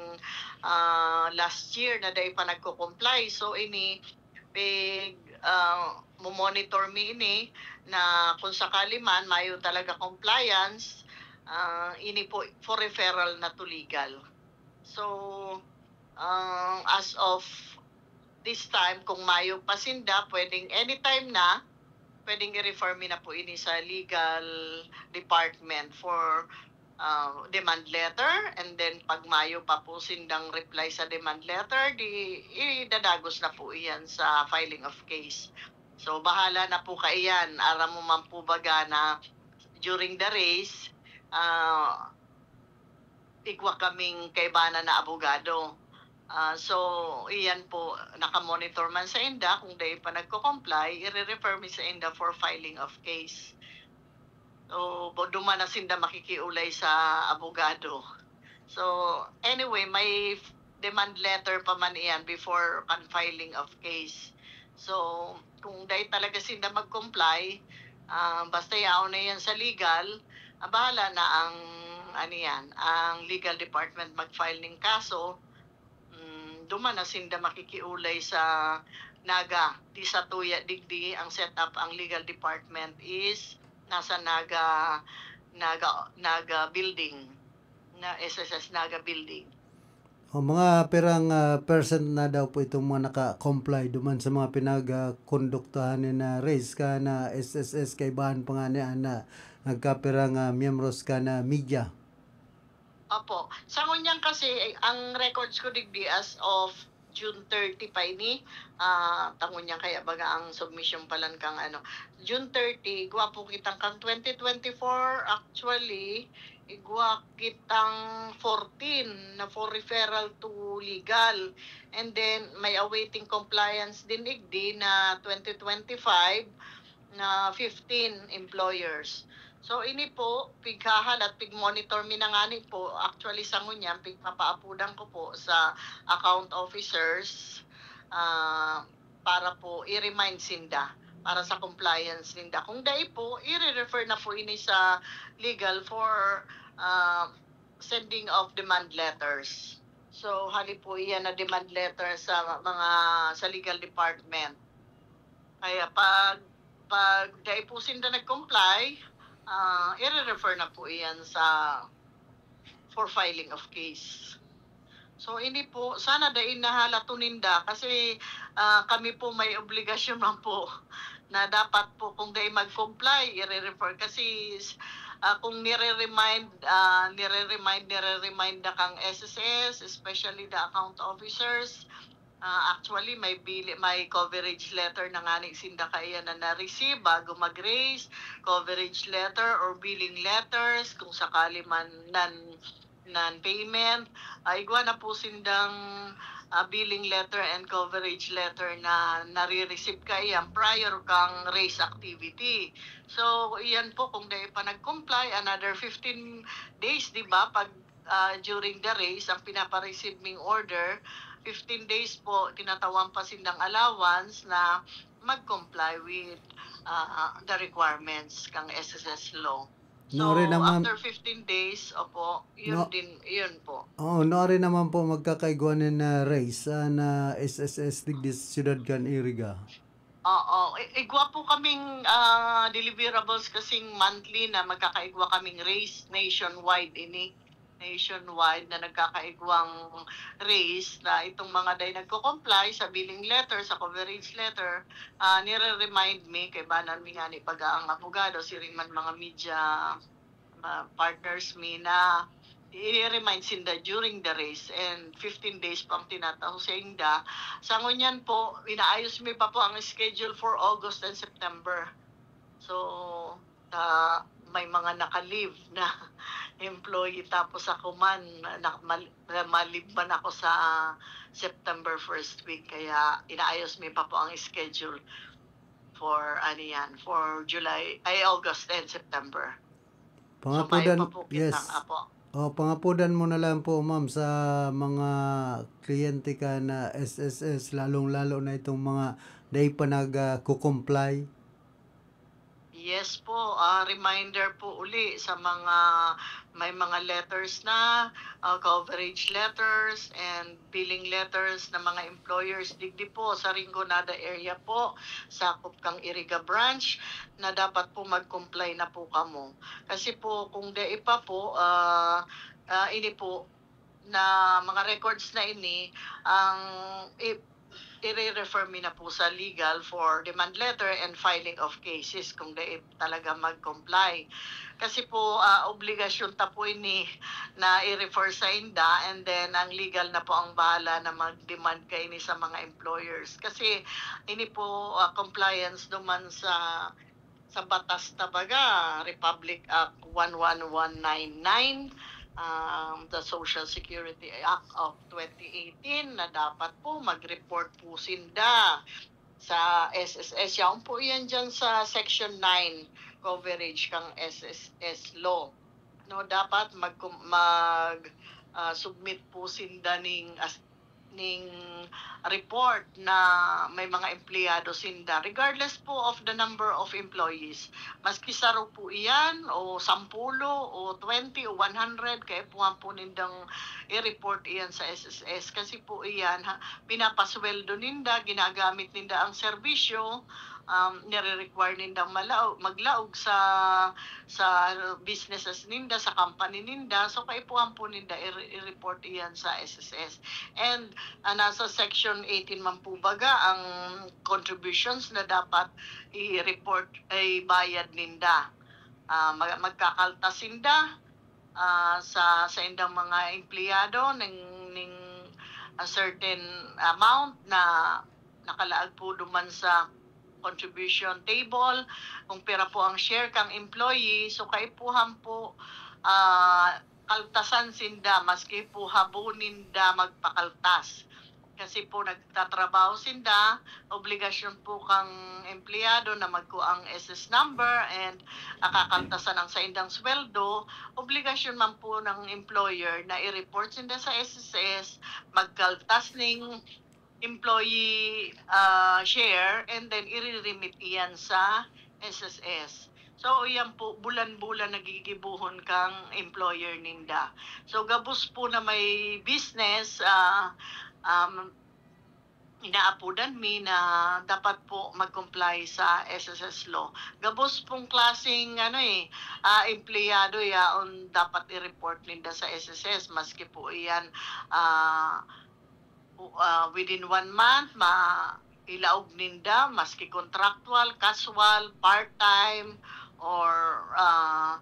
ah, last year na dai pa nagko-comply. So, ini pig-, ah, mo-monitor mi ini na kung sakali man mayo talaga compliance, ah, ini po for referral na to legal. So, Ah, as of this time, kung mayo pa sinda, pwedeng anytime na, pwedeng i-refer mi na po ini sa legal department for, ah, demand letter, and then pag mayo pa po sindang reply sa demand letter, di idadagos na po iyan sa filing of case. So, bahala na po kaiyan. Aram mo man po baga na during the race, ah, igwa kaming kaibanan na abogado. Ah, so, iyan po, naka-monitor man sa inda, kung dai pa nagko-comply, ire-refer mi sa inda for filing of case. So, bo-, duman na sinda makikiulay sa abogado. So, anyway, may demand letter pa man iyan before kan filing of case. So, kung dai talaga sinda mag-comply, ah, basta yaon na yan sa legal, ah, bahala na ang, ano yan, ang legal department mag-file ning kaso. Mm, duman na sinda makikiulay sa Naga. Di sa tuya digdi ang setup, ang legal department is nasa Naga, Naga, Naga Building, na S S S Naga Building. O, mga pirang, ah, percent na daw po itong mga naka-comply duman sa mga pinagkonduktahan ni na race ka na S S S, kaibahan pa nga niya na nagkapirang, ah, miyembros ka na media? Opo. Sa ngunyan kasi, eh, ang records ko digdi as of June thirty pa ini, ah, ta ngunyan kaya baga ang submission palan kang ano, June thirty, igwa po kitang kang twenty twenty-four, actually, igwa kitang fourteen na for referral to legal. And then, may awaiting compliance din igdi na twenty twenty-five na fifteen employers. So, ini po, pighahalat, pig-monitor mi na ngani po. Actually, sa ngunyan, pigpapaapodan ko po sa account officers, ah, para po i-remind sinda para sa compliance ninda. Kung dai po, i-refer na po ini sa legal for, ah, sending of demand letters. So, hali po iyan na demand letter sa mga, sa legal department. Kaya pag, pag dai po sinda nag-comply, ah, i-refer na po iyan sa, for filing of case. So, ini po, sana dai nahalato ninda kasi, ah, kami po may obligasyon man po na dapat po kung dai mag-comply, i-refer. Kasi, ah, kung nire-remind, ah, nire-remind, nire-remind na kang S S S, especially the account officers, ah, actually, may bili-, may coverage letter na ngani sinda kaiyan na na-receive bago mag-race, coverage letter or billing letters, kung sakali man nan-, non-payment, ah, igwa na po sindang, ah, billing letter and coverage letter na nare-receive kaiyan prior kang race activity. So, iyan po, kung dai pa nag-comply, another fifteen days, di ba? Pag, ah, during the race, ang pinapa-receive ming order, fifteen days po, tinatawan pa sindang allowance na mag-comply with, ah, the requirements kang S S S law. So, Nori naman after fifteen days, opo, yun No. din, yun po. Oo, nori naman po magkakaigwa nin, ah, race, ah, na S S S digdi sa siyudad kan Iriga. Oo, i-, igwa po kaming, ah, deliverables kasing monthly na magkakaigwa kaming race nationwide ini. Nationwide na nagkakaigwang race na itong mga day nagko-comply sa billing letter, sa coverage letter, ah, nire-remind mi, kaibanan mi ngani baga ang abogado, siring man mga media, ah, partners mi na i-remind sinda during the race and fifteen days po ang tinatao sa inda. Sa ngunyan po, inaayos mi pa po ang schedule for August and September. So, ah, may mga naka-leave na employee, tapos ako man, na, na, mal-, na ma-leave man ako sa September first week, kaya inaayos mi pa po ang schedule for, ano yan, for July, ay, August and September. So, may Pangapudan, pa po kita, yes. Apo. Oh, pangapudan mo na lang po, ma'am, sa mga kliyente ka na S S S, lalong-lalo na itong mga dai pa nag, ah, ko-comply. Yes po, ah, reminder po uli sa mga may mga letters na, ah, coverage letters and billing letters na mga employers digdi po sa Rinconada area po, sakop kang Iriga branch, na dapat po mag-comply na po kamo. Kasi po, kung dai pa po, ah, ah, ini po, na mga records na ini ang i-, i-re-refer mi na po sa legal for demand letter and filing of cases kung dai talaga mag-comply. Kasi po, ah, obligasyon ta po ini na i-refer sa inda, and then ang legal na po ang bahala na mag-demand kaini sa mga employers. Kasi ini po, ah, compliance duman sa, sa batas ta baga, Republic Act one one one nine nine, um, the Social Security Act of twenty eighteen, na dapat po mag-report po sinda sa S S S. Yaon po iyan diyan sa Section nine coverage kang S S S law. No, dapat mag-, mag, ah, submit po sinda ning as-, ning report na may mga empleyado sinda, regardless po of the number of employees. Maski saro po iyan, o sampulo, o twenty, o one hundred, kaipuhan po nindang i-report iyan sa S S S. Kasi po iyan, ha, pinapasweldo ninda, ginagamit ninda ang serbisyo, um, nire-require nindang malaog, maglaog sa, sa businesses ninda, sa company ninda. So, kaipuhan po ninda i-, i-report iyan sa S S S. And, ah, nasa Section eighteen man po baga ang contributions na dapat i-report, ay bayad ninda. Ah, mag-, magkakaltas sinda, ah, sa, sa indang mga empleyado ning, ning, ah, certain amount na nakalaag po duman sa contribution table, kung pira po ang share kang employee. So, kaipuhan po, ah, kaltasan sinda, maski po habo ninda magpakaltas. Kasi po nagtatrabaho sinda, obligasyon po kang empleyado na magkuang S S number and, ah, kakaltasan ang saindang sweldo. Obligasyon man po ng employer na i-report sinda sa S S S, magkaltas ning employee, ah, share, and then ire-remit iyan sa S S S. So, iyan po, bulan-bulan nagigibohon kang employer ninda. So, gabos po na may business, ah, um, inaapodan mi na dapat po mag-comply sa S S S law. Gabos pong klaseng, ano, eh, ah, empleyado yaon dapat i-report ninda sa S S S, maski po iyan, ah, ah, within one month, ma-, ilaog ninda, maski contractual, casual, part-time, or, ah,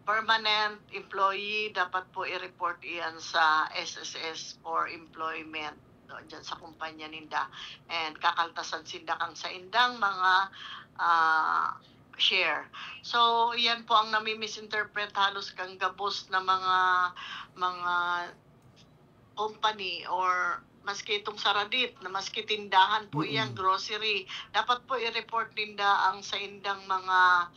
permanent employee, dapat po i-report iyan sa S S S for employment, no, dyan sa kumpanya ninda. And kakaltasan sinda kang saindang mga, ah, share. So, iyan po ang nami-misinterpret halos kang gabos na mga, mga company or maski itong saradit na maski tindahan po iyan, mm, grocery, dapat po i-report ninda ang saindang mga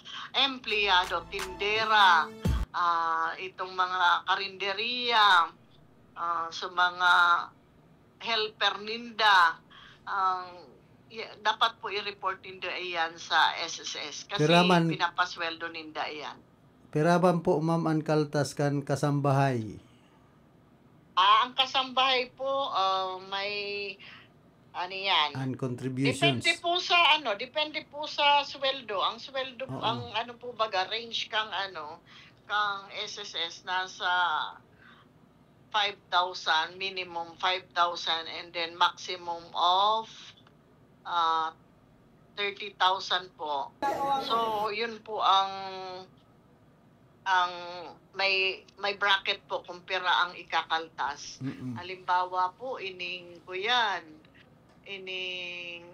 empleyado, tindera, ah, itong mga karinderiya, ah, sa mga helper ninda, ang, ya-, dapat po i-report ninda iyan sa S S S kasi Piraman pinapasweldo ninda iyan. Piraman po, ma'am, an kaltas kan kasambahay? Ah, ang kasambahay po, ah, may, ano yan? An contributions. Depende po sa, ano, depende po sa sweldo. Ang sweldo, oo, ang ano po baga, range kang ano, kang S S S, nasa five thousand, minimum five thousand, and then maximum of, ah, thirty thousand po. So, yun po ang, ang may, may bracket po kung pira ang ikakaltas. Mm-mm. Halimbawa po, ining kuyan, ining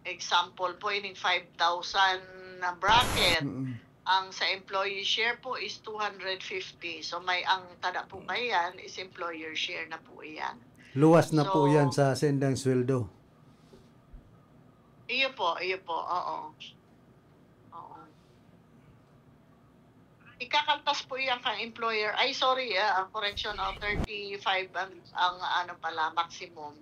example po, ining five thousand na bracket, mm-mm, ang sa employee share po is two hundred fifty. So, may, ang tada po kaiyan is employer share na po iyan. Luwas na po, so, iyan sa saindang sweldo. Iyo po, iyo po, oo. Oo. Ikakaltas po iyan kang employer. Ay, sorry, ah, correction, oh, thirty-five ang, ang ano pala, maximum.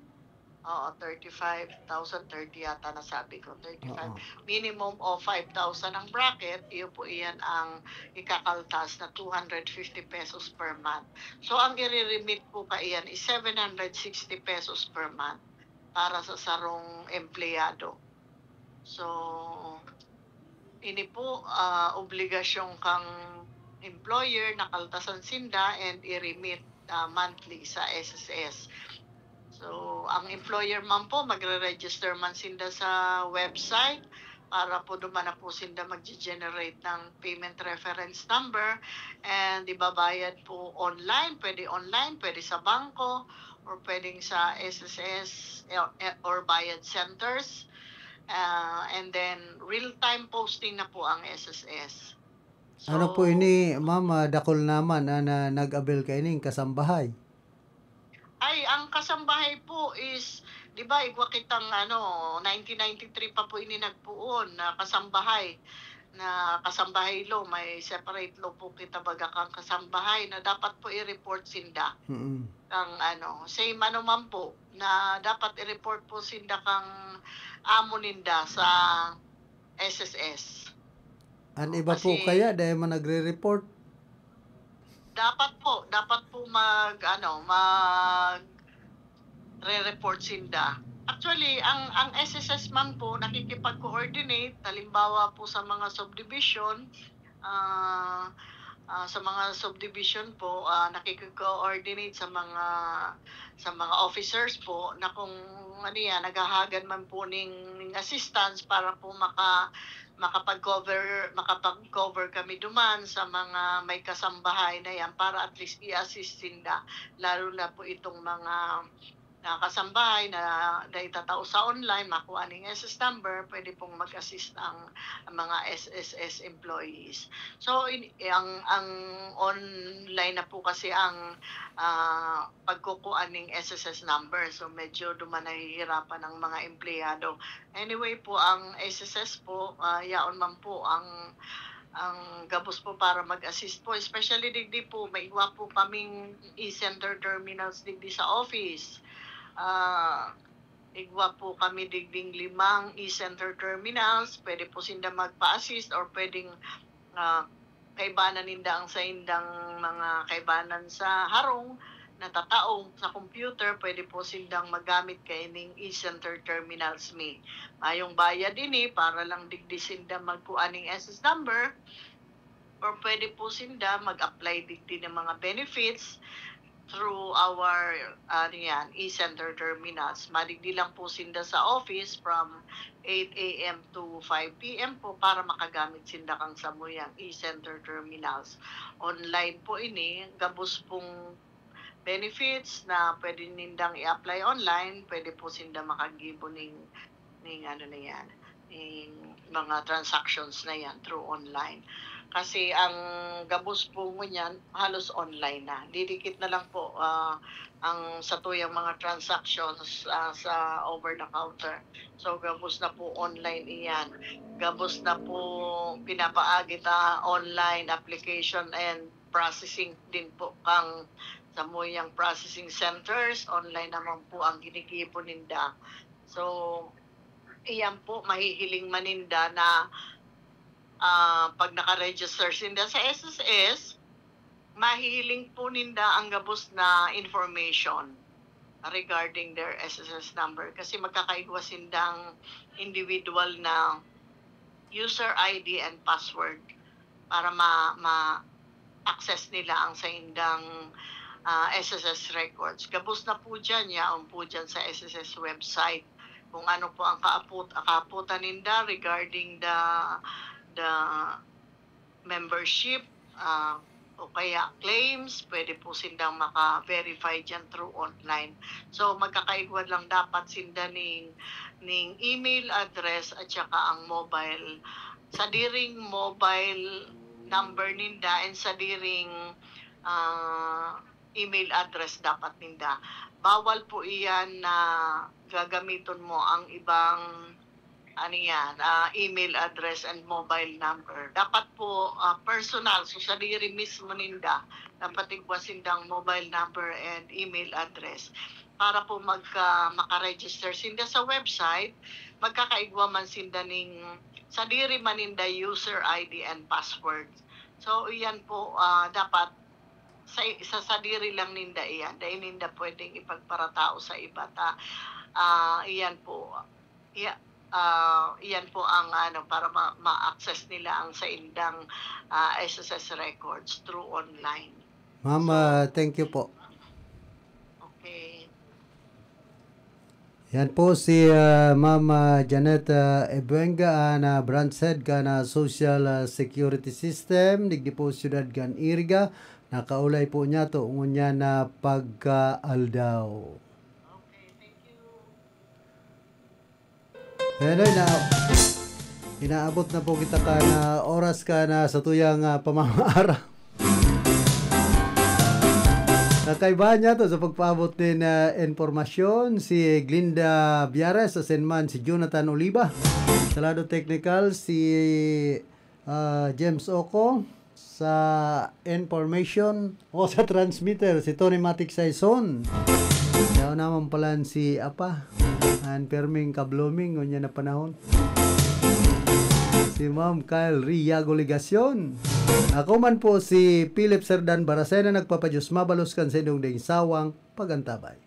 Oo, thirty-five thousand, thirty yata nasabi ko, thirty-five. Oo. Minimum of five thousand ang bracket, iyo po iyan ang ikakaltas na two hundred fifty pesos per month. So, ang ire-remit po kaiyan is seven hundred sixty pesos per month para sa sarong empleyado. So, ini po, ah, obligasyon kang employer na kaltasan sinda and i-remit ah, monthly sa S S S. So, ang employer man po, magre-register man sinda sa website para po duman na po sinda magge-generate ng payment reference number, and ibabayad po online, pwede online, pwede sa bangko, or pwedeng sa S S S, eh, eh, or bayad centers. Ah, and then, real-time posting na po ang S S S. Ano po ini, ma'am, ah, dakul naman, ah, na nag-avail kaining kasambahay? Ay, ang kasambahay po is, di ba, igwa kitang, ano, nineteen ninety-three pa po ini nagpoon na kasambahay, na kasambahay law, may separate law po kita baga kang kasambahay na dapat po i-report sinda. Mm. Kang, ano, same ano man po, na dapat i-report po sinda kang amo ninda sa S S S. An iba po Kasi kaya, dahil man nagre-report? Dapat po, dapat po mag, ano, mag re-report sinda. Actually, ang, ang S S S man po nakikipag-coordinate, halimbawa po sa mga subdivision, ah, ah, sa mga subdivision po, ah, nakikipag-coordinate sa mga, sa mga officers po na kung ano yan, naghahagad man po ning, ning assistance para po maka-, makapag-cover, makapag-cover kami duman sa mga may kasambahay na yan para at least i-assist sinda, lalo na po itong mga, ah, kasambahay na dai tatao sa online, makuha ning S S number, pwede pong mag-assist ang, ang mga S S S employees. So, in, ang, ang online na po kasi ang, ah, pagkukuha ning S S S number. So, medyo duman nahihirapan ang mga empleyado. Anyway po, ang S S S po, ah, yaon man po ang, ang gabos po para mag-assist po. Especially digdi po, may igwa po kaming e-center terminals digdi sa office. Ah, igwa po kami digding limang e-center terminals. Pwede po sinda magpa-assist or pwedeng, ah, kaibanan ninda ang saindang mga kaibanan sa harong na tatao sa computer, pwede po sindang magamit kaining e-center terminals mi. Mayong bayad ini para lang digdi sinda magkuha ning S S number, or pwede po sinda mag-apply digdi ng mga benefits through our, ano yan, e-center terminals. Madigdi lang po sinda sa office from eight a m to five p m po para makagamit sinda kang samuyang e-center terminals. Online po ini, gabos pong benefits na pwede nindang i-apply online, pwede po sinda makagibo ning, ning ano na yan, ning mga transactions na yan through online. Kasi ang gabos po ngunyan, halos online na. Didikit na lang po, ah, ang satuyang mga transactions, ah, sa over the counter. So, gabos na po online iyan. Gabos na po pinapaagi ta online application and processing din po kang samuyang processing centers. Online naman po ang ginigibo ninda. So, iyan po, mahihiling man ninda na, ah, pag naka-register sinda sa S S S, mahihiling po ninda ang gabos na information regarding their S S S number kasi magkakaigwa sindang individual na user I D and password para ma-, ma-access nila ang saindang, ah, S S S records. Gabos na po dyan, yaon po dyan sa S S S website kung ano po ang kaapot-, kaapotan ninda regarding the, the membership, ah, o kaya claims, pwede po sindang maka-verify dyan through online. So, magkakaigwa lang dapat sinda ning, ning email address at saka ang mobile, sadiring mobile number ninda and sadiring, ah, email address dapat ninda. Bawal po iyan na gagamiton mo ang ibang, ano yan, ah, email address and mobile number. Dapat po, ah, personal, so sadiri mismo ninda, dapat igwa sindang mobile number and email address para po magka-, makaregister sinda sa website, magkakaigwa man sinda ning sadiri man ninda user I D and password. So, iyan po, ah, dapat sa, sa sadiri lang ninda iyan. Dai ninda pwedeng ipagparatao sa iba ta. Ah, iyan po. Iya-, ah, iyan po ang ano, para ma-, ma-access nila ang saindang, ah, S S S records through online. Ma'am, So, ah, thank you po. Yan po si, ah, Ma'am, ah, Janet, ah, Ebuenga, an, ah, branch head kan, ah, Social, ah, Security System, digdi po siyudad kan Iriga. Nakaulay po niya to, ngunyan na pagkaaldaw. Ayan, ay, na, inaabot na po kita kan, ah, oras kan, ah, satuyang, ah, pamamaara. Nakaibahan niya to sa pagpaabot nin, ah, impormasyon, si Glinda Biares, asin man si Jonathan Oliva. Sa lado technical, si, ah, James Oco. Sa information o sa transmitter, si Tony Matic Saison. Yaon naman pala si Apa. An perming kabloming, ngunyan na panahon. Si Ma'am Kyle Riago Legacion. Ako man po si Philip Serdan Baracena, nagpapadiyos mabalos kan sa inyong ding sawang pagantabay.